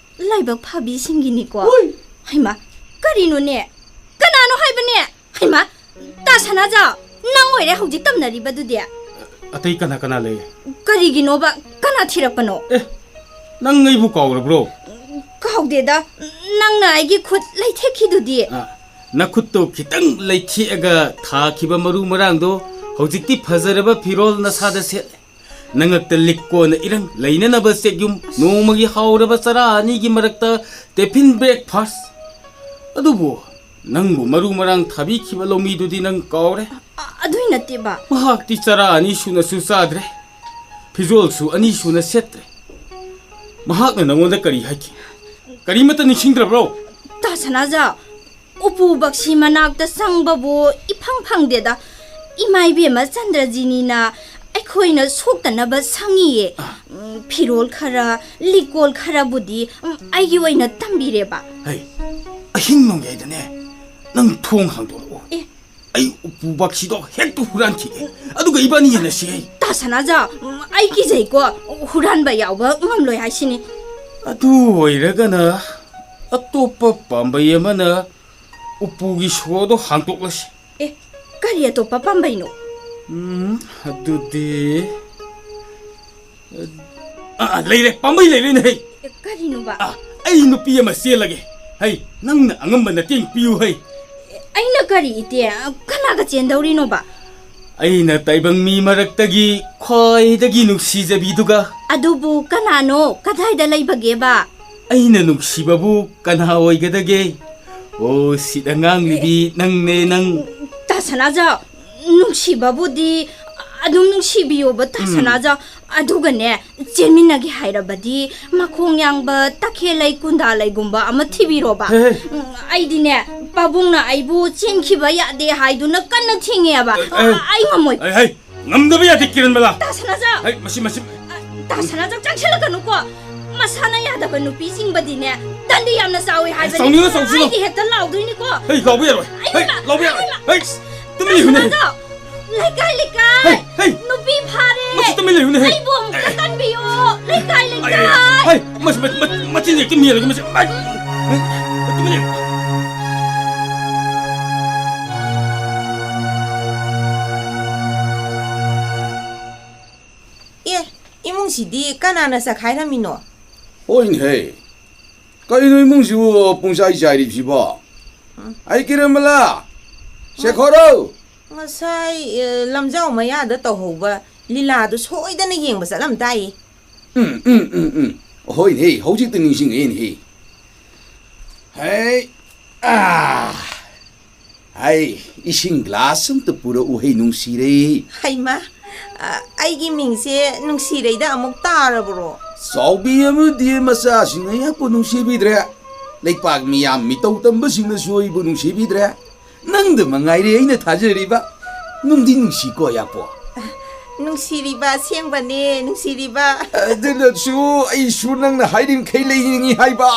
ꯂꯥꯏꯕꯛ ꯐꯕꯤꯁꯤꯡꯒꯤꯅꯤꯀꯣ꯫ ꯍꯨꯏ! ꯍꯩꯃꯥ, ꯀꯔꯤꯅꯣꯅꯦ? ꯀꯅꯥꯅꯣ ꯍꯥꯏꯕꯅꯦ? ꯍꯩꯃꯥ, ꯇꯥ ꯁꯅꯥꯖꯥꯎ, ꯅꯪ ꯑꯣꯏꯔꯦ ꯍꯧꯖꯤꯛ ꯇꯝꯅꯔꯤꯕꯗꯨꯗꯤ꯫ ꯑꯇꯩ ꯀꯅꯥ ꯀꯅꯥ ꯂꯩ? ꯀꯔꯤꯒꯤꯅꯣꯕ? ꯀꯅꯥ ꯊꯤꯔꯛꯄꯅꯣ? ꯑꯦ, ꯅꯪ ꯑꯩꯕꯨ ꯀꯥꯎꯔꯕ꯭ꯔꯣ? ꯀꯥꯎꯗꯦꯗ, ꯅꯪꯅ ꯑꯩꯒꯤ ꯈꯨꯠ ꯂꯩꯊꯦꯛꯈꯤꯗꯨꯗꯤ꯫ ꯑ, ꯅꯈꯨꯠꯇꯣ ꯈꯤꯇꯪ ꯂꯩꯊꯦꯛꯑꯒ ꯊꯥꯈꯤꯕ ꯃꯔꯨ ꯃꯔꯥꯡꯗꯣ ꯍꯧꯖꯤꯛꯇꯤ ꯐꯖꯔꯕ ꯐꯤꯔꯣꯜ ꯅꯁꯥꯗ ꯁꯦꯠꯂꯦ꯫ ꯅꯉꯛꯇ ꯂꯤꯛꯀꯣꯟꯅ ꯏꯔꯪ ꯂꯩꯅꯅꯕ ꯆꯦꯛꯌꯨꯝ, ꯅꯣꯡꯃꯒꯤ ꯍꯥꯎꯔꯕ ꯆꯔꯥ ꯑꯅꯤꯒꯤ ꯃꯔꯛꯇ ꯇꯦꯐꯤꯟ ꯕ꯭ꯔꯦꯛꯐꯥꯁ꯫ ꯑꯗꯨꯕꯨ ꯅꯪꯕꯨ ꯃꯔꯨ ꯃꯔꯥꯡ ꯊꯥꯕꯤꯈꯤꯕ ꯂꯧꯃꯤꯗꯨꯗꯤ ꯅꯪ ꯀꯥꯎꯔꯦ꯫ ꯑ-, ꯑꯗꯨꯏ ꯅꯠꯇꯦꯕ꯫ ꯃꯍꯥꯛꯇꯤ ꯆꯔꯥ ꯑꯅꯤ ꯁꯨꯅꯁꯨ ꯆꯥꯗ꯭ꯔꯦ, ꯐꯤꯖꯣꯜꯁꯨ ꯑꯅꯤ ꯁꯨꯅ ꯁꯦꯠꯇ꯭ꯔꯦ꯫ ꯃꯍꯥꯛꯅ ꯅꯉꯣꯟꯗ ꯀꯔꯤ ꯍꯥꯏꯈꯤ? ꯀꯔꯤꯃꯠꯇ ꯅꯤꯡꯁꯤꯡꯗ꯭ꯔꯕ꯭ꯔꯣ? ꯇꯥ ꯁꯅꯥꯖꯥꯎ, ꯎꯄꯨ ꯕꯛꯁꯤ ꯃꯅꯥꯛꯇ ꯆꯪꯕꯕꯨ ꯏꯐꯪ ꯐꯪꯗꯦꯗ꯫ ꯏꯃꯥ ꯏꯕꯦꯝꯃ ꯆꯟꯗ꯭ꯔꯖꯤꯅꯤꯅ ꯑꯩꯈꯣꯏꯅ ꯁꯣꯛꯇꯅꯕ ꯁꯪꯉꯤꯌꯦ꯫ ꯎꯝ, ꯐꯤꯔꯣꯜ ꯈꯔ, ꯂꯤꯛꯀꯣꯜ ꯈꯔꯕꯨꯗꯤ, ꯎꯝ, ꯑꯩꯒꯤ ꯑꯣꯏꯅ ꯇꯝꯕꯤꯔꯦꯕ꯫ ꯍꯩ, ꯑꯍꯤꯡ ꯅꯣꯡꯌꯥꯏꯗꯅꯦ, ꯅꯪ ꯊꯣꯡ ꯍꯥꯡꯗꯣꯔꯛꯑꯣ꯫ ꯑꯦ꯫ ꯑꯩ ꯎꯄꯨ ꯕꯛꯁꯤꯗꯣ ꯍꯦꯛꯇ ꯍꯨꯔꯥꯟꯈꯤꯒꯦ, ꯑꯗꯨꯒ ꯏꯕꯥꯅꯤ ꯌꯦꯟꯅꯁꯤ꯫ ꯍꯩ, ꯇꯥ ꯁꯅꯥꯖꯥꯎ, ꯎꯝ, ꯑꯩ ꯀꯤꯖꯩꯀꯣ, ꯍꯨꯔꯥꯟꯕ ꯌꯥꯎꯕ ꯉꯝꯂꯣꯏ ꯍꯥꯏꯁꯤꯅꯤ꯫ ꯑꯗꯨ ꯑꯣꯏꯔꯒꯅ ꯑꯇꯣꯞꯄ ꯄꯥꯝꯕꯩ ꯑꯃꯅ ꯎꯄꯨꯒꯤ ꯁꯣꯗꯣ ꯍꯥꯡꯇꯣꯛꯂꯁꯤ꯫ ꯑꯦ, ꯀꯔꯤ ꯑꯇꯣꯞꯄ ꯄꯥꯝꯕꯩꯅꯣ? ꯎꯝ, ꯑꯗꯨꯗꯤ, ꯑ, ꯑ, ꯂꯩꯔꯦ, ꯄꯥꯝꯕꯩ ꯂꯩꯔꯦꯅꯦ, ꯍꯩ꯫ ꯑꯦ, ꯀꯔꯤꯅꯣꯕ? ꯑ, ꯑꯩ ꯅꯨꯄꯤ ꯑꯃ ꯆꯦꯜꯂꯒꯦ꯫ ꯍꯩ, ꯅꯪꯅ ꯑꯉꯝꯕ ꯅꯇꯦꯡ ꯄꯤꯌꯨ, ꯍꯩ꯫ ꯑꯦ, ꯑꯩꯅ ꯀꯔꯤ ꯏꯇꯦ? ꯀꯅꯥꯒ ꯆꯦꯟꯗꯧꯔꯤꯅꯣꯕ? ꯑꯩꯅ ꯇꯥꯏꯕꯪ ꯃꯤ ꯃꯔꯛꯇꯒꯤ ꯈ꯭ꯋꯥꯏꯗꯒꯤ ꯅꯨꯡꯁꯤꯖꯕꯤꯗꯨꯒ꯫ ꯑꯗꯨꯕꯨ ꯀꯅꯥꯅꯣ? ꯀꯗꯥꯏꯗ ꯂꯩꯕꯒꯦꯕ? ꯑꯩꯅ ꯅꯨꯡꯁꯤꯕꯕꯨ ꯀꯅꯥ ꯑꯣꯏꯒꯗꯒꯦ? ꯑꯣ, ꯁꯤꯗ ꯉꯥꯡꯂꯤꯕꯤ ꯅꯪꯅꯦ, ꯅꯪ꯫ ꯇꯥ ꯁꯅꯥꯖꯥꯎ, ꯅꯨꯡꯁꯤꯕꯕꯨꯗꯤ ꯑꯗꯨꯝ ꯅꯨꯡꯁꯤꯕꯤꯌꯣꯕ, ꯇꯥ ꯎꯝ꯫ ꯁꯅꯥꯖꯥꯎ꯫ ꯑꯗꯨꯒꯅꯦ, ꯆꯦꯟꯃꯤꯟꯅꯒꯦ ꯍꯥꯏꯔꯕꯗꯤ ꯃꯈꯣꯡ ꯌꯥꯡꯕ ꯇꯈꯦꯜꯂꯩ ꯀꯨꯟꯗꯥꯂꯩꯒꯨꯝꯕ ꯑꯃ ꯊꯤꯕꯤꯔꯣꯕ꯫ ꯍꯦ, ꯍꯦ꯫ ꯎꯝ, ꯑꯩꯗꯤꯅꯦ, ꯄꯥꯕꯨꯡꯅ ꯑꯩꯕꯨ ꯆꯦꯟꯈꯤꯕ ꯌꯥꯗꯦ ꯍꯥꯏꯗꯨꯅ ꯀꯟꯅ ꯊꯤꯡꯉꯦꯕ꯫ ꯑꯦ, ꯑꯦ꯫ ꯑꯩ ꯉꯝꯃꯣꯏ꯫ ꯍꯩ, ꯍꯩ, ꯉꯝꯗꯕ ꯌꯥꯗꯦ, ꯀꯤꯔꯟꯕꯂꯥ꯫ ꯇꯥ ꯁꯅꯥꯖꯥꯎ꯫ ꯍꯩ, ꯃꯁꯤ, ꯃꯁꯤ꯫ ꯇꯥ ꯁꯅꯥꯖꯥꯎ, ꯆꯪꯁꯤꯜꯂꯛꯀꯅꯨꯀꯣ꯫ ꯃꯁꯥꯅ ꯌꯥꯗꯕ ꯅꯨꯄꯤꯁꯤꯡꯕꯗꯤꯅꯦ, ꯇꯟꯗꯤ ꯌꯥꯝꯅ ꯆꯥꯎꯋꯤ ꯍꯥꯏꯕꯅꯤ꯫ ꯆꯥꯎꯅꯤꯡꯉ ꯆꯥꯎꯁꯤꯅꯣ꯫ ꯑꯩꯗꯤ ꯍꯦꯛꯇ ꯂꯥꯎꯗꯣꯏꯅꯤꯀꯣ꯫ ꯍꯩ, ꯂꯥꯎꯕ ꯌꯥꯔꯣꯏ꯫ ꯍꯩ, ꯑꯩꯃ, ꯂꯥꯎꯕ ꯌꯥꯔꯣꯏ꯫ ꯑꯩꯃ꯫ ꯍꯩ, ꯇꯨꯃꯤꯟ ꯂꯩꯌꯨꯅꯦ꯫ ꯇꯥ ꯁꯅꯥꯖꯥꯎ, ꯂꯩꯀꯥꯏ, ꯂꯩꯀꯥꯏ꯫ ꯍꯩ, ꯍꯩ꯫ ꯅꯨꯄꯤ ꯐꯥꯔꯦ꯫ ꯃꯁꯤ ꯇꯨꯃꯤꯟ ꯂꯩꯌꯨꯅꯦ, ꯍꯩ꯫ ꯑꯩꯕꯨ ꯑꯃꯨꯛꯇ ꯑꯦ꯫ ꯀꯟꯕꯤꯌꯨ꯫ ꯂꯩꯀꯥꯏ, ꯑꯩ, ꯑꯩ, ꯂꯩꯀꯥꯏ꯫ ꯍꯩ, ꯃꯁꯤ, ꯃ-, ꯃ-, ꯃꯆꯤꯟꯁꯦ ꯍꯦꯛꯇ ꯃꯦꯜꯂꯒꯦ, ꯃꯁꯤ꯫ ꯑꯩ, ꯇꯨꯃꯤꯟ ꯂꯩꯌꯨ꯫ ꯑꯦ, ꯏꯃꯨꯡꯁꯤꯗꯤ ꯀꯅꯥꯅ ꯆꯈꯥꯏꯔꯝꯃꯤꯅꯣ? ꯍꯣꯏꯅꯦꯍꯦ, ꯀꯩꯅꯣ ꯏꯃꯨꯡꯁꯤꯕꯨ ꯄꯨꯡꯆꯥꯏ ꯆꯥꯏꯔꯤꯕꯁꯤꯕꯣ? ꯎꯝ꯫ ꯑꯩ ꯀꯤꯔꯟꯕꯂꯥ, ꯎꯝ꯫ ꯁꯦꯈꯣꯔꯧ! ꯉꯁꯥꯏ, ꯑꯦ, ꯂꯝꯖꯥꯎ ꯃꯌꯥꯗ ꯇꯧꯍꯧꯕ ꯂꯤꯂꯥꯗꯨ ꯁꯣꯏꯗꯅ ꯌꯦꯡꯕ ꯆꯠꯂꯝ ꯇꯥꯏꯌꯦ꯫ ꯎꯝ, ꯎꯝ, ꯎꯝ, ꯎꯝ꯫ ꯍꯣꯏꯅꯦꯍꯦ, ꯍꯧꯖꯤꯛꯇ ꯅꯤꯡꯁꯤꯡꯉꯛꯑꯦꯅꯦꯍꯦ꯫ ꯍꯩ, ꯑꯥ꯫ ꯍꯩ, ꯏꯁꯤꯡ ꯒ꯭ꯂꯥꯁ ꯑꯝꯇ ꯄꯨꯔꯛꯎ, ꯍꯩ ꯅꯨꯡꯁꯤꯔꯩ꯫ ꯍꯩꯃꯥ, ꯑ, ꯑꯩꯒꯤ ꯃꯤꯡꯁꯦ ꯅꯨꯡꯁꯤꯔꯩꯗ ꯑꯃꯨꯛ ꯇꯥꯔꯕ꯭ꯔꯣ? ꯆꯥꯎꯕꯤ ꯑꯃꯗꯤ ꯃꯆꯥꯁꯤꯡ ꯑꯩꯍꯥꯛꯄꯨ ꯅꯨꯡꯁꯤꯕꯤꯗ꯭ꯔꯦ꯫ ꯂꯩꯄꯥꯛ ꯃꯤꯌꯥꯝ ꯃꯤꯇꯧ ꯇꯝꯕꯁꯤꯡꯅꯁꯨ ꯑꯩꯕꯨ ꯅꯨꯡꯁꯤꯕꯤꯗ꯭ꯔꯦ꯫ ꯅꯪꯗ ꯃꯉꯥꯏꯔꯦ ꯑꯩꯅ ꯊꯥꯖꯔꯤꯕ꯫ ꯅꯨꯡꯗꯤ ꯅꯨꯡꯁꯤꯀꯣ, ꯌꯥꯄꯣ? ꯅꯨꯡꯁꯤꯔꯤꯕ ꯑꯁꯦꯡꯕꯅꯦ, ꯅꯨꯡꯁꯤꯔꯤꯕ꯫ ꯑꯗꯨꯅꯁꯨ ꯑꯩꯁꯨ ꯅꯪꯅ ꯍꯥꯏꯔꯤꯃꯈꯩ ꯂꯩꯅꯤꯡꯉꯤ ꯍꯥꯏꯕ꯫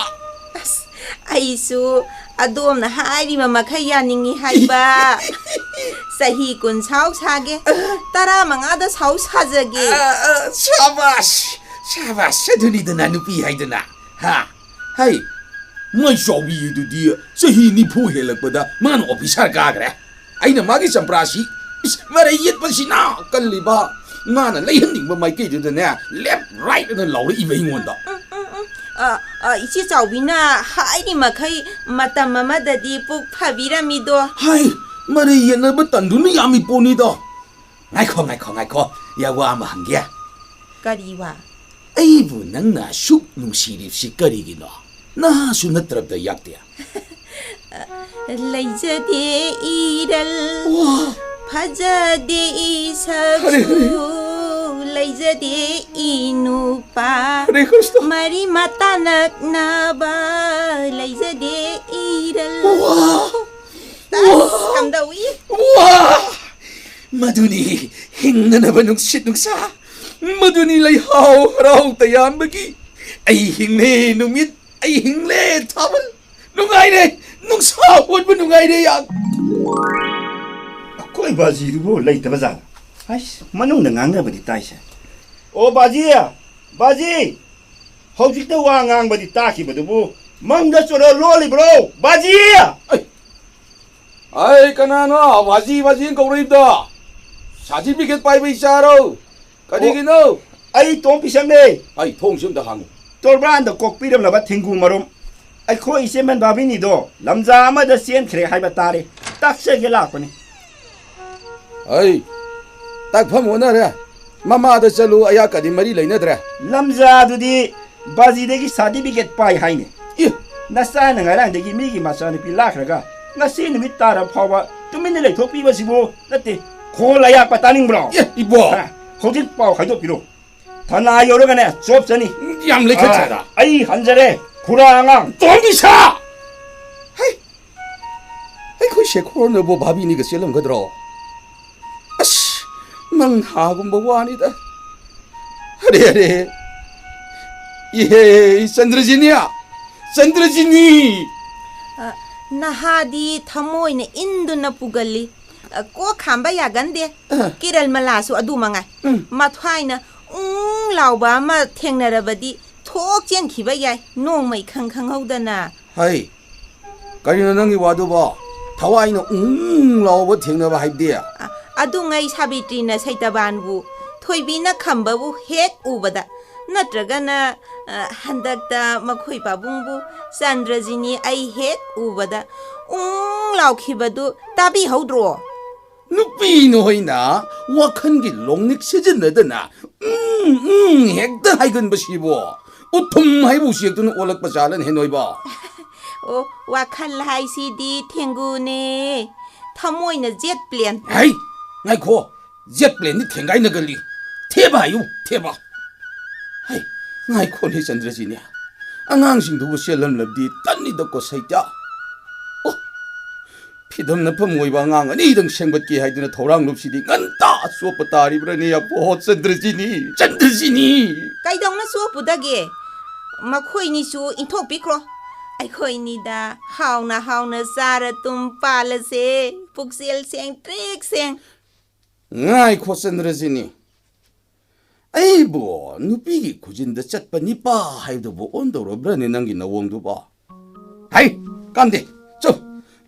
ꯑꯁ, ꯑꯩꯁꯨ ꯑꯗꯣꯝꯅ ꯍꯥꯏꯔꯤꯕ ꯃꯈꯩ ꯌꯥꯅꯤꯡꯉꯤ ꯍꯥꯏꯕ꯫ ꯆꯍꯤ ꯀꯨꯟ ꯁꯥꯎ ꯁꯥꯒꯦ, ꯇꯔꯥꯃꯉꯥꯗ ꯁꯥꯎ ꯁꯥꯖꯒꯦ꯫ ꯑ, ꯑ, ꯁꯥꯕꯥꯁ, ꯁꯥꯕꯥꯁ, ꯑꯗꯨꯅꯤꯗꯅ ꯅꯨꯄꯤ ꯍꯥꯏꯗꯅ, ꯍꯥ? ꯍꯩ, ꯃꯥꯏ ꯆꯥꯎꯕꯤꯗꯨꯗꯤ ꯆꯍꯤ ꯅꯤꯐꯨ ꯍꯦꯜꯂꯛꯄꯗ ꯃꯥꯅ ꯑꯣꯐꯤꯁꯥꯔ ꯀꯥꯈ꯭ꯔꯦ꯫ ꯑꯩꯅ ꯃꯥꯒꯤ ꯆꯝꯄ꯭ꯔꯥꯁꯤ, ꯏꯁ, ꯃꯔꯩ ꯌꯦꯠꯄꯁꯤꯅ ꯀꯜꯂꯤꯕ꯫ ꯃꯥꯅ ꯂꯩꯍꯟꯅꯤꯡꯕ ꯃꯥꯏꯀꯩꯗꯨꯗꯅꯦ, left right ꯑꯅ ꯂꯥꯎꯔꯛꯏꯕ ꯑꯩꯉꯣꯟꯗ꯫ ꯎꯝ, ꯎꯝ, ꯎꯝ꯫ ꯑ, ꯑ, ꯏꯆꯦ ꯆꯥꯎꯕꯤꯅ ꯍꯥꯏꯔꯤ ꯃꯈꯩ ꯃꯇꯝ ꯑꯃꯗꯗꯤ ꯄꯨꯛ ꯐꯕꯤꯔꯝꯃꯤꯗꯣ꯫ ꯍꯥꯏ, ꯃꯔꯩ ꯌꯦꯠꯅꯕ ꯇꯟꯗꯨꯅ ꯌꯥꯝꯃꯤ ꯄꯣꯠꯅꯤꯗꯣ꯫ ꯉꯥꯏꯈꯣ, ꯉꯥꯏꯈꯣ, ꯉꯥꯏꯈꯣ꯫ ꯌꯥ, ꯋꯥ ꯑꯃ ꯍꯪꯒꯦ꯫ ꯀꯔꯤ ꯋꯥ? ꯑꯩꯕꯨ ꯅꯪꯅ ꯑꯁꯨꯛ ꯅꯨꯡꯁꯤꯔꯤꯕꯁꯤ ꯀꯔꯤꯒꯤꯅꯣ? ꯅꯍꯥꯁꯨ ꯅꯠꯇ꯭ꯔꯕꯗ ꯌꯥꯛꯇꯦ꯫ ꯂꯩꯖꯗꯦ ꯏꯔꯜ ꯋꯥ! ꯐꯖꯗꯦ ꯏꯁꯛꯁꯨ, ꯍꯔꯦ, ꯍꯔꯦ꯫ ꯂꯩꯖꯗꯦ ꯏꯅꯨꯄꯥ꯫ ꯍꯔꯦ ꯀ꯭ꯔꯤꯁꯅ꯫ ꯃꯔꯤ ꯃꯇꯥ ꯅꯛꯅꯕ, ꯂꯩꯖꯗꯦ ꯏꯔꯜ꯫ ꯋꯥ! ꯑꯁ, ꯋꯥ! ꯀꯝꯗꯧꯏ? ꯋꯥ! ꯃꯗꯨꯅꯤ ꯍꯤꯡꯅꯅꯕ ꯅꯨꯡꯁꯤꯠ ꯅꯨꯡꯁꯥ, ꯃꯗꯨꯅꯤ ꯂꯩꯍꯥꯎ ꯍꯔꯥꯎ ꯇꯌꯥꯝꯕꯒꯤ꯫ ꯑꯩ ꯍꯤꯡꯂꯦ ꯅꯨꯃꯤꯠ, ꯑꯩ ꯍꯤꯡꯂꯦ ꯊꯥꯕꯜ, ꯅꯨꯡꯉꯥꯏꯔꯦ, ꯅꯨꯡꯁꯥ ꯑꯣꯟꯕ ꯅꯨꯡꯉꯥꯏꯔꯦ ꯌꯥꯝ꯫ ꯑꯩꯈꯣꯏ ꯕꯥꯖꯤꯗꯨꯕꯨ ꯂꯩꯇꯕ ꯖꯥꯠꯂ? ꯍꯩꯁ, ꯃꯅꯨꯡꯗ ꯉꯥꯡꯅꯕꯗꯤ ꯇꯥꯏꯁꯦ꯫ ꯑꯣ ꯕꯥꯖꯤ, ꯕꯥꯖꯤ, ꯍꯧꯖꯤꯛꯇ ꯋꯥ ꯉꯥꯡꯕꯗꯤ ꯇꯥꯈꯤꯕꯗꯨꯕꯨ ꯃꯪꯗ ꯆꯣꯔꯣ ꯂꯣꯜꯂꯤꯕ꯭ꯔꯣ? ꯕꯥꯖꯤ! ꯑꯩ, ꯑꯩ, ꯀꯅꯥꯅꯣ ꯕꯥꯖꯤ ꯕꯥꯖꯤꯅ ꯀꯧꯔꯛꯏꯕꯗꯣ? ꯁꯥꯔꯇꯤꯐꯤꯀꯦꯠ ꯄꯥꯏꯕ ꯏꯆꯥꯔꯣ? ꯀꯔꯤꯒꯤꯅꯣ? ꯑꯣ, ꯑꯩ ꯇꯣꯝ ꯄꯤꯁꯛꯅꯦ꯫ ꯑꯩ ꯊꯣꯡꯁꯤ ꯑꯝꯇ ꯍꯥꯡꯉꯨ꯫ ꯇꯣꯔꯕꯥꯟꯗ ꯀꯣꯛꯄꯤꯔꯝꯂꯕ ꯊꯦꯡꯒꯨ ꯃꯔꯨꯞ, ꯑꯩꯈꯣꯏ ꯏꯆꯦꯃꯟ ꯚꯥꯕꯤꯅꯤꯗꯣ ꯂꯝꯖꯥ ꯑꯃꯗ ꯆꯦꯟꯈ꯭ꯔꯦ ꯍꯥꯏꯕ ꯇꯥꯔꯦ꯫ ꯇꯥꯛꯆꯒꯦ ꯂꯥꯛꯄꯅꯤ꯫ ꯑꯩ, ꯇꯥꯛꯐꯝ ꯑꯣꯟꯅꯔꯦ꯫ ꯃꯃꯥꯗ ꯆꯠꯂꯨ, ꯑꯩꯍꯥꯛꯀꯗꯤ ꯃꯔꯤ ꯂꯩꯅꯗ꯭ꯔꯦ꯫ ꯂꯝꯖꯥꯗꯨꯗꯤ ꯕꯥꯖꯤꯗꯒꯤ ꯁꯥꯔꯇꯤꯐꯤꯀꯦꯠ ꯄꯥꯏ ꯍꯥꯏꯅꯦ꯫ ꯏ! ꯅꯆꯥꯅ ꯉꯔꯥꯡꯗꯒꯤ ꯃꯤꯒꯤ ꯃꯆꯥꯅꯨꯄꯤ ꯂꯥꯛꯈ꯭ꯔꯒ ꯉꯁꯤ ꯅꯨꯃꯤꯠ ꯇꯥꯔ ꯐꯥꯎꯕ ꯇꯨꯃꯤꯟꯅ ꯂꯩꯊꯣꯛꯄꯤꯕꯁꯤꯕꯨ ꯅꯠꯇꯦ, ꯈꯣꯜ ꯑꯌꯥꯛꯄ ꯇꯥꯅꯤꯡꯕ꯭ꯔꯣ? ꯑꯦ, ꯏꯕꯣ! ꯍꯥ? ꯍꯧꯖꯤꯛ ꯄꯥꯎ ꯍꯥꯏꯗꯣꯛꯄꯤꯔꯣ꯫ ꯊꯅꯥ ꯌꯧꯔꯒꯅꯦ ꯆꯣꯞ ꯆꯅꯤ꯫ ꯌꯥꯝ ꯂꯩꯈꯠ ꯑꯥ, ꯁꯥꯗ꯫ ꯑꯩ ꯍꯟꯖꯔꯦ, ꯈꯨꯔꯥ ꯑꯉꯥꯡ꯫ ꯇꯣꯝꯕꯤꯁꯥ! ꯍꯩ! ꯑꯩꯈꯣꯏ ꯁꯦꯈꯣꯔꯅꯕꯨ ꯚꯥꯕꯤꯅꯤꯒ ꯆꯦꯜꯂꯝꯒꯗ꯭ꯔꯣ? ꯑꯁ, ꯃꯪꯍꯥꯒꯨꯝꯕ ꯋꯥꯅꯤꯗ꯫ ꯑꯔꯦ, ꯑꯔꯦ꯫ ꯏꯍꯦ, ꯆꯟꯗ꯭ꯔꯖꯤꯅꯤ! ꯆꯟꯗ꯭ꯔꯖꯤꯅꯤ! ꯑ, ꯅꯍꯥꯗꯤ ꯊꯃꯣꯏꯅ ꯏꯟꯗꯨꯅ ꯄꯨꯒꯜꯂꯤ꯫ ꯑ, ꯀꯣꯛ ꯈꯥꯝꯕ ꯌꯥꯒꯟꯗꯦ꯫ ꯑ꯫ ꯀꯤꯔꯜ ꯃꯂꯥꯁꯨ ꯑꯗꯨ ꯃꯉꯥꯏ꯫ ꯎꯝ꯫ ꯃꯊ꯭ꯋꯥꯏꯅ ꯎꯪ ꯂꯥꯎꯕ ꯑꯃ ꯊꯦꯡꯅꯔꯕꯗꯤ ꯊꯣꯛ ꯆꯦꯟꯈꯤꯕ ꯌꯥꯏ, ꯅꯣꯡꯃ ꯏꯈꯪ ꯈꯪꯍꯧꯗꯅ꯫ ꯍꯩ, ꯀꯔꯤꯅꯣ ꯅꯪꯒꯤ ꯋꯥꯗꯨꯕꯣ? ꯊꯋꯥꯏꯅ ꯎꯪ ꯂꯥꯎꯕ ꯊꯦꯡꯅꯕ ꯍꯥꯏꯕꯗꯤ? ꯑ, ꯑꯗꯨꯉꯩ ꯁꯥꯕꯤꯇ꯭ꯔꯤꯅ ꯁꯩꯇꯕꯥꯟꯕꯨ, ꯊꯣꯏꯕꯤꯅ ꯈꯝꯕꯕꯨ ꯍꯦꯛ ꯎꯕꯗ, ꯅꯠꯇ꯭ꯔꯒꯅ, ꯑ, ꯍꯟꯗꯛꯇ ꯃꯈꯣꯏ ꯄꯥꯕꯨꯡꯕꯨ ꯆꯟꯗ꯭ꯔꯖꯤꯅꯤ ꯑꯩ ꯍꯦꯛ ꯎꯕꯗ ꯎꯪ ꯂꯥꯎꯈꯤꯕꯗꯨ ꯇꯥꯕꯤꯍꯧꯗ꯭ꯔꯣ? ꯅꯨꯄꯤ ꯅꯣꯏꯅ ꯋꯥꯈꯜꯒꯤ ꯂꯣꯡꯅꯤꯛ ꯁꯤꯖꯤꯟꯅꯗꯅ ꯎꯝ, ꯎꯝ ꯍꯦꯛꯇ ꯍꯥꯏꯒꯟꯕꯁꯤꯕꯣ? ꯎꯊꯨꯝ ꯍꯥꯏꯕ ꯎꯆꯦꯛꯇꯨꯅ ꯑꯣꯜꯂꯛꯄ ꯖꯥꯠꯂꯅꯦ ꯅꯣꯏꯕꯣ? ꯑꯣ, ꯋꯥꯈꯜ ꯍꯥꯏꯁꯤꯗꯤ ꯊꯦꯡꯒꯨꯅꯦ꯫ ꯊꯃꯣꯏꯅ ꯖꯦꯠ ꯄ꯭ꯂꯦꯟ꯫ ꯍꯩ, ꯉꯥꯏꯈꯣ, ꯖꯦꯠ ꯄ꯭ꯂꯦꯟꯗꯤ ꯊꯦꯡꯒꯥꯏꯅꯒꯜꯂꯤ꯫ ꯊꯦꯕ ꯍꯥꯏꯌꯨ, ꯊꯦꯕ꯫ ꯍꯩ, ꯉꯥꯏꯈꯣꯅꯦ ꯆꯟꯗ꯭ꯔꯖꯤꯅꯤ, ꯑꯉꯥꯡꯁꯤꯡꯗꯨꯕꯨ ꯆꯦꯜꯍꯜꯂꯕꯗꯤ ꯇꯟꯅꯤꯗꯀꯣ ꯁꯩꯇ꯫ ꯑꯣ, ꯐꯤꯗꯝꯅꯐꯝ ꯑꯣꯏꯕ ꯑꯉꯥꯡ ꯑꯅꯤꯗꯪ ꯁꯦꯝꯒꯠꯀꯦ ꯍꯥꯏꯗꯨꯅ ꯊꯧꯔꯥꯡꯂꯨꯞꯁꯤꯗꯤ ꯉꯟꯇꯥ ꯆꯣꯞꯄ ꯇꯥꯔꯤꯕ꯭ꯔꯅꯦ ꯑꯕꯣ ꯆꯟꯗ꯭ꯔꯖꯤꯅꯤ, ꯆꯟꯗ꯭ꯔꯖꯤꯅꯤ꯫ ꯀꯩꯗꯧꯅ ꯆꯣꯞꯄꯨꯗꯒꯦ? ꯃꯈꯣꯏꯅꯤꯁꯨ ꯏꯟꯊꯣꯛꯄꯤꯈ꯭ꯔꯣ꯫ ꯑꯩꯈꯣꯏꯅꯤꯗ ꯍꯥꯎꯅ ꯍꯥꯎꯅ ꯆꯥꯔ ꯇꯨꯝ ꯄꯥꯜꯂꯁꯦ꯫ ꯄꯨꯛꯆꯦꯜ ꯁꯦꯡ ꯇ꯭ꯔꯤꯛ ꯁꯦꯡ꯫ ꯉꯥꯏꯈꯣ ꯆꯟꯗ꯭ꯔꯖꯤꯅꯤ, ꯑꯩꯕꯨ ꯅꯨꯄꯤꯒꯤ ꯈꯨꯖꯤꯟꯗ ꯆꯠꯄ ꯅꯤꯄꯥ ꯍꯥꯏꯕꯗꯨꯕꯨ ꯑꯣꯟꯗꯧꯔꯕ꯭ꯔꯅꯦ ꯅꯪꯒꯤ ꯅꯋꯣꯡꯗꯨꯕꯣ? ꯍꯩ, ꯀꯥꯟꯗꯦ, ꯆꯣ,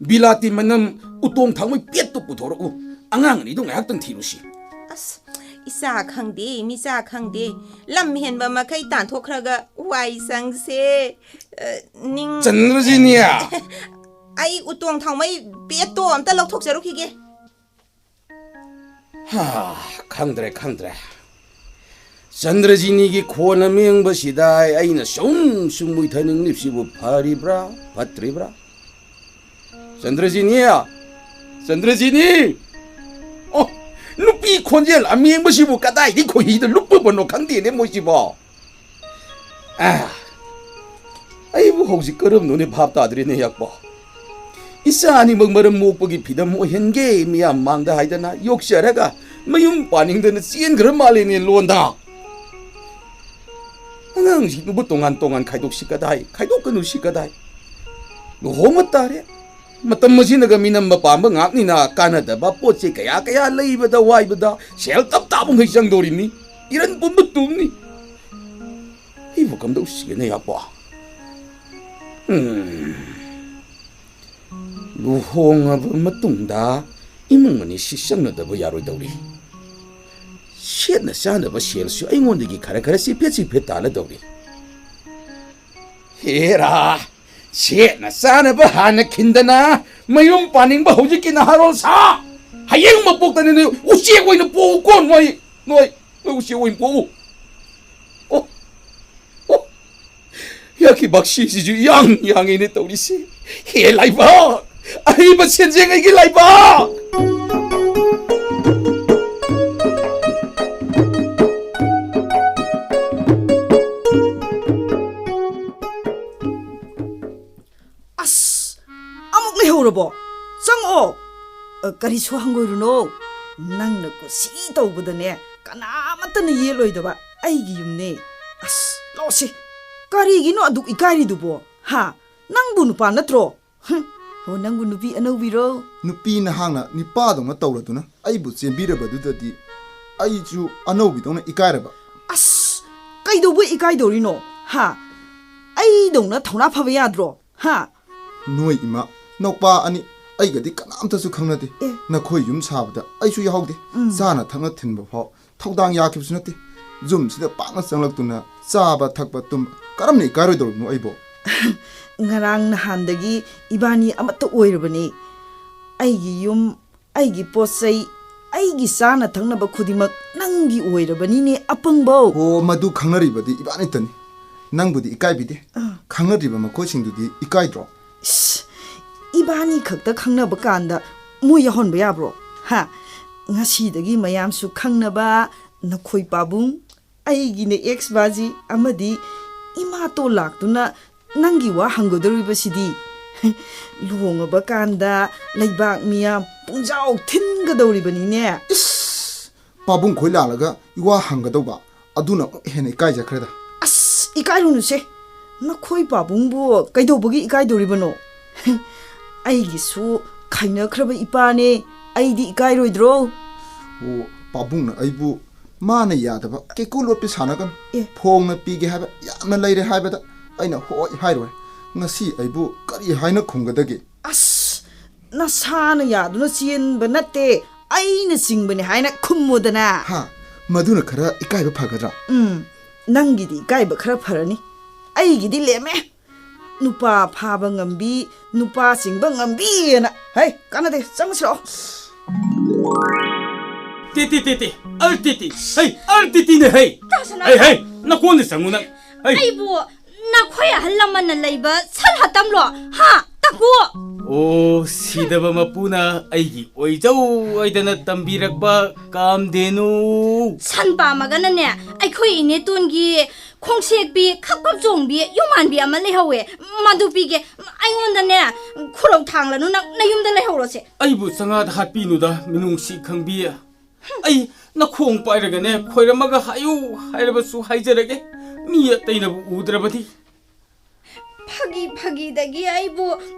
ꯕꯤꯂꯥꯇꯤ ꯃꯅꯝ ꯎꯇꯣꯡ ꯊꯥꯡꯃꯩ ꯄꯦꯠꯇꯨ ꯄꯨꯊꯣꯔꯛꯎ꯫ ꯑꯉꯥꯡ ꯑꯅꯤꯗꯣ ꯉꯥꯏꯍꯥꯛꯇꯪ ꯊꯤꯔꯨꯁꯤ꯫ ꯑꯁ, ꯏꯆꯥ ꯈꯪꯗꯦ, ꯃꯤꯆꯥ ꯈꯪꯗꯦ, ꯂꯝ ꯍꯦꯟꯕ ꯃꯈꯩ ꯇꯥꯟꯊꯣꯛꯈ꯭ꯔꯒ ꯋꯥꯏ ꯁꯪꯁꯦ꯫ ꯑ, ꯅꯤꯡ- ꯆꯟꯗ꯭ꯔꯖꯤꯅꯤ꯫ ꯑꯩ ꯎꯇꯣꯡ ꯊꯥꯎꯃꯩ ꯄꯦꯠꯇꯣ ꯑꯝꯇ ꯂꯧꯊꯣꯛꯆꯔꯨꯈꯤꯒꯦ꯫ ꯍꯥ, ꯈꯪꯗ꯭ꯔꯦ, ꯈꯪꯗ꯭ꯔꯦ꯫ ꯆꯟꯗ꯭ꯔꯖꯤꯅꯤꯒꯤ ꯈꯣꯟ ꯑꯃꯦꯡꯕꯁꯤꯗ ꯑꯩꯅ ꯁꯨꯝ ꯁꯨꯝ ꯃꯨꯏꯊꯅꯤꯡꯂꯤꯕꯁꯤꯕꯨ ꯐꯔꯤꯕ꯭ꯔꯥ, ꯐꯠꯇ꯭ꯔꯤꯕ꯭ꯔꯥ? ꯆꯟꯗ꯭ꯔꯖꯤꯅꯤ! ꯆꯟꯗ꯭ꯔꯖꯤꯅꯤ! ꯑꯣ, ꯅꯨꯄꯤ ꯈꯣꯟꯖꯦꯜ ꯑꯃꯦꯡꯕꯁꯤꯕꯨ ꯀꯗꯥꯏꯗꯒꯤ ꯈꯣꯏꯍꯤꯗ ꯂꯨꯞꯄꯨꯕꯅꯣ ꯈꯪꯗꯦꯅꯦ ꯃꯣꯏꯁꯤꯕꯣ꯫ ꯑꯥ, ꯑꯩꯕꯨ ꯍꯧꯖꯤꯛ ꯀꯔꯝꯅꯣꯅꯦ ꯚꯥꯞ ꯇꯥꯗ꯭ꯔꯦꯅꯦ ꯌꯥꯛꯄ꯫ ꯏꯆꯥ ꯑꯅꯤꯃꯛ ꯃꯔꯝ ꯃꯣꯛꯄꯒꯤ ꯐꯤꯗꯝ ꯑꯣꯏꯍꯟꯒꯦ ꯃꯤꯌꯥꯝ ꯃꯥꯡꯗ ꯍꯥꯏꯗꯅ ꯌꯣꯛꯆꯔꯒ ꯃꯌꯨꯝ ꯄꯥꯅꯤꯡꯗꯅ ꯆꯦꯟꯈ꯭ꯔ ꯃꯥꯜꯂꯦꯅꯦ ꯂꯣꯟꯗ꯫ ꯑꯉꯥꯡꯁꯤꯡꯗꯨꯕꯨ ꯇꯣꯉꯥꯟ ꯇꯣꯉꯥꯟ ꯈꯥꯏꯗꯣꯛꯁꯤ ꯀꯗꯥꯏ, ꯈꯥꯏꯗꯣꯛꯀꯅꯨꯁꯤ ꯀꯗꯥꯏ? ꯂꯨꯍꯣꯡꯕ ꯇꯥꯔꯦ꯫ ꯃꯇꯝ ꯑꯁꯤꯅꯒ ꯃꯤꯅꯝꯕ ꯄꯥꯝꯕ ꯉꯥꯛꯅꯤꯅ ꯀꯥꯟꯅꯗꯕ ꯄꯣꯠ ꯆꯩ ꯀꯌꯥ ꯀꯌꯥ ꯂꯩꯕꯗ ꯋꯥꯏꯕꯗ ꯁꯦꯜ ꯇꯞ ꯇꯥꯕꯈꯩ ꯆꯪꯗꯧꯔꯤꯕꯅꯤ꯫ ꯏꯔꯟ ꯄꯨꯝꯕ ꯇꯨꯡꯅꯤ꯫ ꯑꯩꯕꯨ ꯀꯝꯗꯧꯁꯤꯒꯦꯅꯦ ꯌꯥꯄꯣ? ꯎꯝ꯫ ꯂꯨꯍꯣꯡꯉꯕ ꯃꯇꯨꯡꯗ ꯏꯃꯨꯡ ꯑꯅꯤ ꯁꯤ ꯆꯪꯅꯗꯕ ꯌꯥꯔꯣꯏꯗꯧꯔꯤ꯫ ꯁꯦꯠꯅ ꯆꯥꯅꯕ ꯁꯦꯜꯁꯨ ꯑꯩꯉꯣꯟꯗꯒꯤ ꯈꯔ ꯈꯔ ꯆꯤꯐꯦꯠ ꯆꯤꯐꯦꯠ ꯇꯥꯜꯂꯗꯧꯔꯤ꯫ ꯍꯦꯔꯥ, ꯁꯦꯠꯅ ꯆꯥꯅꯕ ꯍꯥꯟꯅ ꯈꯤꯟꯗꯅ ꯃꯌꯨꯝ ꯄꯥꯅꯤꯡꯕ ꯍꯧꯖꯤꯛꯀꯤ ꯅꯍꯥꯔꯣꯜ ꯁꯥ! ꯍꯌꯦꯡ ꯃꯄꯣꯛꯇꯅꯤ ꯅꯣꯏ ꯎꯆꯦꯛ ꯑꯣꯏꯅ ꯄꯣꯛꯎꯀꯣ ꯅꯣꯏ! ꯅꯣꯏ, ꯅꯣꯏ ꯎꯆꯦꯛ ꯑꯣꯏꯅ ꯄꯣꯛꯎ! ꯑꯣ! ꯑꯣ! ꯌꯥꯈꯤꯕꯥꯛꯁꯤꯁꯤꯁꯨ ꯌꯥꯡ ꯌꯥꯡꯉꯤꯅꯦ ꯇꯧꯔꯤꯁꯦ꯫ ꯍꯦ ꯂꯥꯏꯕꯛ! ꯑꯍꯩꯕ ꯁꯦꯟꯖꯦꯡ ꯑꯩꯒꯤ ꯂꯩꯕꯥꯛ! ꯑꯁ! ꯑꯃꯨꯛ ꯂꯩꯍꯧꯔꯕꯣ? ꯆꯪꯉꯛꯑꯣ꯫ ꯑ, ꯀꯔꯤꯁꯨ ꯍꯪꯒꯣꯏꯔꯨꯅꯣ꯫ ꯅꯪꯅ ꯀꯨꯁꯤ ꯇꯧꯕꯗꯅꯦ, ꯀꯅꯥꯃꯠꯇꯅ ꯌꯦꯠꯂꯣꯏꯗꯕ ꯑꯩꯒꯤ ꯌꯨꯝꯅꯦ꯫ ꯑꯁ, ꯂꯥꯛꯑꯣꯁꯦ꯫ ꯀꯔꯤꯒꯤꯅꯣ ꯑꯗꯨꯛ ꯏꯀꯥꯏꯔꯤꯗꯨꯕꯣ? ꯍꯥ? ꯅꯪꯕꯨ ꯅꯨꯄꯥ ꯅꯠꯇ꯭ꯔꯣ? ꯍꯨꯝ, ꯍꯣ, ꯅꯪꯕꯨ ꯅꯨꯄꯤ ꯑꯅꯧꯕꯤꯔꯣ? ꯅꯨꯄꯤ ꯅꯍꯥꯛꯅ ꯅꯤꯄꯥꯗꯧꯅ ꯇꯧꯔꯗꯨꯅ ꯑꯩꯕꯨ ꯆꯦꯟꯕꯤꯔꯕꯗꯨꯗꯗꯤ ꯑꯩꯁꯨ ꯑꯅꯧꯕꯤꯗꯧꯅ ꯏꯀꯥꯏꯔꯕ꯫ ꯑꯁ, ꯀꯩꯗꯧꯕꯩ ꯏꯀꯥꯏꯗꯧꯔꯤꯅꯣ? ꯍꯥ? ꯑꯩꯗꯧꯅ ꯊꯧꯅꯥ ꯐꯕ ꯌꯥꯗ꯭ꯔꯣ? ꯍꯥ? ꯅꯣꯏ ꯏꯃꯥ, ꯅꯧꯄꯥ ꯑꯅꯤ ꯑꯩꯒꯗꯤ ꯀꯅꯥꯝꯇꯁꯨ ꯈꯪꯅꯗꯦ꯫ ꯑꯦ꯫ ꯅꯈꯣꯏ ꯌꯨꯝ ꯁꯥꯕꯗ ꯑꯩꯁꯨ ꯌꯥꯎꯍꯧꯗꯦ꯫ ꯎꯝ꯫ ꯆꯥꯅ ꯊꯛꯅ ꯊꯤꯟꯕ ꯐꯥꯎ ꯊꯧꯗꯥꯡ ꯌꯥꯈꯤꯕꯁꯨ ꯅꯠꯇꯦ꯫ ꯌꯨꯝꯁꯤꯗ ꯄꯥꯛꯅ ꯆꯪꯂꯛꯇꯨꯅ ꯆꯥꯕ ꯊꯛꯄ ꯇꯨꯝꯕ ꯀꯔꯝꯅ ꯏꯀꯥꯏꯔꯣꯏꯗꯧꯔꯤꯕꯅꯣ ꯑꯩꯕꯣ? ꯉꯔꯥꯡ ꯅꯍꯥꯟꯗꯒꯤ ꯏꯕꯥꯅꯤ ꯑꯃꯠꯇ ꯑꯣꯏꯔꯕꯅꯤ꯫ ꯑꯩꯒꯤ ꯌꯨꯝ, ꯑꯩꯒꯤ ꯄꯣꯠ ꯆꯩ, ꯑꯩꯒꯤ ꯆꯥꯅ ꯊꯛꯅꯕ ꯈꯨꯗꯤꯡꯃꯛ ꯅꯪꯒꯤ ꯑꯣꯏꯔꯕꯅꯤꯅꯦ, ꯑꯄꯪꯕꯧ꯫ ꯑꯣ, ꯃꯗꯨ ꯈꯪꯅꯔꯤꯕꯗꯤ ꯏꯕꯥꯅꯤꯇꯅꯤ꯫ ꯅꯪꯕꯨꯗꯤ ꯏꯀꯥꯏꯕꯤꯗꯦ꯫ ꯑꯥ꯫ ꯈꯪꯅꯗ꯭ꯔꯤꯕ ꯃꯈꯣꯏꯁꯤꯡꯗꯨꯗꯤ ꯏꯀꯥꯏꯗ꯭ꯔꯣ? ꯏꯁ, ꯏꯕꯥꯅꯤ ꯈꯛꯇ ꯈꯪꯅꯕ ꯀꯥꯟꯗ ꯃꯣꯏ ꯌꯥꯎꯍꯟꯕ ꯌꯥꯕ꯭ꯔꯣ? ꯍꯥ? ꯉꯁꯤꯗꯒꯤ ꯃꯌꯥꯝꯁꯨ ꯈꯪꯅꯕ ꯅꯈꯣꯏ ꯄꯥꯕꯨꯡ, ꯑꯩꯒꯤꯅꯦ ꯑꯦꯛꯁ ꯕꯥꯖꯤ ꯑꯃꯗꯤ ꯏꯃꯥꯇꯣꯟ ꯂꯥꯛꯇꯨꯅ ꯅꯪꯒꯤ ꯋꯥ ꯍꯪꯒꯗꯧꯔꯤꯕꯁꯤꯗꯤ꯫ ꯂꯨꯍꯣꯡꯉꯕ ꯀꯥꯟꯗ ꯂꯩꯕꯥꯛ ꯃꯤꯌꯥꯝ ꯄꯨꯡꯖꯥꯎ ꯊꯤꯟꯒꯗꯧꯔꯤꯕꯅꯤꯅꯦ꯫ ꯏꯁ! ꯄꯥꯕꯨꯡ ꯈꯣꯏ ꯂꯥꯛꯂꯒ ꯏꯋꯥ ꯍꯪꯒꯗꯧꯕ, ꯑꯗꯨꯅ ꯑꯃꯨꯛ ꯍꯦꯟꯅ ꯏꯀꯥꯏꯖꯈ꯭ꯔꯦꯗ꯫ ꯑꯁ, ꯏꯀꯥꯏꯔꯨꯅꯨꯁꯦ꯫ ꯅꯈꯣꯏ ꯄꯥꯕꯨꯡꯕꯨ ꯀꯩꯗꯧꯕꯒꯤ ꯏꯀꯥꯏꯗꯧꯔꯤꯕꯅꯣ? ꯑꯩꯒꯤꯁꯨ ꯈꯥꯏꯅꯈ꯭ꯔꯕ ꯏꯄꯥꯅꯦ, ꯑꯩꯗꯤ ꯏꯀꯥꯏꯔꯣꯏꯗ꯭ꯔꯣ? ꯑꯣ, ꯄꯥꯕꯨꯡꯅ ꯑꯩꯕꯨ ꯃꯥꯅ ꯌꯥꯗꯕ ꯀꯦꯀꯨ ꯂꯣꯠꯄꯤ ꯁꯥꯟꯅꯒꯅꯨ꯫ ꯑꯦ꯫ ꯐꯣꯡꯅ ꯄꯤꯒꯦ ꯍꯥꯏꯕ ꯌꯥꯝꯅ ꯂꯩꯔꯦ ꯍꯥꯏꯕꯗ ꯑꯩꯅ ꯍꯣꯏ ꯍꯥꯏꯔꯣꯏ꯫ ꯉꯁꯤ ꯑꯩꯕꯨ ꯀꯔꯤ ꯍꯥꯏꯅ ꯈꯨꯝꯒꯗꯒꯦ? ꯑꯁ, ꯅꯁꯥꯅ ꯌꯥꯗꯨꯅ ꯆꯦꯟꯕ ꯅꯠꯇꯦ, ꯑꯩꯅ ꯆꯤꯡꯕꯅꯦ ꯍꯥꯏꯅ ꯈꯨꯝꯃꯨꯗꯅ꯫ ꯍꯥ? ꯃꯗꯨꯅ ꯈꯔ ꯏꯀꯥꯏꯕ ꯐꯒꯗ꯭ꯔꯥ? ꯎꯝ, ꯅꯪꯒꯤꯗꯤ ꯏꯀꯥꯏꯕ ꯈꯔ ꯐꯔꯅꯤ, ꯑꯩꯒꯤꯗꯤ ꯂꯦꯝꯃꯦ꯫ ꯅꯨꯄꯥ ꯐꯥꯕ ꯉꯝꯕꯤ, ꯅꯨꯄꯥ ꯆꯤꯡꯕ ꯉꯝꯕꯤꯑꯅ꯫ ꯍꯩ, ꯀꯥꯟꯅꯗꯦ, ꯆꯪꯉꯁꯤꯔꯣ꯫ ꯇꯦ, ꯇꯦ, ꯇꯦ, ꯇꯦ, ꯑꯜ ꯇꯦ, ꯇꯦ, ꯍꯩ, ꯑꯜ ꯇꯦ, ꯇꯦꯅꯦ, ꯍꯩ꯫ ꯇꯥꯁꯅꯥ꯫ ꯍꯩ, ꯍꯩ, ꯅꯀꯣꯟꯗ ꯆꯪꯉꯨ ꯅꯪ꯫ ꯍꯩ꯫ ꯑꯩꯕꯨ ꯅꯈꯣꯏ ꯑꯍꯜ ꯂꯃꯟꯅ ꯂꯩꯕ ꯁꯟ ꯍꯥꯠꯇꯝꯂꯣ? ꯍꯥ? ꯇꯥꯀꯨ꯫ ꯑꯣ, ꯁꯤꯗꯕ ꯃꯄꯨꯅ ꯑꯩꯒꯤ ꯑꯣꯏꯖꯧ ꯍꯥꯏꯗꯅ ꯇꯝꯕꯤꯔꯛꯄ ꯀꯥꯝꯗꯦꯅꯨ꯫ ꯁꯟ ꯄꯥꯝꯃꯒꯅꯅꯦ, ꯑꯩꯈꯣꯏ ꯏꯅꯦꯇꯣꯟꯒꯤ ꯈꯣꯡꯁꯦꯛꯄꯤ ꯈꯞ ꯈꯞ ꯆꯣꯡꯕꯤ ꯌꯨꯝꯍꯥꯟꯕꯤ ꯑꯃ ꯂꯩꯍꯧꯋꯦ꯫ ꯃꯗꯨ ꯄꯤꯒꯦ꯫ ꯑꯩꯉꯣꯟꯗꯅꯦ, ꯈꯨꯔꯧ ꯊꯥꯡꯂꯅꯨ, ꯅꯪ ꯅꯌꯨꯝꯗ ꯂꯩꯍꯧꯔꯣꯁꯦ꯫ ꯑꯩꯕꯨ ꯆꯉꯥꯗ ꯍꯥꯠꯄꯤꯅꯨꯗ, ꯃꯤꯅꯨꯡꯁꯤ ꯈꯪꯕꯤ꯫ ꯑꯩ ꯅꯈꯣꯡ ꯄꯥꯏꯔꯒꯅꯦ, ꯈꯣꯏꯔꯝꯃꯒ ꯍꯥꯏꯌꯨ ꯍꯥꯏꯔꯕꯁꯨ ꯍꯥꯏꯖꯔꯒꯦ, ꯃꯤ ꯑꯇꯩꯅꯕꯨ ꯎꯗ꯭ꯔꯕꯗꯤ꯫ ꯐꯥꯒꯤ ꯐꯥꯒꯤꯗꯒꯤ ꯑꯩꯕꯨ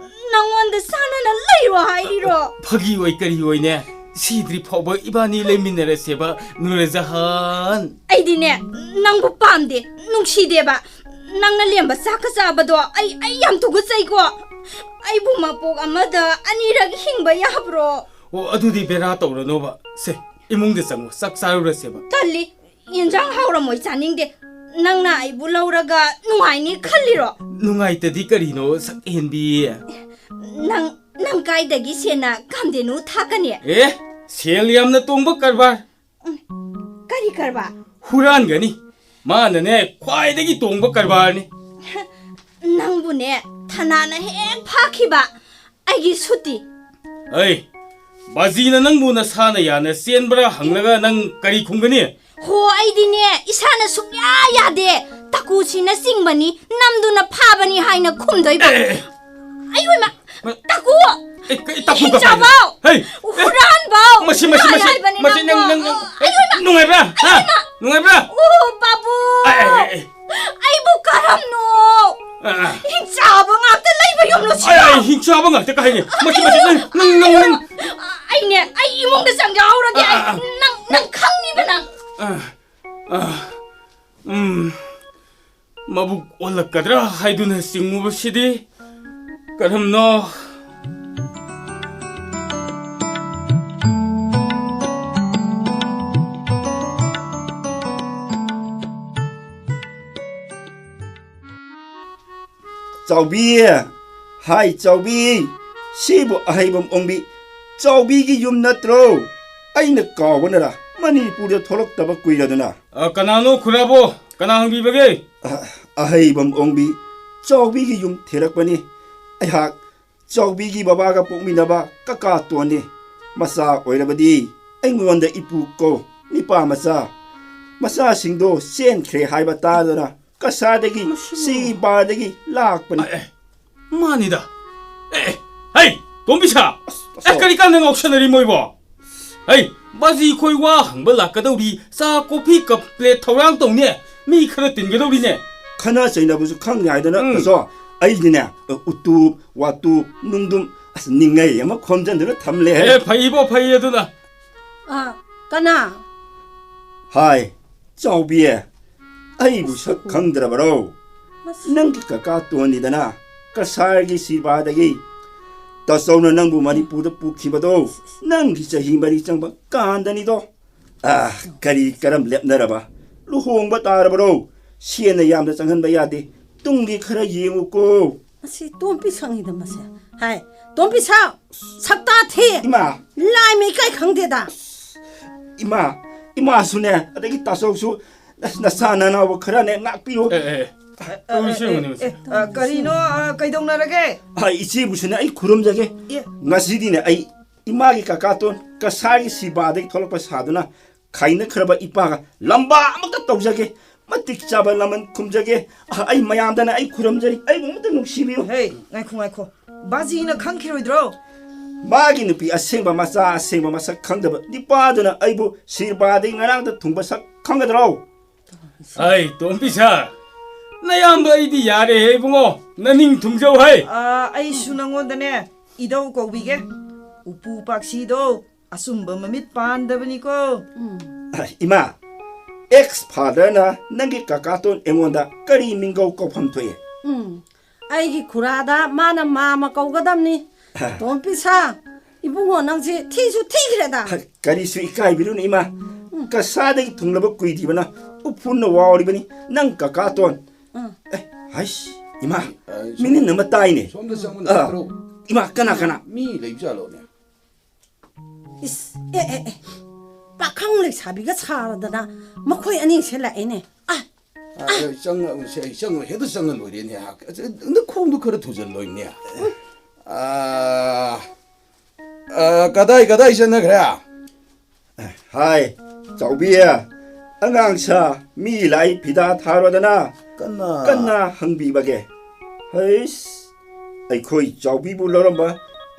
ꯅꯪꯉꯣꯟꯗ ꯆꯥꯟꯅꯅ ꯂꯩꯔꯣ ꯍꯥꯏꯔꯤꯔꯣ? ꯐꯥꯒꯤ ꯑꯣꯏ ꯀꯔꯤ ꯑꯣꯏꯅꯦ, ꯁꯤꯗ꯭ꯔꯤ ꯐꯥꯎꯕ ꯏꯕꯥꯅꯤ ꯂꯩꯃꯤꯟꯅꯔꯁꯦꯕ, ꯅꯨꯔꯖꯍꯥꯟ꯫ ꯑꯩꯗꯤꯅꯦ, ꯅꯪꯕꯨ ꯄꯥꯝꯗꯦ, ꯅꯨꯡꯁꯤꯗꯦꯕ꯫ ꯅꯪꯅ ꯂꯦꯝꯕ ꯆꯥꯛꯀ ꯆꯥꯕꯗꯣ ꯑꯩ, ꯑꯩ ꯌꯥꯝ ꯇꯨꯀꯠꯆꯩꯀꯣ꯫ ꯑꯩꯕꯨ ꯃꯄꯣꯛ ꯑꯃꯗ ꯑꯅꯤꯔꯛ ꯍꯤꯡꯕ ꯌꯥꯕ꯭ꯔꯣ? ꯑꯣ, ꯑꯗꯨꯗꯤ ꯕꯦꯔꯥ ꯇꯧꯔꯅꯣꯕ꯫ ꯁꯦ, ꯏꯃꯨꯡꯗ ꯆꯪꯉꯣ, ꯆꯥꯛ ꯆꯥꯔꯨꯔꯁꯦꯕ꯫ ꯇꯜꯂꯤ, ꯌꯦꯟꯖꯥꯡ ꯍꯥꯎꯔꯝꯃꯣꯏ ꯆꯥꯅꯤꯡꯗꯦ꯫ ꯅꯪꯅ ꯑꯩꯕꯨ ꯂꯧꯔꯒ ꯅꯨꯡꯉꯥꯏꯅꯤ ꯈꯜꯂꯤꯔꯣ? ꯅꯨꯡꯉꯥꯏꯇꯗꯤ ꯀꯔꯤꯅꯣ, ꯁꯛ ꯍꯦꯟꯕꯤ? ꯅꯪ, ꯅꯪ ꯀꯥꯏꯗꯒꯤ ꯁꯦꯟꯅ ꯀꯥꯝꯗꯦꯅꯨ ꯊꯥꯛꯀꯅꯤ? ꯑꯦ, ꯁꯦꯜ ꯌꯥꯝꯅ ꯇꯣꯡꯕ ꯀꯔꯕꯥꯔ꯫ ꯎꯝ, ꯀꯔꯤ ꯀꯔꯕꯥꯔ? ꯍꯨꯔꯥꯟꯒꯅꯤ꯫ ꯃꯥꯅꯅꯦ, ꯈ꯭ꯋꯥꯏꯗꯒꯤ ꯇꯣꯡꯕ ꯀꯔꯕꯥꯔꯅꯤ꯫ ꯅꯪꯕꯨꯅꯦ, ꯊꯅꯥꯅ ꯍꯦꯛ ꯐꯥꯈꯤꯕ꯫ ꯑꯩꯒꯤ ꯁꯨꯇꯤ꯫ ꯑꯩ, ꯕꯥꯖꯤꯅ ꯅꯪꯕꯨ ꯅꯁꯥꯅ ꯌꯥꯅ ꯆꯦꯟꯕ꯭ꯔꯥ ꯍꯪꯂꯒ ꯅꯪ ꯀꯔꯤ ꯈꯨꯝꯒꯅꯤ? ꯍꯣ, ꯑꯩꯗꯤꯅꯦ, ꯏꯁꯥꯅ ꯁꯨꯡꯌꯥ ꯌꯥꯗꯦ꯫ ꯇꯀꯨꯁꯤꯅ ꯆꯤꯡꯕꯅꯤ, ꯅꯝꯗꯨꯅ ꯐꯥꯕꯅꯤ ꯍꯥꯏꯅ ꯈꯨꯝꯗꯣꯏꯕ꯫ ꯑꯦ, ꯑꯦ, ꯑꯩ ꯑꯣꯏꯃ, ꯃ-, ꯇꯀꯨ! ꯑꯦ, ꯀꯩ ꯇꯀꯨ ꯀ-, ꯍꯤꯡꯆꯥꯕꯧ! ꯍꯩ! ꯑꯦ! ꯍꯨꯔꯥꯟꯕꯧ! ꯃꯁꯤ, ꯃꯁꯤ, ꯂꯥꯏ ꯃꯁꯤ, ꯍꯥꯏꯕꯅꯤ ꯃꯁꯤ ꯅꯪ, ꯅꯪꯕꯨ꯫ ꯅꯪ, ꯑꯣ, ꯑꯩ ꯑꯣꯏꯃ! ꯅꯨꯡꯉꯥꯏꯕ꯭ꯔꯥ? ꯍꯥ? ꯑꯩ ꯑꯣꯏꯃ! ꯅꯨꯡꯉꯥꯏꯕ꯭ꯔꯥ? ꯑꯣ, ꯄꯥꯕꯨꯡ! ꯑꯦ, ꯑꯦ, ꯑꯦ, ꯑꯦ꯫ ꯑꯩꯕꯨ ꯀꯔꯝꯅꯣ? ꯑꯥ, ꯑꯥ꯫ ꯍꯤꯡꯆꯥꯕ ꯉꯥꯛꯇ ꯂꯩꯕ ꯌꯨꯝꯂꯣ ꯑꯩ, ꯁꯤꯗ? ꯑꯩ ꯍꯤꯡꯆꯥꯕ ꯉꯥꯛꯇ ꯀꯥꯏꯅꯦ꯫ ꯃꯁꯤ, ꯃꯁꯤ, ꯅꯪ, ꯅꯪ, ꯅꯪ, ꯅꯪ꯫ ꯑꯩꯅꯦ, ꯑꯩ ꯏꯃꯨꯡꯗ ꯆꯪꯒꯦ ꯍꯧꯔꯒꯦ꯫ ꯑꯥ, ꯑꯥ, ꯑꯥ꯫ ꯅꯪ, ꯅꯪ ꯈꯪꯅꯤꯕ ꯅꯪ꯫ ꯑꯥ, ꯑꯥ, ꯎꯝ꯫ ꯃꯕꯨꯛ ꯑꯣꯜꯂꯛꯀꯗ꯭ꯔꯥ ꯍꯥꯏꯗꯨꯅ ꯆꯤꯡꯉꯨꯕꯁꯤꯗꯤ ꯀꯔꯝꯅꯣ? ꯆꯥꯎꯕꯤ! ꯍꯥꯏ, ꯆꯥꯎꯕꯤ! ꯁꯤꯕꯨ ꯑꯍꯩꯕꯝ ꯑꯣꯡꯕꯤ ꯆꯥꯎꯕꯤꯒꯤ ꯌꯨꯝ ꯅꯠꯇ꯭ꯔꯣ? ꯑꯩꯅ ꯀꯥꯎꯕꯅꯔꯥ, ꯃꯅꯤꯄꯨꯔꯗ ꯊꯣꯛꯂꯛꯇꯕ ꯀꯨꯏꯔꯗꯅ꯫ ꯑ, ꯀꯅꯥꯅꯣ ꯈꯨꯔꯥꯕꯣ? ꯀꯅꯥ ꯍꯪꯕꯤꯕꯒꯦ? ꯑ, ꯑꯍꯩꯕꯝ ꯑꯣꯡꯕꯤ ꯆꯥꯎꯕꯤꯒꯤ ꯌꯨꯝ ꯊꯤꯔꯛꯄꯅꯤ꯫ ꯑꯩꯍꯥꯛ ꯆꯥꯎꯕꯤꯒꯤ ꯕꯕꯥꯒ ꯄꯣꯛꯃꯤꯟꯅꯕ ꯀꯀꯥ ꯇꯣꯟꯅꯤ꯫ ꯃꯆꯥ ꯑꯣꯏꯔꯕꯗꯤ ꯑꯩꯉꯣꯟꯗ ꯏꯄꯨ ꯀꯧ, ꯅꯤꯄꯥ ꯃꯆꯥ꯫ ꯃꯆꯥꯁꯤꯡꯗꯣ ꯆꯦꯟꯈ꯭ꯔꯦ ꯍꯥꯏꯕ ꯇꯥꯗꯅ ꯀꯁꯥꯔꯗꯒꯤ, ꯃꯁꯤꯃ꯫ ꯁꯤꯕꯥꯗꯒꯤ ꯂꯥꯛꯄꯅꯤ꯫ ꯑꯦ, ꯑꯦ, ꯃꯥꯅꯤꯗ꯫ ꯑꯦ, ꯑꯦ, ꯍꯩ, ꯇꯣꯝꯕꯤꯁꯥ! ꯑꯁ, ꯑꯦ, ꯑꯁ꯫ ꯀꯔꯤ ꯀꯥꯟꯗ ꯉꯥꯎꯁꯟꯅꯔꯤ ꯃꯣꯏꯕꯣ? ꯍꯩ, ꯕꯥꯖꯤ ꯈꯣꯏ ꯋꯥ ꯍꯪꯕ ꯂꯥꯛꯀꯗꯧꯔꯤ, ꯆꯥ ꯀꯣꯐꯤ ꯀꯞ ꯄ꯭ꯂꯦꯠ ꯊꯧꯔꯥꯡ ꯇꯧꯅꯦ, ꯃꯤ ꯈꯔ ꯇꯤꯟꯒꯗꯧꯔꯤꯅꯦ꯫ ꯈꯠꯅ ꯆꯩꯅꯕꯁꯨ ꯈꯪꯗꯦ ꯍꯥꯏꯗꯅ, ꯎꯝ꯫ ꯇꯥꯆꯧ, ꯑꯩꯗꯤꯅꯦ, ꯎꯇꯨꯞ, ꯋꯥꯇꯨꯞ, ꯅꯨꯡꯗꯨꯝ, ꯑꯁ, ꯅꯤꯡꯉꯩ ꯑꯃ ꯈꯣꯝꯖꯟꯗꯨꯅ ꯊꯝꯂꯦ꯫ ꯑꯦ, ꯐꯩꯕꯣ, ꯐꯩ ꯑꯗꯨꯅ꯫ ꯑ, ꯀꯅꯥ? ꯍꯥꯏ, ꯆꯥꯎꯕꯤ, ꯑꯩꯕꯨ ꯁꯛ ꯈꯪꯗ꯭ꯔꯕꯔꯣ? ꯃꯁꯤ ꯅꯪꯒꯤ ꯀꯀꯥ ꯇꯣꯟꯅꯤꯗꯅ, ꯀꯁꯥꯔꯒꯤ ꯁꯤꯕꯥꯗꯒꯤ꯫ ꯇꯥꯆꯧꯅ ꯅꯪꯕꯨ ꯃꯅꯤꯄꯨꯔꯗ ꯄꯨꯈꯤꯕꯗꯣ ꯅꯪꯒꯤ ꯆꯍꯤ ꯃꯔꯤ ꯆꯪꯕ ꯀꯥꯟꯗꯅꯤꯗꯣ꯫ ꯑꯥ, ꯀꯔꯤ ꯀꯔꯝ ꯂꯦꯞꯅꯔꯕ? ꯂꯨꯍꯣꯡꯕ ꯇꯥꯔꯕꯔꯣ? ꯁꯦꯟꯅ ꯌꯥꯝꯅ ꯆꯪꯍꯟꯕ ꯌꯥꯗꯦ꯫ ꯇꯨꯡꯒꯤ ꯈꯔ ꯌꯦꯡꯉꯨꯀꯣ꯫ ꯃꯁꯤ ꯇꯣꯝꯕꯤ ꯁꯛꯅꯤꯗ ꯃꯁꯦ꯫ ꯍꯥꯏ, ꯇꯣꯝꯕꯤ ꯁꯛ, ꯁꯛꯇꯥ ꯊꯤ꯫ ꯏꯃꯥ! ꯂꯥꯏ ꯃ ꯏꯀꯥꯏ ꯈꯪꯗꯦꯗ꯫ ꯏꯃꯥ, ꯏꯃꯥꯁꯨꯅꯦ, ꯑꯗꯒꯤ ꯇꯥꯆꯧꯁꯨ, ꯑꯁ, ꯅꯆꯥ ꯅꯅꯥꯎꯕ ꯈꯔꯅꯦ ꯉꯥꯛꯄꯤꯌꯨ꯫ ꯑꯦ, ꯑꯦ, ꯑꯦ꯫ ꯑ, ꯇꯧꯔꯤꯁꯤ ꯑ, ꯌꯦꯡꯉꯨꯅꯦ, ꯑ, ꯃꯁꯤ꯫ ꯑ, ꯀꯔꯤꯅꯣ, ꯑ, ꯀꯩꯗꯧꯅꯔꯒꯦ? ꯑ, ꯏꯆꯦꯕꯨꯁꯨꯅꯦ ꯑꯩ ꯈꯨꯔꯨꯝꯖꯒꯦ꯫ ꯑꯦ꯫ ꯉꯁꯤꯗꯤꯅꯦ ꯑꯩ ꯏꯃꯥꯒꯤ ꯀꯀꯥꯇꯣꯟ ꯀꯁꯥꯔꯒꯤ ꯁꯤꯕꯥꯗꯒꯤ ꯊꯣꯛꯂꯛꯄ ꯁꯥꯗꯨꯅ ꯈꯥꯏꯅꯈ꯭ꯔꯕ ꯏꯄꯥꯒ ꯂꯝꯕꯥ ꯑꯃꯠꯇ ꯇꯧꯖꯒꯦ꯫ ꯃꯇꯤꯛ ꯆꯥꯕ ꯂꯃꯟ ꯈꯨꯝꯖꯒꯦ꯫ ꯑ, ꯑꯩ ꯃꯌꯥꯝꯗꯅ ꯑꯩ ꯈꯨꯔꯨꯝꯖꯔꯤ꯫ ꯑꯩꯕꯨ ꯑꯃꯠꯇ ꯅꯨꯡꯁꯤꯕꯤꯌꯨ꯫ ꯍꯦ, ꯉꯥꯏꯈꯣ, ꯉꯥꯏꯈꯣ꯫ ꯕꯥꯖꯤꯅ ꯈꯪꯈꯤꯔꯣꯏꯗ꯭ꯔꯣ? ꯃꯥꯒꯤ ꯅꯨꯄꯤ ꯑꯁꯦꯡꯕ, ꯃꯆꯥ ꯑꯁꯦꯡꯕ ꯃꯁꯛ ꯈꯪꯗꯕ ꯅꯤꯄꯥꯗꯨꯅ ꯑꯩꯕꯨ ꯁꯤꯕꯥꯗꯒꯤ ꯉꯔꯥꯡꯗ ꯊꯨꯡꯕ ꯁꯛ ꯈꯪꯒꯗ꯭ꯔꯣ? ꯑꯩ ꯇꯣꯝꯕꯤ ꯁꯥꯔ, ꯅꯌꯥꯝꯕ ꯑꯩꯗꯤ ꯌꯥꯔꯦꯍꯦ ꯏꯕꯨꯡꯉꯣ, ꯅꯅꯤꯡ ꯊꯨꯡꯖꯧ ꯍꯩ꯫ ꯑꯥ, ꯑꯩꯁꯨ ꯅꯉꯣꯟꯗꯅꯦ, ꯏꯙꯧ ꯀꯧꯕꯤꯒꯦ꯫ ꯎꯄꯨ ꯄꯥꯛꯁꯤꯗꯣ ꯑꯆꯨꯝꯕ ꯃꯃꯤꯠ ꯄꯥꯟꯗꯕꯅꯤꯀꯣ꯫ ꯎꯝ꯫ ꯑ, ꯏꯃꯥ, ꯑꯦꯛꯁ ꯐꯥꯗꯔꯅ ꯅꯪꯒꯤ ꯀꯀꯥꯇꯣꯟ ꯑꯩꯉꯣꯟꯗ ꯀꯔꯤ ꯃꯤꯡꯒꯧ ꯀꯧꯐꯝ ꯊꯣꯛꯏ? ꯎꯝ꯫ ꯑꯩꯒꯤ ꯈꯨꯔꯥꯗ ꯃꯥꯅ ꯃꯥꯃ ꯀꯧꯒꯗꯕꯅꯤ꯫ ꯇꯣꯝꯄꯤꯁꯥ, ꯏꯕꯨꯡꯉꯣ ꯅꯪꯁꯦ ꯊꯤꯁꯨ ꯊꯤꯈ꯭ꯔꯦꯗ꯫ ꯀꯔꯤꯁꯨ ꯏꯀꯥꯏꯕꯤꯔꯨꯅꯨ ꯏꯃꯥ꯫ ꯎꯝ꯫ ꯀꯁꯥꯗꯒꯤ ꯊꯨꯡꯂꯕ ꯀꯨꯏꯗ꯭ꯔꯤꯕꯅ ꯎꯐꯨꯟꯅ ꯋꯥꯎꯔꯤꯕꯅꯤ꯫ ꯅꯪ ꯀꯀꯥꯇꯣꯟ꯫ ꯎꯝ꯫ ꯑꯦ, ꯍꯩꯁ, ꯏꯃꯥ, ꯑ, ꯁꯣꯝ-, ꯃꯤꯅꯤꯟ ꯑꯃ ꯇꯥꯏꯅꯦ꯫ ꯁꯣꯝꯗ ꯆꯪꯉꯨꯅꯦ, ꯑ, ꯅꯠꯇ꯭ꯔꯣ? ꯏꯃꯥ, ꯀꯅꯥ, ꯀꯅꯥ? ꯃꯤ ꯂꯩꯕ ꯖꯥꯠꯂꯣꯅꯦ? ꯏꯁ, ꯑꯦ, ꯑꯦ, ꯑꯦ, ꯄꯥꯈꯪ ꯂꯩꯁꯥꯕꯤꯒ ꯁꯥꯔꯗꯅ ꯃꯈꯣꯏ ꯑꯅꯤꯁꯦ ꯂꯥꯛꯑꯦꯅꯦ꯫ ꯑ, ꯑ, ꯑ, ꯆꯪꯉ-, ꯁꯦ, ꯑꯩ ꯆꯪꯉ-, ꯍꯦꯛꯇ ꯆꯪꯉ ꯂꯣꯏꯔꯦꯅꯦ꯫ ꯑ, ꯅꯈꯣꯡꯗꯣ ꯈꯔ ꯊꯨꯖꯜꯂꯣꯏꯅꯦ꯫ ꯑꯥ, ꯑꯥ, ꯀꯗꯥꯏ ꯀꯗꯥꯏ ꯆꯠꯅꯈ꯭ꯔꯦ? ꯍꯥꯏ, ꯆꯥꯎꯕꯤ, ꯑꯉꯥꯡ ꯁꯥ ꯃꯤ ꯂꯥꯛꯏ ꯐꯤꯗꯥ ꯊꯥꯔꯣꯗꯅ ꯀꯟꯅ ꯀꯟꯅ ꯍꯪꯕꯤꯕꯒꯦ꯫ ꯍꯩꯁ, ꯑꯩꯈꯣꯏ ꯆꯥꯎꯕꯤꯕꯨ ꯂꯧꯔꯝꯕ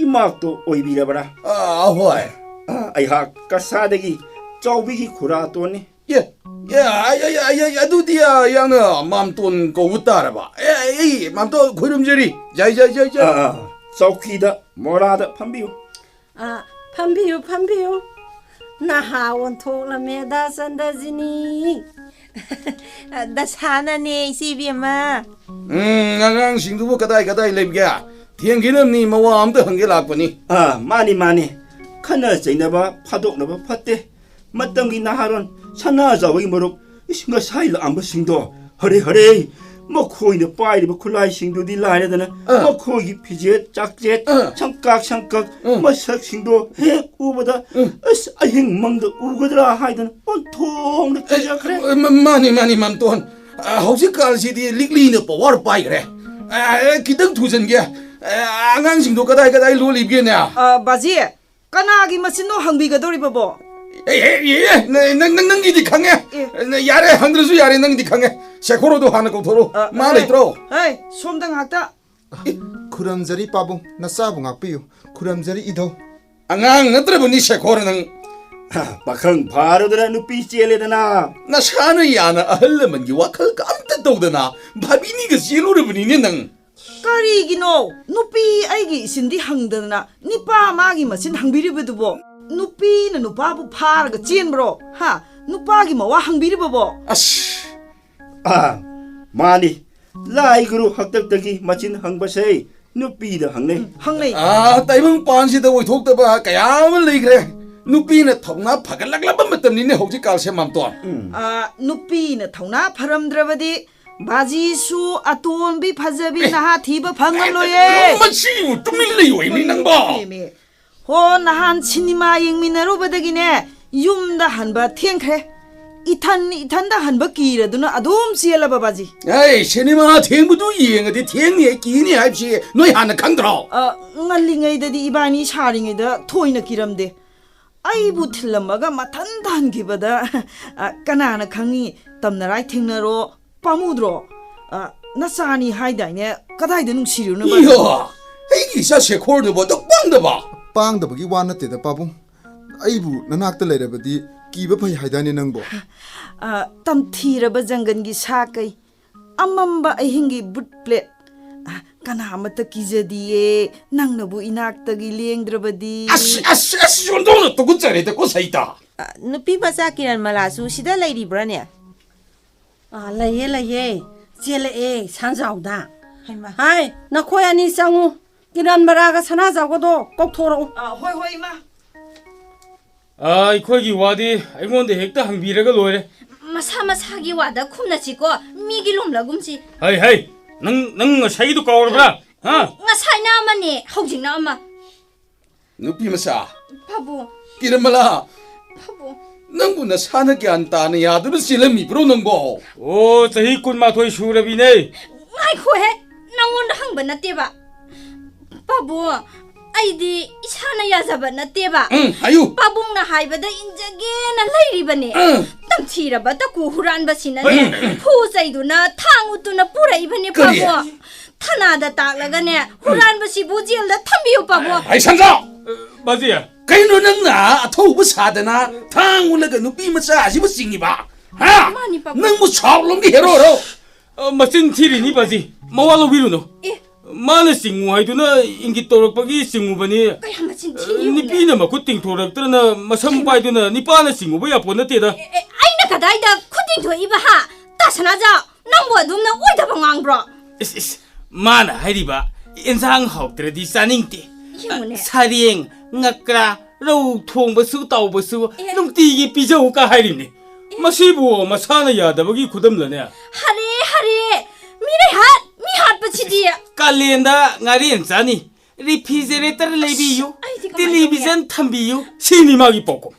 ꯏꯃꯥꯛꯇꯣ ꯑꯣꯏꯕꯤꯔꯕ꯭ꯔꯥ? ꯑꯥ, ꯍꯣꯏ꯫ ꯑꯥ, ꯑꯩꯍꯥꯛ ꯀꯁꯥꯗꯒꯤ ꯆꯥꯎꯕꯤꯒꯤ ꯈꯨꯔꯥꯇꯣꯟꯅꯤ꯫ ꯑꯦ, ꯑꯦ, ꯑꯩ, ꯑꯩ, ꯑꯩ, ꯑꯩ, ꯑꯗꯨꯗꯤ, ꯑ, ꯌꯥꯝꯅ ꯃꯥꯝꯇꯣꯟ ꯀꯧꯕ ꯇꯥꯔꯕ꯫ ꯑꯦ, ꯑꯩ, ꯑꯩ, ꯃꯥꯝꯇꯣꯟ ꯈꯣꯏꯔꯨꯝꯖꯔꯤ꯫ ꯖꯥꯏ, ꯖꯥꯏ, ꯖꯥꯏ, ꯖꯥꯏ꯫ ꯑꯥ, ꯑꯥ, ꯆꯧꯀꯤꯗ, ꯃꯣꯔꯥꯗ ꯐꯝꯕꯤꯌꯨ꯫ ꯑꯥ, ꯐꯝꯕꯤꯌꯨ, ꯐꯝꯕꯤꯌꯨ꯫ ꯅꯍꯥ ꯑꯣꯟꯊꯣꯛꯂꯝꯃꯦꯗ, ꯆꯟꯗꯖꯤꯅꯤ꯫ ꯗꯁꯥꯅꯅꯦ, ꯏꯆꯦ ꯏꯕꯦꯝꯃ꯫ ꯎꯝ, ꯑꯉꯥꯡꯁꯤꯡꯗꯨꯕꯨ ꯀꯗꯥꯏ ꯀꯗꯥꯏ ꯂꯩꯕꯒꯦ? ꯊꯦꯡꯈꯤꯅꯕꯅꯤ, ꯃꯋꯥ ꯑꯝꯇ ꯍꯪꯒꯦ ꯂꯥꯛꯄꯅꯤ꯫ ꯑꯥ, ꯃꯥꯅꯤ, ꯃꯥꯅꯤ꯫ ꯈꯠꯅ ꯆꯩꯅꯕ ꯐꯥꯗꯣꯛꯅꯕ ꯐꯠꯇꯦ꯫ ꯃꯇꯝꯒꯤ ꯅꯍꯥꯔꯣꯟ ꯁꯅꯥꯖꯥꯎꯒꯤ ꯃꯔꯨꯞ, ꯏꯁ, ꯉꯁꯥꯏ ꯂꯥꯛꯑꯝꯕꯁꯤꯡꯗꯣ, ꯍꯔꯦ, ꯍꯔꯦ, ꯃꯈꯣꯏꯅ ꯄꯥꯏꯔꯤꯕ ꯈꯨꯠꯂꯥꯏꯁꯤꯡꯗꯨꯗꯤ ꯂꯥꯏꯔꯗꯅ, ꯑ꯫ ꯃꯈꯣꯏꯒꯤ ꯐꯤꯖꯦꯠ ꯆꯥꯛꯆꯦꯠ, ꯑ꯫ ꯁꯪꯀꯥꯛ ꯁꯪꯀꯛ, ꯎꯝ꯫ ꯃꯁꯛꯁꯤꯡꯗꯣ ꯍꯦꯛ ꯎꯕꯗ, ꯎꯝ꯫ ꯑꯁ, ꯑꯍꯤꯡ ꯃꯪꯗ ꯎꯒꯗ꯭ꯔꯥ ꯍꯥꯏꯗꯅ ꯑꯣꯟꯊꯣꯛꯅ ꯀꯤꯖꯈ꯭ꯔꯦ꯫ ꯑꯦ, ꯃ-, ꯃꯥꯅꯤ, ꯃꯥꯅꯤ, ꯃꯥꯝꯇꯣꯟ꯫ ꯑ, ꯍꯧꯖꯤꯛꯀꯥꯟꯁꯤꯗꯤ ꯂꯤꯛꯂꯤꯅ ꯄꯋꯥꯔ ꯄꯥꯏꯈ꯭ꯔꯦ꯫ ꯑ, ꯈꯤꯇꯪ ꯊꯨꯖꯟꯒꯦ꯫ ꯑ, ꯑꯉꯥꯡꯁꯤꯡꯗꯣ ꯀꯗꯥꯏ ꯀꯗꯥꯏ ꯂꯣꯜꯂꯤꯕꯒꯦꯅꯦ? ꯑ, ꯕꯥꯖꯤ, ꯀꯅꯥꯒꯤ ꯃꯆꯤꯟꯅꯣ ꯍꯪꯕꯤꯒꯗꯧꯔꯤꯕꯕꯣ? ꯑꯦ, ꯑꯦ, ꯑꯦ, ꯑꯦ, ꯅ-, ꯅꯪ, ꯅꯪ, ꯅꯪꯒꯤꯗꯤ ꯈꯪꯉꯦ꯫ ꯑꯦ꯫ ꯅ-, ꯌꯥꯔꯦ, ꯍꯪꯗ꯭ꯔꯁꯨ ꯌꯥꯔꯦ, ꯅꯪꯒꯤꯗꯤ ꯈꯪꯉꯦ꯫ ꯁꯦꯈꯣꯔꯣꯗꯣ ꯍꯥꯟꯅ ꯀꯧꯊꯣꯔꯛꯎ꯫ ꯑ, ꯃꯥ ꯑꯦ, ꯂꯩꯇ꯭ꯔꯣ? ꯑꯦ, ꯁꯣꯝꯗ ꯉꯥꯛꯇ꯫ ꯑꯦ, ꯈꯨꯔꯨꯝꯖꯔꯤ ꯄꯥꯕꯨꯡ, ꯅꯆꯥꯕꯨ ꯉꯥꯛꯄꯤꯌꯨ꯫ ꯈꯨꯔꯨꯝꯖꯔꯤ ꯏꯙꯧ꯫ ꯑꯉꯥꯡ ꯅꯠꯇ꯭ꯔꯕꯅꯤ ꯁꯦꯈꯣꯔ ꯅꯪ꯫ ꯄꯥꯈꯪ ꯐꯥꯔꯗꯅ ꯅꯨꯄꯤ ꯆꯦꯜꯂꯦꯗꯅ꯫ ꯅꯁꯥꯅ ꯌꯥꯅ ꯑꯍꯜ ꯂꯃꯟꯒꯤ ꯋꯥꯈꯜ ꯀ ꯑꯝꯇ ꯇꯧꯗꯅ ꯚꯥꯕꯤꯅꯤꯒ ꯆꯦꯜꯂꯨꯔꯕꯅꯤꯅꯦ ꯅꯪ꯫ ꯀꯔꯤꯒꯤꯅꯣ ꯅꯨꯄꯤ ꯑꯩꯒꯤ ꯏꯆꯤꯟꯗꯤ ꯍꯪꯗꯗꯅ ꯅꯤꯄꯥ ꯃꯥꯒꯤ ꯃꯆꯤꯟ ꯍꯪꯕꯤꯔꯤꯕꯗꯨꯕꯣ? ꯅꯨꯄꯤꯅ ꯅꯨꯄꯥꯕꯨ ꯐꯥꯔꯒ ꯆꯦꯟꯕ꯭ꯔꯣ? ꯍꯥ? ꯅꯨꯄꯥꯒꯤ ꯃꯋꯥ ꯍꯪꯕꯤꯔꯤꯕꯕꯣ? ꯑꯁ! ꯑꯥ, ꯃꯥꯅꯤ꯫ ꯂꯥꯏ ꯒꯨꯔꯨ ꯍꯥꯛꯇꯛꯇꯒꯤ ꯃꯆꯤꯟ ꯍꯪꯕꯁꯦ ꯅꯨꯄꯤꯗ ꯍꯪꯅꯩ꯫ ꯎꯝ, ꯍꯪꯅꯩ꯫ ꯑꯥ, ꯇꯥꯏꯕꯪ ꯄꯥꯟꯁꯤꯗ ꯑꯣꯏꯊꯣꯛꯇꯕ ꯀꯌꯥ ꯑꯃ ꯂꯩꯈ꯭ꯔꯦ꯫ ꯅꯨꯄꯤꯅ ꯊꯧꯅꯥ ꯐꯒꯠꯂꯛꯂꯕ ꯃꯇꯝꯅꯤꯅꯦ ꯍꯧꯖꯤꯛꯀꯥꯟꯁꯦ, ꯃꯥꯝꯇꯣꯟ꯫ ꯎꯝ꯫ ꯑꯥ, ꯅꯨꯄꯤꯅ ꯊꯧꯅꯥ ꯐꯔꯝꯗ꯭ꯔꯕꯗꯤ ꯕꯥꯖꯤꯁꯨ ꯑꯇꯣꯝꯕꯤ ꯐꯖꯕꯤ ꯑꯦ, ꯅꯍꯥ ꯊꯤꯕ ꯐꯪꯉꯝꯂꯣꯏꯌꯦ꯫ ꯃꯁꯤꯕꯨ ꯇꯨꯃꯤꯟ ꯂꯩꯌꯨ ꯍꯥꯏꯕꯅꯤ ꯅꯪꯕꯣ꯫ ꯏꯃꯦ, ꯏꯃꯦ꯫ ꯍꯣ, ꯅꯍꯥꯟ ꯁꯤꯅꯦꯃꯥ ꯌꯦꯡꯃꯤꯟꯅꯔꯨꯕꯗꯒꯤꯅꯦ ꯌꯨꯝꯗ ꯍꯟꯕ ꯊꯦꯡꯈ꯭ꯔꯦ꯫ ꯏꯊꯟ ꯏꯊꯟꯗ ꯍꯟꯕ ꯀꯤꯔꯗꯨꯅ ꯑꯗꯨꯝ ꯆꯦꯜꯂꯕ, ꯕꯥꯖꯤ꯫ ꯑꯩ ꯁꯤꯅꯦꯃꯥ ꯊꯦꯡꯕꯗꯨ ꯌꯦꯡꯉꯗꯤ ꯊꯦꯡꯅꯤ ꯍꯥꯏ ꯀꯤꯅꯤ ꯍꯥꯏꯕꯁꯤ ꯅꯣꯏ ꯍꯥꯟꯅ ꯈꯪꯗ꯭ꯔꯣ? ꯑ, ꯉꯜꯂꯤꯉꯩꯗꯗꯤ ꯏꯕꯥꯅꯤ ꯁꯥꯔꯤꯉꯩꯗ ꯊꯣꯏꯅ ꯀꯤꯔꯝꯗꯦ꯫ ꯑꯩꯕꯨ ꯊꯤꯜꯂꯝꯃꯒ ꯃꯊꯟꯇ ꯍꯟꯈꯤꯕꯗ, ꯑ, ꯀꯅꯥꯅ ꯈꯪꯉꯤ, ꯇꯝꯅꯔꯥꯏ ꯊꯦꯡꯅꯔꯣ, ꯄꯥꯝꯃꯨꯗ꯭ꯔꯣ? ꯑ, ꯅꯆꯥꯅꯤ ꯍꯥꯏꯗꯥꯏꯅꯦ, ꯀꯗꯥꯏꯗ ꯅꯨꯡꯁꯤꯔꯨꯅꯣ, ꯕꯥꯖꯤ? ꯏꯌꯣ! ꯑꯩꯒꯤ ꯏꯆꯥ ꯁꯦꯈꯣꯔꯗꯨꯕꯨ ꯑꯗꯨꯛ ꯄꯪꯗꯕ? ꯄꯥꯡꯗꯕꯒꯤ ꯋꯥ ꯅꯠꯇꯦꯗ, ꯄꯥꯕꯨꯡ꯫ ꯑꯩꯕꯨ ꯅꯅꯥꯛꯇ ꯂꯩꯔꯕꯗꯤ ꯀꯤꯕ ꯐꯩ ꯍꯥꯏꯗꯥꯏꯅꯦ ꯅꯪꯕꯣ? ꯑ, ꯇꯝꯊꯤꯔꯕ ꯖꯪꯒꯜꯒꯤ ꯁꯥ ꯀꯩ, ꯑꯃꯝꯕ ꯑꯍꯤꯡꯒꯤ ꯕꯨꯠ ꯄ꯭ꯂꯦꯠ, ꯑ, ꯀꯅꯥ ꯑꯃꯠꯇ ꯀꯤꯖꯗꯤꯌꯦ, ꯅꯪꯅꯕꯨ ꯏꯅꯥꯛꯇꯒꯤ ꯂꯦꯡꯗ꯭ꯔꯕꯗꯤ꯫ ꯑꯁ, ꯑꯁ, ꯑꯁ, ꯑꯣꯟꯊꯣꯛꯅ ꯇꯨꯀꯠꯆꯔꯦꯗꯀꯣ, ꯁꯩꯇꯥ꯫ ꯑ, ꯅꯨꯄꯤ ꯃꯆꯥ ꯀꯤꯔꯟ ꯃꯂꯥꯁꯨ ꯁꯤꯗ ꯂꯩꯔꯤꯕ꯭ꯔꯥꯅꯦ? ꯑ, ꯂꯩꯌꯦ, ꯂꯩꯌꯦ꯫ ꯆꯦꯜꯂꯛꯑꯦ, ꯁꯥꯟꯖꯥꯎꯗ꯫ ꯍꯩꯃꯥ꯫ ꯍꯥꯏ, ꯅꯈꯣꯏ ꯑꯅꯤ ꯆꯪꯉꯨ꯫ ꯀꯤꯔꯟ ꯃꯂꯥꯒ ꯁꯅꯥꯖꯥꯎꯒꯗꯣ ꯀꯧꯊꯣꯔꯛꯎ꯫ ꯑ, ꯍꯣꯏ, ꯍꯣꯏ, ꯏꯃꯥ꯫ ꯑ, ꯑꯩꯈꯣꯏꯒꯤ ꯋꯥꯗꯤ ꯑꯩꯉꯣꯟꯗ ꯍꯦꯛꯇ ꯍꯪꯕꯤꯔꯒ ꯂꯣꯏꯔꯦ꯫ ꯃꯁꯥ ꯃꯁꯥꯒꯤ ꯋꯥꯗ ꯈꯨꯝꯅꯁꯤꯀꯣ, ꯃꯤꯒꯤ ꯂꯣꯝꯂꯒꯨꯝꯁꯤ꯫ ꯍꯩ, ꯍꯩ, ꯅꯪ, ꯅꯪ ꯉꯁꯥꯏꯒꯤꯗꯣ ꯀꯥꯎꯔꯕ꯭ꯔꯥ? ꯍꯥ? ꯉꯁꯥꯏꯅ ꯑꯃꯅꯦ, ꯍꯧꯖꯤꯛꯅ ꯑꯃ꯫ ꯅꯨꯄꯤ ꯃꯆꯥ꯫ ꯄꯥꯕꯨꯡ꯫ ꯀꯤꯔꯟꯃꯂꯥ꯫ ꯄꯥꯕꯨꯡ꯫ ꯅꯪꯕꯨ ꯅꯁꯥꯅ ꯒ꯭ꯌꯥꯟ ꯇꯥꯅ ꯌꯥꯗꯨꯅ ꯆꯦꯜꯂꯝꯃꯤꯕ꯭ꯔꯣ ꯅꯪꯕꯣ? ꯑꯣ, ꯆꯍꯤ ꯀꯨꯟꯃꯥꯊꯣꯏ ꯁꯨꯔꯕꯤꯅꯦ꯫ ꯉꯥꯏꯈꯣꯍꯦ, ꯅꯪꯉꯣꯟꯗ ꯍꯪꯕ ꯅꯠꯇꯦꯕ꯫ ꯄꯥꯕꯨꯡ, ꯑꯩꯗꯤ ꯏꯁꯥꯅ ꯌꯥꯖꯕ ꯅꯠꯇꯦꯕ꯫ ꯎꯝ, ꯍꯥꯏꯌꯨ꯫ ꯄꯥꯕꯨꯡꯅ ꯍꯥꯏꯕꯗ ꯏꯟꯖꯒꯦꯅ ꯂꯩꯔꯤꯕꯅꯦ꯫ ꯎꯝ꯫ ꯇꯝꯊꯤꯔꯕ ꯇꯀꯨ ꯍꯨꯔꯥꯟꯕꯁꯤꯅꯅꯦ, ꯎꯝ꯫ ꯐꯨ ꯆꯩꯗꯨꯅ ꯊꯥꯡ ꯎꯠꯇꯨꯅ ꯄꯨꯔꯛꯏꯕꯅꯦ, ꯀꯔꯤ? ꯄꯥꯕꯨꯡ꯫ ꯊꯅꯥꯗ ꯇꯥꯛꯂꯒꯅꯦ, ꯍꯨꯔꯥꯟꯕꯁꯤꯕꯨ ꯖꯦꯜꯗ ꯊꯝꯕꯤꯌꯨ, ꯄꯥꯕꯨꯡ꯫ ꯍꯩ, ꯁꯟꯖꯥꯎ! ꯑ, ꯕꯥꯖꯤ꯫ ꯀꯩꯅꯣ ꯅꯪꯅ ꯑꯊꯧꯕ ꯁꯥꯗꯅ ꯊꯥꯡ ꯎꯠꯂꯒ ꯅꯨꯄꯤ ꯃꯆꯥ ꯑꯁꯤꯕꯨ ꯆꯤꯡꯉꯤꯕ? ꯍꯥ? ꯃꯥꯅꯤ, ꯄꯥꯕꯨꯡ꯫ ꯅꯪꯕꯨ ꯁꯥꯎꯠꯂꯣꯝꯒꯤ ꯍꯦꯔꯣꯔꯣ? ꯑ, ꯃꯆꯤꯟ ꯊꯤꯔꯤꯅꯤ, ꯕꯥꯖꯤ꯫ ꯃꯋꯥ ꯂꯧꯕꯤꯔꯨꯅꯨ꯫ ꯑꯦ꯫ ꯃꯥꯅ ꯆꯤꯡꯉꯨ ꯍꯥꯏꯗꯨꯅ ꯏꯪꯒꯤꯠ ꯇꯧꯔꯛꯄꯒꯤ ꯆꯤꯡꯉꯨꯕꯅꯤ꯫ ꯀꯌꯥ ꯃꯆꯤꯟ ꯊꯤꯔꯤꯅꯣꯅꯦ? ꯅꯨꯄꯤꯅ ꯃꯈꯨꯠ ꯇꯤꯡꯊꯣꯔꯛꯇ꯭ꯔꯅ ꯃꯁꯝ ꯄꯥꯏꯗꯨꯅ ꯅꯤꯄꯥꯅ ꯆꯤꯡꯉꯨꯕ ꯌꯥꯄꯣꯠ ꯅꯠꯇꯦꯗ꯫ ꯑꯦ, ꯑꯦ, ꯑꯩꯅ ꯀꯗꯥꯏꯗ ꯈꯨꯠ ꯇꯤꯡꯊꯣꯛꯏꯕ, ꯍꯥ? ꯇꯥ ꯁꯅꯥꯖꯥꯎ, ꯅꯪꯕꯨ ꯑꯗꯨꯝꯅ ꯑꯣꯏꯗꯕ ꯉꯥꯡꯕ꯭ꯔꯣ? ꯏꯁ, ꯏꯁ, ꯃꯥꯅ ꯍꯥꯏꯔꯤꯕ, "ꯏꯟꯁꯥꯡ ꯍꯥꯎꯇ꯭ꯔꯗꯤ ꯆꯥꯅꯤꯡꯗꯦ"꯫ ꯌꯦꯡꯉꯨꯅꯦ꯫ "ꯁꯥꯔꯦꯡ, ꯉꯀ꯭ꯔꯥ, ꯔꯧ ꯊꯣꯡꯕꯁꯨ ꯇꯥꯎꯕꯁꯨ ꯑꯦ꯫ ꯅꯨꯡꯇꯤꯒꯤ ꯄꯤꯖꯧ" ꯀ ꯍꯥꯏꯔꯤꯕꯅꯤ꯫ ꯑꯦ꯫ ꯃꯁꯤꯕꯨ ꯃꯁꯥꯅ ꯌꯥꯗꯕꯒꯤ ꯈꯨꯗꯝꯂꯅꯦ? ꯍꯔꯦ, ꯍꯔꯦ! ꯃꯤꯔꯩ ꯍꯥꯠ, ꯃꯤ ꯍꯥꯠꯄꯁꯤꯗꯤ! ꯀꯥꯂꯦꯟꯗ ꯉꯥꯔꯦꯟ ꯆꯥꯅꯤ, ꯔꯤꯐ꯭ꯔꯤꯖꯔꯦꯇꯔ ꯂꯩꯕꯤꯌꯨ, ꯑꯁ, ꯑꯩꯗꯤ ꯀꯃꯥꯏꯅ ꯇꯧꯅꯤ? ꯇꯦꯂꯤꯚꯤꯖꯟ ꯊꯝꯕꯤꯌꯨ, ꯁꯤꯅꯤ ꯃꯥꯒꯤ ꯄꯥꯎꯈꯨꯝ꯫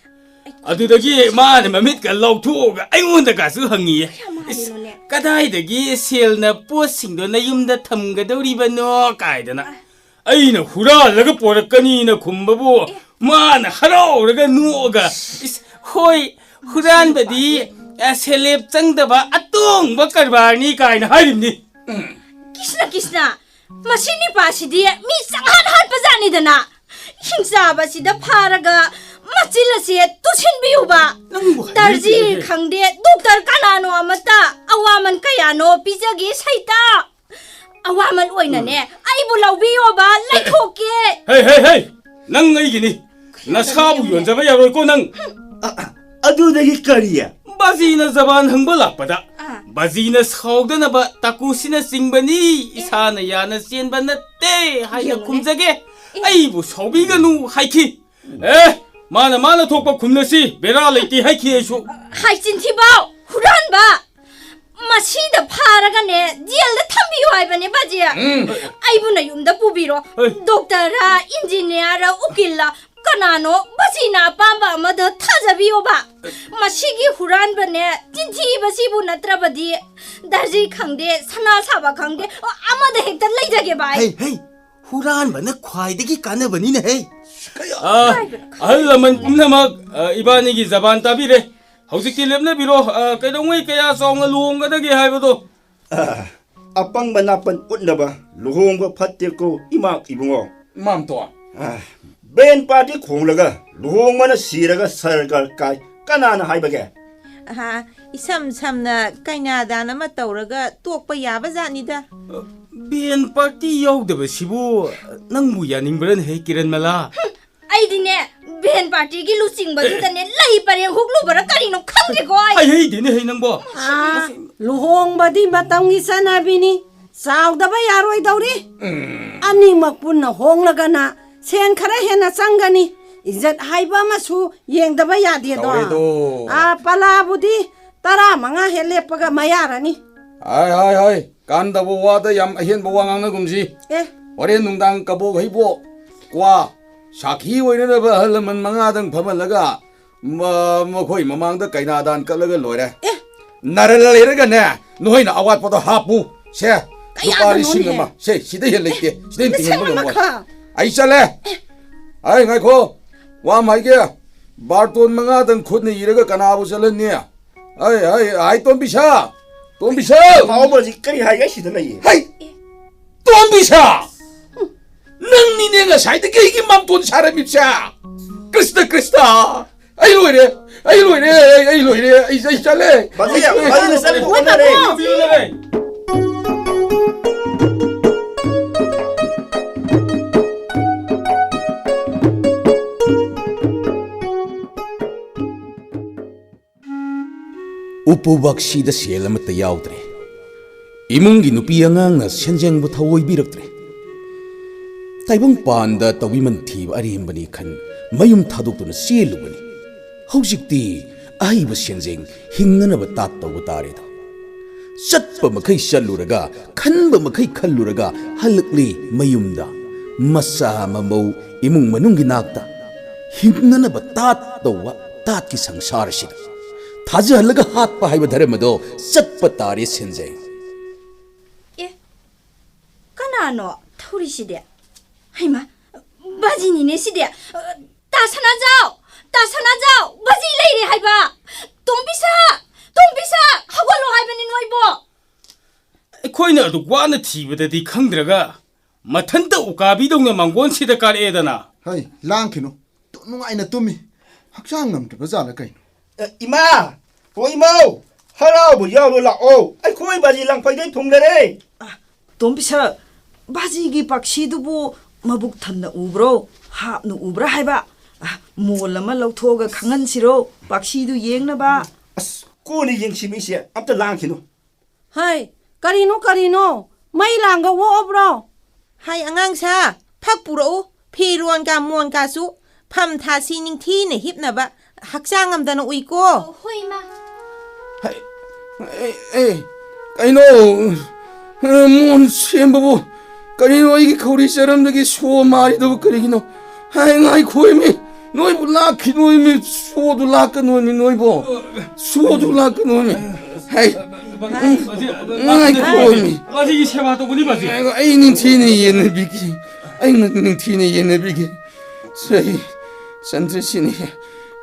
ꯑꯗꯨꯗꯒꯤ ꯃꯥꯅ ꯃꯃꯤꯠꯀ ꯂꯥꯎꯊꯣꯛꯑꯒ ꯑꯩꯉꯣꯟꯗꯒꯁꯨ ꯍꯪꯉꯤꯌꯦ꯫ "ꯏꯁ, ꯀꯗꯥꯏꯗꯒꯤ ꯁꯦꯜꯅ ꯄꯣꯠꯁꯤꯡꯗꯣ ꯅꯌꯨꯝꯗ ꯊꯝꯒꯗꯧꯔꯤꯕꯅꯣ?" ꯀꯥꯏꯗꯅ꯫ ꯑꯩꯅ ꯍꯨꯔꯥꯜꯂꯒ ꯄꯣꯔꯛꯀꯅꯤꯅ ꯈꯨꯝꯕꯕꯨ, ꯃꯥꯅ ꯍꯔꯥꯎꯔꯒ ꯅꯣꯛꯑꯒ, "ꯏꯁ, ꯍꯣꯏ, ꯍꯨꯔꯥꯟꯕꯗꯤ, ꯑ, ꯁꯦꯂꯦꯞ ꯆꯪꯗꯕ ꯑꯇꯣꯡꯕ ꯀꯔꯕꯥꯔꯅꯤ" ꯀꯥꯏꯅ ꯍꯥꯏꯔꯤꯕꯅꯤ꯫ ꯀ꯭ꯔꯤꯁꯅ, ꯀ꯭ꯔꯤꯁꯅ, ꯃꯁꯤ ꯅꯤꯄꯥꯁꯤꯗꯤ ꯃꯤ ꯆꯪꯍꯥꯠ ꯍꯥꯠꯄ ꯖꯥꯠꯅꯤꯗꯅ꯫ ꯍꯤꯡꯆꯥꯕꯁꯤꯗ ꯐꯥꯔꯒ ꯃꯆꯤꯜ ꯑꯁꯦ ꯇꯨꯁꯤꯟꯕꯤꯌꯨꯕ꯫ ꯅꯪꯕꯨ ꯍꯥꯏꯅꯤꯡꯗꯦ꯫ ꯗꯔꯖꯤ ꯈꯪꯗꯦ, ꯗꯣꯛꯇꯔ ꯀꯅꯥꯅꯣ ꯑꯃꯠꯇ ꯑꯋꯥꯃꯟ ꯀꯌꯥꯅꯣ ꯄꯤꯖꯒꯦ ꯁꯩꯇ꯫ ꯑꯋꯥꯃꯟ ꯑꯣꯏꯅꯅꯦ, ꯎꯝ꯫ ꯑꯩꯕꯨ ꯂꯧꯕꯤꯌꯣꯕ, ꯂꯩꯊꯣꯛꯀꯦ꯫ ꯍꯦ, ꯍꯦ, ꯍꯦ! ꯅꯪ ꯑꯩꯒꯤꯅꯤ꯫ ꯅꯁꯥꯕꯨ ꯌꯣꯟꯖꯕ ꯌꯥꯔꯣꯏꯀꯣ ꯅꯪ꯫ ꯑ-, ꯑ-, ꯑꯗꯨꯗꯒꯤ ꯀꯔꯤ? ꯕꯥꯖꯤꯅ ꯖꯕꯥꯟ ꯍꯪꯕ ꯂꯥꯛꯄꯗ, ꯑꯥ꯫ ꯕꯥꯖꯤꯅ ꯁꯥꯎꯗꯅꯕ ꯇꯥꯀꯨꯁꯤꯅ ꯆꯤꯡꯕꯅꯤ, ꯏꯁꯥꯅ ꯌꯥꯅ ꯆꯦꯟꯕ ꯅꯠꯇꯦ ꯍꯥꯏꯅ ꯌꯦꯡꯉꯨꯅꯦ꯫ ꯈꯨꯝꯖꯒꯦ꯫ ꯑꯦ꯫ ꯑꯩꯕꯨ ꯁꯥꯎꯕꯤꯒꯅꯨ ꯍꯥꯏꯈꯤ꯫ ꯑꯦ, ꯃꯥꯅ, ꯃꯥꯅ ꯊꯣꯛꯄ ꯈꯨꯝꯅꯁꯤ, ꯕꯦꯔꯥ ꯂꯩꯇꯦ ꯍꯥꯏꯈꯤ ꯑꯩꯁꯨ꯫ ꯍꯥꯏ ꯆꯤꯟꯊꯤꯕꯧ, ꯍꯨꯔꯥꯟꯕ! ꯃꯁꯤꯗ ꯐꯥꯔꯒꯅꯦ, ꯖꯦꯜꯗ ꯊꯝꯕꯤꯌꯨ ꯍꯥꯏꯕꯅꯦ, ꯕꯥꯖꯤ꯫ ꯎꯝ꯫ ꯑꯩꯕꯨ ꯅꯌꯨꯝꯗ ꯄꯨꯕꯤꯔꯣ꯫ ꯍꯣꯏ꯫ ꯗꯣꯛꯇꯔꯔ, ꯏꯟꯖꯤꯅꯤꯌꯥꯔꯔ, ꯎꯀꯤꯜꯂ, ꯀꯅꯥꯅꯣ ꯕꯥꯖꯤꯅ ꯑꯄꯥꯝꯕ ꯑꯃꯗ ꯊꯥꯖꯕꯤꯌꯣꯕ꯫ ꯃꯁꯤꯒꯤ ꯍꯨꯔꯥꯟꯕꯅꯦ, ꯆꯤꯟꯊꯤꯕꯁꯤꯕꯨ ꯅꯠꯇ꯭ꯔꯕꯗꯤ ꯗꯔꯖꯤ ꯈꯪꯗꯦ, ꯁꯅꯥ ꯁꯥꯕ ꯈꯪꯗꯦ, ꯑꯃꯗ ꯍꯦꯛꯇ ꯂꯩꯖꯒꯦꯕ ꯑꯩ꯫ ꯍꯩ, ꯍꯩ, ꯍꯨꯔꯥꯟꯕꯅ ꯈ꯭ꯋꯥꯏꯗꯒꯤ ꯀꯥꯟꯅꯕꯅꯤꯅꯦ, ꯍꯩ꯫ ꯑ, ꯑꯍꯜ ꯂꯃꯟ ꯄꯨꯝꯅꯃꯛ, ꯑ, ꯏꯕꯥꯅꯤꯒꯤ ꯖꯕꯥꯟ ꯇꯥꯕꯤꯔꯦ꯫ ꯍꯧꯖꯤꯛꯇꯤ ꯂꯦꯞꯅꯕꯤꯔꯣ, ꯑ, ꯀꯩꯗꯧꯉꯩ ꯀꯌꯥ ꯆꯥꯎꯅ ꯂꯨꯍꯣꯡꯒꯗꯒꯦ ꯍꯥꯏꯕꯗꯣ꯫ ꯑ, ꯑꯄꯪꯕ ꯅꯥꯄꯟ ꯎꯠꯅꯕ ꯂꯨꯍꯣꯡꯕ ꯐꯠꯇꯦꯀꯣ, ꯏꯃꯥ ꯏꯕꯨꯡꯉꯣ꯫ ꯃꯥꯝꯇꯣꯟ꯫ ꯑ, ꯕꯦꯟ ꯄꯥꯔꯇꯤ ꯈꯣꯡꯂꯒ ꯂꯨꯍꯣꯡꯕꯅ ꯁꯤꯔꯒ ꯁꯔꯒ ꯀꯥꯏ꯫ ꯀꯅꯥꯅ ꯍꯥꯏꯕꯒꯦ? ꯑꯍꯥ, ꯏꯁꯝ ꯁꯝꯅ ꯀꯩꯅꯥꯗꯥꯟ ꯑꯃ ꯇꯧꯔꯒ ꯇꯣꯛꯄ ꯌꯥꯕ ꯖꯥꯠꯅꯤꯗ꯫ ꯕꯦꯟ ꯄꯥꯔꯇꯤ ꯌꯥꯎꯗꯕꯁꯤꯕꯨ ꯅꯪꯕꯨ ꯌꯥꯅꯤꯡꯕ꯭ꯔꯅꯦ, ꯍꯦ ꯀꯤꯔꯟꯃꯂꯥ? ꯍꯨꯝ, ꯑꯩꯗꯤꯅꯦ, ꯕꯦꯟ ꯄꯥꯔꯇꯤꯒꯤ ꯂꯨꯆꯤꯡꯕꯗꯨꯗꯅꯦ ꯂꯩ ꯄꯔꯦꯡ ꯍꯨꯛꯂꯨꯕꯔꯥ ꯀꯔꯤꯅꯣ ꯈꯪꯗꯦꯀꯣ ꯑꯩ꯫ ꯍꯩꯍꯩꯗꯦꯅꯦ, ꯍꯩ ꯅꯪꯕꯣ꯫ ꯑꯥ, ꯂꯨꯍꯣꯡꯕꯗꯤ ꯃꯇꯝꯒꯤ ꯆꯠꯅꯕꯤꯅꯤ, ꯆꯥꯎꯗꯕ ꯌꯥꯔꯣꯏꯗꯧꯔꯤ꯫ ꯎꯝ꯫ ꯑꯅꯤꯃꯛ ꯄꯨꯟꯅ ꯍꯣꯡꯂꯒꯅ ꯁꯦꯟ ꯈꯔ ꯍꯦꯟꯅ ꯆꯪꯒꯅꯤ꯫ ꯏꯖꯠ ꯍꯥꯏꯕ ꯑꯃꯁꯨ ꯌꯦꯡꯗꯕ ꯌꯥꯗꯦꯗꯣ꯫ ꯇꯧꯔꯦꯗꯣ꯫ ꯑꯥ, ꯄꯂꯥꯕꯨꯗꯤ ꯇꯔꯥꯃꯉꯥ ꯍꯦꯛ ꯂꯦꯞꯄꯒ ꯃꯌꯥꯔꯅꯤ꯫ ꯍꯥꯏ, ꯍꯥꯏ, ꯍꯥꯏ꯫ ꯀꯥꯟꯗꯕ ꯋꯥꯗ ꯌꯥꯝ ꯑꯍꯦꯟꯕ ꯋꯥ ꯉꯥꯡꯅꯒꯨꯝꯁꯤ꯫ ꯑꯦ꯫ ꯍꯣꯔꯦꯟ ꯅꯨꯡꯗꯥꯡ ꯀꯕꯣꯛ ꯍꯩꯕꯣꯛ, ꯀ꯭ꯋꯥ, ꯁꯥꯈꯤ ꯑꯣꯏꯅꯅꯕ ꯑꯍꯜ ꯂꯃꯟ ꯃꯉꯥꯗꯪ ꯐꯝꯍꯜꯂꯒ ꯃ-, ꯃꯈꯣꯏ ꯃꯃꯥꯡꯗ ꯀꯩꯅꯥꯗꯥꯟ ꯀꯠꯂꯒ ꯂꯣꯏꯔꯦ꯫ ꯑꯦ꯫ ꯅꯔꯜ ꯂꯩꯔꯒꯅꯦ, ꯅꯈꯣꯏꯅ ꯑꯋꯥꯠꯄꯗꯣ ꯍꯥꯞꯄꯨ꯫ ꯁꯦ, ꯂꯨꯄꯥ ꯀꯌꯥꯗꯅꯣꯅꯦ? ꯂꯤꯁꯤꯡ ꯑꯃ꯫ ꯁꯦ, ꯁꯤꯗꯩ ꯍꯦꯟ ꯂꯩꯇꯦ꯫ ꯁꯤꯗꯩ ꯍꯦꯟ ꯇꯤꯡꯍꯟꯕ ꯉꯝꯃꯣꯏ꯫ ꯅꯁꯛꯃꯛꯀ꯫ ꯑꯩ ꯆꯠꯂꯦ꯫ ꯑꯩ ꯉꯥꯏꯈꯣ꯫ ꯋꯥ ꯑꯃ ꯍꯥꯏꯒꯦ꯫ ꯕꯥꯔꯇꯣꯟ ꯃꯉꯥꯗꯪ ꯈꯨꯠꯅ ꯏꯔꯒ ꯀꯅꯥꯕꯨ ꯆꯠꯍꯟꯅꯤ? ꯑꯩ, ꯑꯩ, ꯑꯩ ꯇꯣꯝꯕꯤꯁꯥ! ꯇꯣꯝꯕꯤꯁꯥ! ꯐꯥꯎꯕꯁꯤ ꯀꯔꯤ ꯍꯥꯏꯒꯦ ꯁꯤꯗ ꯂꯩꯌꯦ? ꯍꯩ! ꯇꯣꯝꯕꯤꯁꯥ! ꯅꯪꯅꯤꯅꯦ ꯉꯁꯥꯏꯗꯒꯤ ꯑꯩꯒꯤ ꯃꯥꯝꯇꯣꯟ ꯁꯥꯔꯝꯃꯤꯕꯁꯦ! ꯀ꯭ꯔꯤꯁꯅ, ꯀ꯭ꯔꯤꯁꯅ! ꯑꯩ ꯂꯣꯏꯔꯦ! ꯑꯩ ꯂꯣꯏꯔꯦ! ꯑꯩ, ꯑꯩ ꯂꯣꯏꯔꯦ! ꯑꯩ, ꯑꯩ ꯆꯠꯂꯦ! ꯕꯥꯖꯤ, ꯑꯩ, ꯕꯥꯖꯤ, ꯑꯩ, ꯆꯠꯂꯦ! ꯑꯩ, ꯍꯣꯠꯅꯔꯦ! ꯎꯄꯨ ꯕꯛꯁꯤꯗ ꯁꯦꯜ ꯑꯃꯠꯇ ꯌꯥꯎꯗ꯭ꯔꯦ꯫ ꯏꯃꯨꯡꯒꯤ ꯅꯨꯄꯤ ꯑꯉꯥꯡꯅ ꯁꯦꯟꯖꯦꯡꯕꯨ ꯊꯑꯣꯏꯕꯤꯔꯛꯇ꯭ꯔꯦ꯫ ꯇꯥꯏꯕꯪꯄꯥꯟꯗ ꯇꯧꯕꯤꯃꯟ ꯊꯤꯕ ꯑꯔꯦꯝꯕꯅꯤ ꯈꯟ ꯃꯌꯨꯝ ꯊꯥꯗꯣꯛꯇꯨꯅ ꯆꯦꯜꯂꯨꯕꯅꯤ꯫ ꯍꯧꯖꯤꯛꯇꯤ ꯑꯍꯩꯕ ꯁꯦꯟꯖꯦꯡ ꯍꯤꯡꯅꯅꯕ ꯇꯥꯠ ꯇꯧꯕ ꯇꯥꯔꯦꯗꯣ꯫ ꯆꯠꯄ ꯃꯈꯩ ꯆꯠꯂꯨꯔꯒ, ꯈꯟꯕ ꯃꯈꯩ ꯈꯜꯂꯨꯔꯒ ꯍꯜꯂꯛꯂꯤ ꯃꯌꯨꯝꯗ꯫ ꯃꯆꯥ ꯃꯃꯧ, ꯏꯃꯨꯡ ꯃꯅꯨꯡꯒꯤ ꯅꯥꯛꯇ꯫ ꯍꯤꯡꯅꯅꯕ ꯇꯥꯠ ꯇꯧꯕ ꯇꯥꯠꯀꯤ ꯁꯪꯁꯥꯔꯁꯤꯗ ꯊꯥꯖꯍꯜꯂꯒ ꯍꯥꯠꯄ ꯍꯥꯏꯕ ꯙꯔꯃꯗꯣ ꯆꯠꯄ ꯇꯥꯔꯦ ꯁꯦꯟꯖꯦꯡ꯫ ꯑꯦ, ꯀꯅꯥꯅꯣ ꯊꯧꯔꯤꯁꯤꯗꯤ? ꯍꯩꯃꯥ, ꯕꯥꯖꯤꯅꯤꯅꯦ ꯁꯤꯗꯤ꯫ ꯇꯥ ꯁꯅꯥꯖꯥꯎ! ꯇꯥ ꯁꯅꯥꯖꯥꯎ! ꯕꯥꯖꯤ ꯂꯩꯔꯦ ꯍꯥꯏꯕ! ꯇꯣꯝꯕꯤꯁꯥ! ꯇꯣꯝꯕꯤꯁꯥ! ꯍꯧꯒꯠꯂꯣ ꯍꯥꯏꯕꯅꯤ ꯅꯣꯏꯕꯣ! ꯑꯩꯈꯣꯏꯅ ꯑꯗꯨꯛ ꯋꯥꯅ ꯊꯤꯕꯗꯗꯤ ꯈꯪꯗ꯭ꯔꯒ, ꯃꯊꯟꯇ ꯎꯀꯥꯕꯤꯗꯧꯅ ꯃꯥꯡꯒꯣꯟꯁꯤꯗ ꯀꯥꯔꯛꯑꯦꯗꯅ꯫ ꯍꯩ, ꯂꯥꯡꯈꯤꯅꯨ꯫ ꯇꯨ-, ꯅꯨꯡꯉꯥꯏꯅ ꯇꯨꯝꯃꯤ꯫ ꯍꯛꯆꯥꯡ ꯉꯝꯗ꯭ꯔꯕ ꯖꯥꯠꯂ ꯀꯩꯅꯣ? ꯑꯦ, ꯏꯃꯥ! ꯍꯣ, ꯏꯃꯧ! ꯍꯔꯥꯎꯕ ꯌꯥꯎꯔꯣ ꯂꯥꯛꯑꯣ꯫ ꯑꯩꯈꯣꯏ ꯕꯥꯖꯤ ꯂꯥꯡꯐꯩꯗꯩ ꯊꯨꯡꯂꯔꯦ꯫ ꯑ, ꯇꯣꯝꯕꯤꯁꯛ, ꯕꯥꯖꯤꯒꯤ ꯄꯥꯛꯁꯤꯗꯨꯕꯨ ꯃꯕꯨꯛ ꯊꯟꯅ ꯎꯕ꯭ꯔꯣ? ꯍꯥꯞꯅ ꯎꯕ꯭ꯔꯥ ꯍꯥꯏꯕ? ꯑ, ꯃꯣꯜ ꯑꯃ ꯂꯧꯊꯣꯛꯑꯒ ꯈꯪꯍꯟꯁꯤꯔꯣ? ꯄꯥꯛꯁꯤꯗꯨ ꯌꯦꯡꯅꯕ꯫ ꯑꯁ, ꯀꯣꯟꯅ ꯌꯦꯡꯁꯤ ꯃꯤꯁꯦ꯫ ꯑꯝꯇ ꯂꯥꯡꯈꯤꯅꯨ꯫ ꯍꯥꯏ, ꯀꯔꯤꯅꯣ, ꯀꯔꯤꯅꯣ? ꯃꯩ ꯂꯥꯡꯒ ꯑꯣꯛꯑꯕ꯭ꯔꯣ? ꯍꯥꯏ, ꯑꯉꯥꯡꯁꯥ, ꯐꯛ ꯄꯨꯔꯛꯎ, ꯐꯤꯔꯣꯟꯒ ꯃꯣꯟꯒꯁꯨ꯫ ꯐꯝ ꯊꯥꯁꯤ ꯅꯤꯡꯊꯤꯅ ꯍꯤꯞꯅꯕ, ꯍꯛꯆꯥꯡ ꯉꯝꯗꯅ ꯎꯏꯀꯣ꯫ ꯑꯣ, ꯍꯣꯏ, ꯏꯃꯥ꯫ ꯍꯥꯏ, ꯑꯦ, ꯑꯦ, ꯀꯩꯅꯣ? ꯃꯣꯟ ꯁꯦꯝꯕꯕꯨ ꯀꯔꯤꯅꯣ? ꯑꯩꯒꯤ ꯈꯧꯔꯤ ꯆꯔꯝꯗꯒꯤ ꯁꯣ ꯃꯥꯔꯤꯗꯨꯕꯨ ꯀꯔꯤꯒꯤꯅꯣ? ꯍꯥꯏ, ꯉꯥꯏꯈꯣ, ꯏꯃꯤ꯫ ꯅꯣꯏꯕꯨ ꯂꯥꯛꯈꯤꯅꯣꯏꯃꯤ, ꯁꯣꯗꯨ ꯂꯥꯛꯀꯅꯣꯏꯃꯤ ꯅꯣꯏꯕꯨ꯫ ꯁꯣꯗꯨ ꯂꯥꯛꯀꯅꯣꯏꯃꯤ꯫ ꯍꯩ, ꯉꯥꯏꯈꯣꯏꯃꯤ꯫ ꯃꯁꯤꯒꯤ ꯁꯦꯕꯥ ꯇꯧꯕꯅꯤ ꯃꯁꯤ꯫ ꯑꯩ ꯅꯤꯡꯊꯤꯅ ꯌꯦꯡꯅꯕꯤꯒꯦ꯫ ꯑꯩ ꯅꯤꯡꯊꯤꯅ ꯌꯦꯡꯅꯕꯤꯒꯦ꯫ ꯁꯩ, ꯆꯟꯗ꯭ꯔꯁꯤꯅꯤ꯫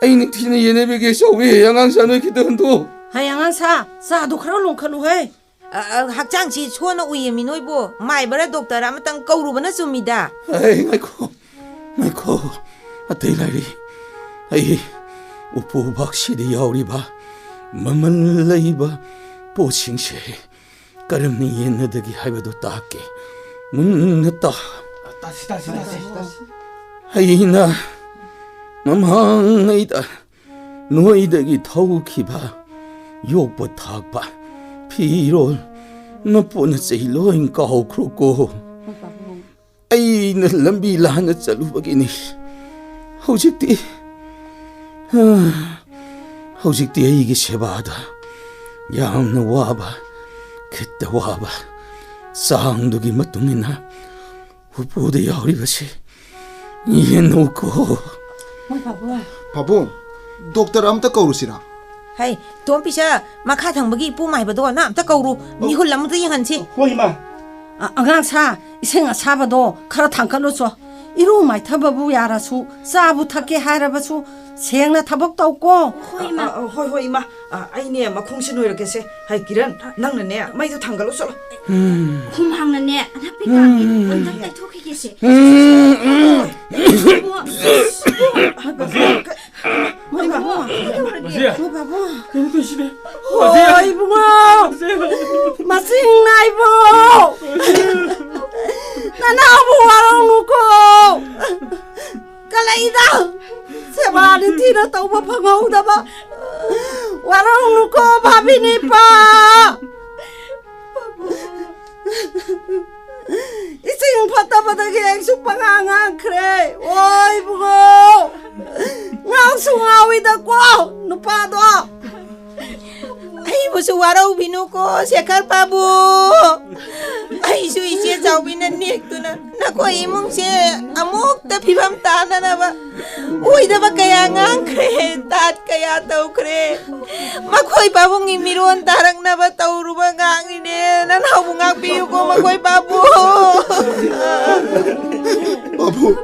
ꯑꯩ ꯅꯤꯡꯊꯤꯅ ꯌꯦꯡꯅꯕꯤꯒꯦ꯫ ꯆꯥꯎꯕꯤ, ꯑꯉꯥꯡꯁꯥ ꯅꯣꯏ ꯈꯤꯇ ꯍꯟꯗꯣꯛꯑꯣ꯫ ꯍꯩ, ꯑꯉꯥꯡꯁꯥ, ꯆꯥꯗꯨ ꯈꯔ ꯂꯣꯡꯈꯠꯂꯨ ꯍꯩ꯫ ꯑ, ꯑ, ꯍꯛꯆꯥꯡꯁꯤ ꯁꯣꯟꯅ ꯎꯏꯌꯦꯃꯤ ꯅꯣꯏꯕꯨ꯫ ꯃꯥꯏꯕꯔ ꯗꯣꯛꯇꯔ ꯑꯃꯇꯪ ꯀꯧꯔꯨꯕꯅ ꯆꯨꯝꯃꯤꯗ꯫ ꯑꯩ, ꯉꯥꯏꯈꯣ, ꯉꯥꯏꯈꯣ꯫ ꯑꯇꯩ ꯂꯥꯏꯔꯤ꯫ ꯑꯩ ꯎꯄꯨ ꯋꯥꯕꯥꯛꯁꯤꯗ ꯌꯥꯎꯔꯤꯕ ꯃꯃꯜ ꯂꯩꯕ ꯄꯣꯠꯁꯤꯡꯁꯦ ꯀꯔꯝꯅ ꯌꯦꯟꯅꯗꯒꯦ ꯍꯥꯏꯕꯗꯨ ꯇꯥꯛꯀꯦ꯫ ꯃꯨꯟꯅ ꯇꯥ꯫ ꯇꯥꯁꯤ, ꯇꯥꯁꯤ, ꯇꯥꯁꯤ꯫ ꯑꯩꯅ ꯃꯃꯥꯡꯉꯩꯗ ꯅꯣꯏꯗꯒꯤ ꯊꯧꯈꯤꯕ ꯌꯣꯛꯄ ꯊꯥꯛꯄ, ꯐꯤꯔꯣꯜ, ꯃꯄꯣꯠ ꯃꯆꯩ ꯂꯣꯏ ꯀꯥꯎꯈ꯭ꯔꯣꯀꯣ꯫ ꯑꯩꯅ ꯂꯝꯕꯤ ꯂꯥꯟꯅ ꯆꯠꯂꯨꯕꯒꯤꯅꯤ꯫ ꯍꯧꯖꯤꯛꯇꯤ, ꯍꯧꯖꯤꯛꯇꯤ ꯑꯩꯒꯤ ꯁꯦꯕꯥꯗ ꯌꯥꯝꯅ ꯋꯥꯕ, ꯈꯤꯠꯇ ꯋꯥꯕ ꯆꯥꯡꯗꯨꯒꯤ ꯃꯇꯨꯡ ꯏꯟꯅ ꯎꯄꯨꯗ ꯌꯥꯎꯔꯤꯕꯁꯤ ꯌꯦꯡꯉꯨꯀꯣ꯫ ꯃꯣꯏ ꯄꯥꯕꯨꯡ꯫ ꯄꯥꯕꯨꯡ, ꯗꯣꯛꯇꯔ ꯑꯝꯇ ꯀꯧꯔꯨꯁꯤꯔꯥ? ꯍꯩ, ꯇꯣꯝꯄꯤꯁꯥ, ꯃꯈꯥ ꯊꯪꯕꯒꯤ ꯏꯄꯨ ꯃꯥꯏꯕꯗꯣ ꯑꯝꯇ ꯀꯧꯔꯨ, ꯃꯤꯍꯨꯜ ꯑꯃꯇ ꯌꯦꯡꯍꯟꯁꯤ꯫ ꯍꯣꯏ, ꯏꯃꯥ꯫ ꯑ, ꯑꯉꯥꯡꯁꯥ, ꯏꯁꯤꯡ ꯑꯁꯥꯕꯗꯣ ꯈꯔ ꯊꯥꯡꯀꯠꯂꯨꯆꯣ꯫ ꯏꯔꯨ ꯃꯥꯏꯊꯕꯕꯨ ꯌꯥꯔꯁꯨ, ꯆꯥꯕꯨ ꯊꯛꯀꯦ ꯍꯥꯏꯔꯕꯁꯨ, ꯁꯦꯡꯅ ꯊꯕꯛ ꯇꯧꯀꯣ꯫ ꯍꯣꯏ, ꯏꯃꯥ꯫ ꯑ, ꯑ, ꯍꯣꯏ, ꯍꯣꯏ, ꯏꯃꯥ꯫ ꯑ, ꯑꯩꯅꯦ, ꯃꯈꯣꯡꯁꯦ ꯅꯣꯏꯔꯛꯀꯦꯁꯦ꯫ ꯍꯥꯏ, ꯀꯤꯔꯟ, ꯅꯪꯅꯅꯦ, ꯃꯩꯗꯣ ꯊꯥꯡꯒꯠꯂꯨ ꯆꯠꯂꯣ꯫ ꯎꯝ꯫ ꯍꯨꯃꯥꯡꯅꯅꯦ, ꯅꯞꯄꯤ ꯀꯥꯡꯉꯤ꯫ ꯎꯝ꯫ ꯑꯝꯇꯪ ꯇꯩꯊꯣꯛꯈꯤꯒꯦꯁꯦ꯫ ꯎꯝ, ꯎꯝ꯫ ꯏꯕꯨꯡꯉꯣ, ꯏꯕꯨꯡꯉꯣ, ꯃꯣꯏ ꯕꯥꯕꯨ꯫ ꯀꯩꯗꯧꯔꯒꯦ? ꯃꯁꯤ ꯃꯣꯏ ꯕꯥꯕꯨ꯫ ꯀꯩꯅꯣ ꯇꯧꯏꯁꯤꯗꯤ? ꯍꯣꯏ, ꯏꯕꯨꯡꯉꯣ꯫ ꯃꯁꯤ ꯃꯁꯤꯡ ꯅꯥꯏꯕꯣ꯫ ꯅꯅꯥꯎꯕꯨ ꯋꯥꯔꯧꯅꯨꯀꯣ꯫ ꯀꯂꯩꯗ ꯁꯦꯕꯥ ꯅꯤꯡꯊꯤꯅ ꯇꯧꯕ ꯐꯪꯍꯧꯗꯕ꯫ ꯋꯥꯔꯧꯅꯨꯀꯣ, ꯚꯥꯕꯤꯅꯤꯄꯥ꯫ ꯏꯁꯤꯡ ꯐꯠꯇꯕꯗꯒꯤ ꯑꯩꯁꯨ ꯄꯉꯥꯡ ꯉꯥꯡꯈ꯭ꯔꯦ꯫ ꯑꯣ, ꯏꯕꯨꯡꯉꯣ꯫ ꯉꯥꯎꯁꯨ ꯉꯥꯎꯏꯗꯀꯣ, ꯅꯨꯄꯥꯗꯣ꯫ ꯑꯩ ꯕꯨꯁꯨ ꯋꯥꯔꯧꯕꯤꯅꯨꯀꯣ, ꯁꯦꯈꯔ ꯄꯥꯕꯨꯡ꯫ ꯑꯩꯁꯨ ꯏꯆꯦ ꯆꯥꯎꯕꯤꯅ ꯅꯦꯛꯇꯨꯅ ꯅꯈꯣꯏ ꯏꯃꯨꯡꯁꯦ ꯑꯃꯨꯛꯇ ꯐꯤꯕꯝ ꯇꯥꯅꯅꯕ ꯑꯣꯏꯗꯕ ꯀꯌꯥ ꯉꯥꯡꯈ꯭ꯔꯦ, ꯇꯥꯠ ꯀꯌꯥ ꯇꯧꯈ꯭ꯔꯦ꯫ ꯃꯈꯣꯏ ꯄꯥꯕꯨꯡꯒꯤ ꯃꯤꯔꯣꯟ ꯇꯥꯔꯛꯅꯕ ꯇꯧꯔꯨꯕ ꯉꯥꯡꯉꯤꯅꯦ꯫ ꯅꯅꯥꯎꯕꯨ ꯉꯥꯛꯄꯤꯌꯨꯀꯣ, ꯃꯈꯣꯏ ꯄꯥꯕꯨꯡ꯫ ꯄꯥꯕꯨꯡ,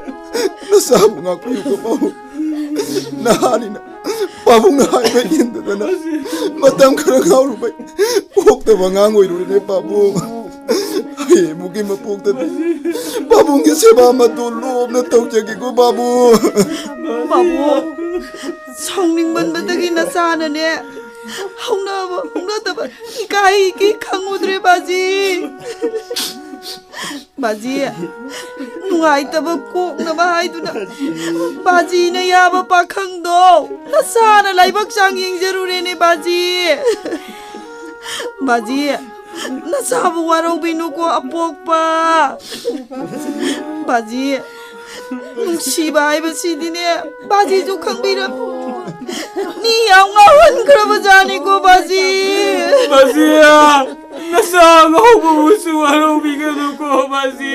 ꯅꯆꯥꯕꯨ ꯉꯥꯛꯄꯤꯌꯨꯀꯣ, ꯄꯥꯕꯨꯡ꯫ ꯅꯍꯥꯅꯤꯅ ꯄꯥꯕꯨꯡꯅ ꯍꯥꯏꯕ ꯏꯟꯗꯗꯅ ꯃꯇꯝ ꯈꯔ ꯉꯥꯎꯔꯨꯕꯩ ꯄꯣꯛꯇꯕ ꯑꯉꯥꯡ ꯑꯣꯏꯔꯨꯔꯦꯅꯦ, ꯄꯥꯕꯨꯡ꯫ ꯍꯌꯦꯡꯃꯨꯛꯀꯤ ꯃꯄꯣꯛꯇꯗꯤ ꯄꯥꯕꯨꯡꯒꯤ ꯁꯦꯕꯥ ꯃꯇꯣꯟ ꯂꯣꯞꯅ ꯇꯧꯖꯒꯦꯀꯣ, ꯄꯥꯕꯨꯡ꯫ ꯄꯥꯕꯨꯡ, ꯁꯥꯎꯅꯤꯡꯃꯟꯕꯗꯒꯤ ꯅꯆꯥꯅꯅꯦ ꯍꯧꯅꯕ ꯍꯧꯅꯗꯕ ꯏꯀꯥꯏꯒꯤ ꯈꯪꯉꯨꯗ꯭ꯔꯦ, ꯕꯥꯖꯤ꯫ ꯕꯥꯖꯤ, ꯅꯨꯡꯉꯥꯏꯇꯕ ꯀꯣꯛꯅꯕ ꯍꯥꯏꯗꯨꯅ ꯕꯥꯖꯤꯅ ꯌꯥꯕ ꯄꯥꯈꯪꯗꯣ ꯅꯁꯥꯅ ꯂꯥꯏꯕꯛ ꯆꯥꯡ ꯌꯦꯡꯖꯔꯨꯔꯦꯅꯦ, ꯕꯥꯖꯤ꯫ ꯕꯥꯖꯤ, ꯅꯁꯥꯕꯨ ꯋꯥꯔꯧꯕꯤꯅꯨꯀꯣ, ꯑꯄꯣꯛꯄ꯫ ꯕꯥꯖꯤ, ꯅꯨꯡꯁꯤꯕ ꯍꯥꯏꯕꯁꯤꯗꯤꯅꯦ, ꯕꯥꯖꯤꯁꯨ ꯈꯪꯕꯤꯔꯝ꯫ ꯃꯤ ꯌꯥꯝ ꯉꯥꯎꯍꯟꯈ꯭ꯔꯕ ꯖꯥꯠꯅꯤꯀꯣ, ꯕꯥꯖꯤ꯫ ꯕꯥꯖꯤ, ꯅꯆꯥ ꯑꯉꯥꯎꯕꯕꯨꯁꯨ ꯋꯥꯔꯧꯕꯤꯒꯅꯨꯀꯣ, ꯕꯥꯖꯤ꯫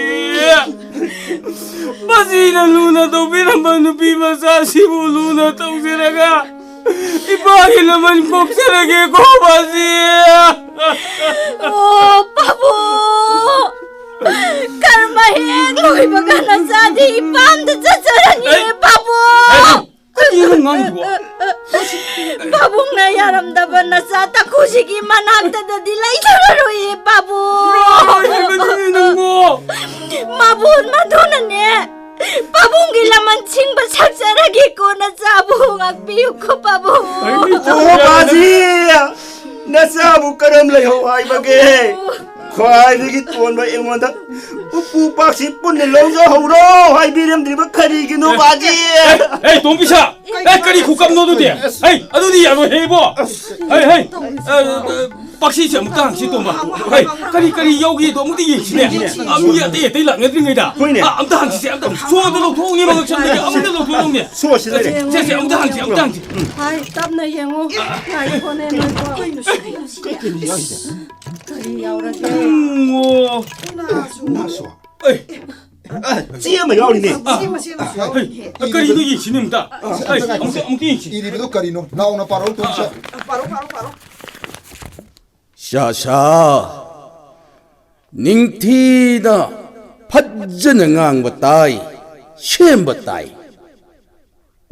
ꯕꯥꯖꯤꯅ ꯂꯨꯅ ꯇꯧꯕꯤꯔꯝꯕ ꯅꯨꯄꯤ ꯃꯆꯥꯁꯤꯕꯨ ꯂꯨꯅ ꯇꯧꯖꯔꯒ ꯏꯄꯥꯒꯤ ꯂꯃꯟ ꯀꯣꯛꯆꯔꯒꯦꯀꯣ, ꯕꯥꯖꯤ꯫ ꯑꯣ, ꯄꯥꯕꯨꯡ! ꯀꯔꯃ ꯍꯦꯛ ꯂꯣꯏꯕꯒ ꯅꯆꯥꯗꯤ ꯏꯄꯥꯝꯗ ꯆꯠꯆꯔꯅꯤꯌꯦ, ꯑꯩ ꯄꯥꯕꯨꯡ! ꯀꯔꯤꯅꯣ ꯉꯥꯡꯉꯤꯗꯨꯕꯣ? ꯄꯥꯕꯨꯡꯅ ꯌꯥꯔꯝꯗꯕ ꯅꯆꯥ ꯇꯪꯈꯨꯁꯤꯒꯤ ꯃꯅꯥꯛꯇꯗꯗꯤ ꯂꯩꯖꯔꯔꯣꯏꯌꯦ, ꯄꯥꯕꯨꯡ! ꯂꯣꯏꯔꯦ, ꯀꯔꯤꯅꯣ ꯅꯪꯕꯣ? ꯃꯥꯕꯨ ꯃꯗꯨꯅꯅꯦ ꯄꯥꯕꯨꯡꯒꯤ ꯂꯃꯟ ꯁꯤꯡꯕ ꯁꯥꯛꯆꯔꯒꯦꯀꯣ, ꯅꯆꯥꯕꯨ ꯉꯥꯛꯄꯤꯌꯨꯀꯣ, ꯄꯥꯕꯨꯡ꯫ ꯑꯩ ꯑꯣ, ꯕꯥꯖꯤ! ꯅꯆꯥꯕꯨ ꯀꯔꯝ ꯂꯩꯍꯧ ꯍꯥꯏꯕꯒꯦ? ꯈ꯭ꯋꯥꯏꯗꯒꯤ ꯇꯣꯟꯕ ꯑꯩꯉꯣꯟꯗ ꯎꯄꯨ ꯄꯥꯛꯁꯤ ꯄꯨꯟꯅ ꯂꯧꯖꯍꯧꯔꯣ ꯍꯥꯏꯕꯤꯔꯝꯗ꯭ꯔꯤꯕ ꯀꯔꯤꯒꯤꯅꯣ, ꯕꯥꯖꯤ? ꯑꯦ, ꯇꯣꯝꯕꯤꯁꯥ! ꯑꯦ, ꯀꯔꯤ ꯈꯨꯀꯞꯅꯣ ꯑꯗꯨꯗꯤ? ꯑꯩ ꯑꯗꯨꯗꯤ ꯌꯥꯔꯣꯏ, ꯍꯦ ꯏꯕꯣ! ꯍꯩ, ꯍꯩ! ꯑ, ꯑ, ꯄꯥꯛꯁꯤꯁꯦ ꯑꯃꯨꯛꯇ ꯍꯪꯁꯤ, ꯇꯣꯝꯕ꯫ ꯍꯩ, ꯀꯔꯤ ꯀꯔꯤ ꯌꯥꯎꯒꯦꯗꯣ ꯑꯃꯨꯛꯇ ꯌꯦꯡꯁꯤꯅꯦ꯫ ꯑ, ꯃꯤ ꯑꯇꯩ ꯑꯇꯩ ꯂꯥꯛꯅꯗ꯭ꯔꯤꯉꯩꯗ꯫ ꯍꯣꯏꯅꯦ꯫ ꯑ, ꯑꯝꯇ ꯍꯪꯁꯤꯁꯦ, ꯑꯝꯇ꯫ ꯁꯣꯗ ꯂꯧꯊꯣꯛꯎꯅꯦ, ꯃꯉꯛꯁꯝꯗꯒꯤ ꯑꯃꯨꯛꯇ ꯂꯧꯊꯣꯛꯎꯅꯦ꯫ ꯁꯣꯁꯤ ꯂꯩꯔꯦ꯫ ꯁꯦ, ꯁꯦ, ꯑꯝꯇ ꯍꯪꯁꯤ, ꯑꯝꯇ ꯍꯪꯁꯤ꯫ ꯍꯥꯏ, ꯇꯞꯅ ꯌꯦꯡꯉꯨ꯫ ꯉꯥꯏꯈꯣꯅꯦ, ꯅꯣꯏꯕꯣ꯫ ꯀꯔꯤ ꯌꯥꯎꯔꯒꯦ? ꯎꯝ, ꯑꯣ꯫ ꯅꯥꯁꯨ꯫ ꯑꯩ, ꯆꯦ ꯑꯃ ꯌꯥꯎꯔꯤꯅꯦ꯫ ꯁꯤ ꯃꯁꯤ ꯑꯃꯁꯨ ꯌꯥꯎꯔꯤꯅꯦ꯫ ꯑ, ꯀꯔꯤꯅꯣ ꯌꯦꯡꯁꯤꯅꯦ ꯑꯝꯇ꯫ ꯑꯩ, ꯑꯃꯨꯛꯇ, ꯑꯃꯨꯛꯇ ꯌꯦꯡꯁꯤ꯫ ꯏꯔꯤꯕꯗꯨ ꯀꯔꯤꯅꯣ? ꯅꯥꯎꯅ ꯄꯥꯔꯛꯎ, ꯇꯣꯝꯆꯥ꯫ ꯄꯥꯔꯣ, ꯄꯥꯔꯣ, ꯄꯥꯔꯣ꯫ ꯆꯥꯁꯥ, ꯅꯤꯡꯊꯤꯅ ꯐꯖꯅ ꯉꯥꯡꯕ ꯇꯥꯏ, ꯁꯦꯝꯕ ꯇꯥꯏ꯫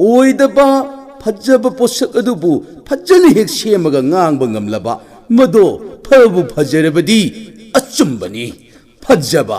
ꯑꯣꯏꯗꯕ ꯐꯖꯕ ꯄꯣꯠꯁꯛ ꯑꯗꯨꯕꯨ ꯐꯖꯅ ꯍꯦꯛ ꯁꯦꯝꯃꯒ ꯉꯥꯡꯕ ꯉꯝꯂꯕ, ꯃꯗꯣ ꯐꯕꯨ ꯐꯖꯔꯕꯗꯤ ꯑꯆꯨꯝꯕꯅꯤ꯫ ꯐꯖꯕ꯫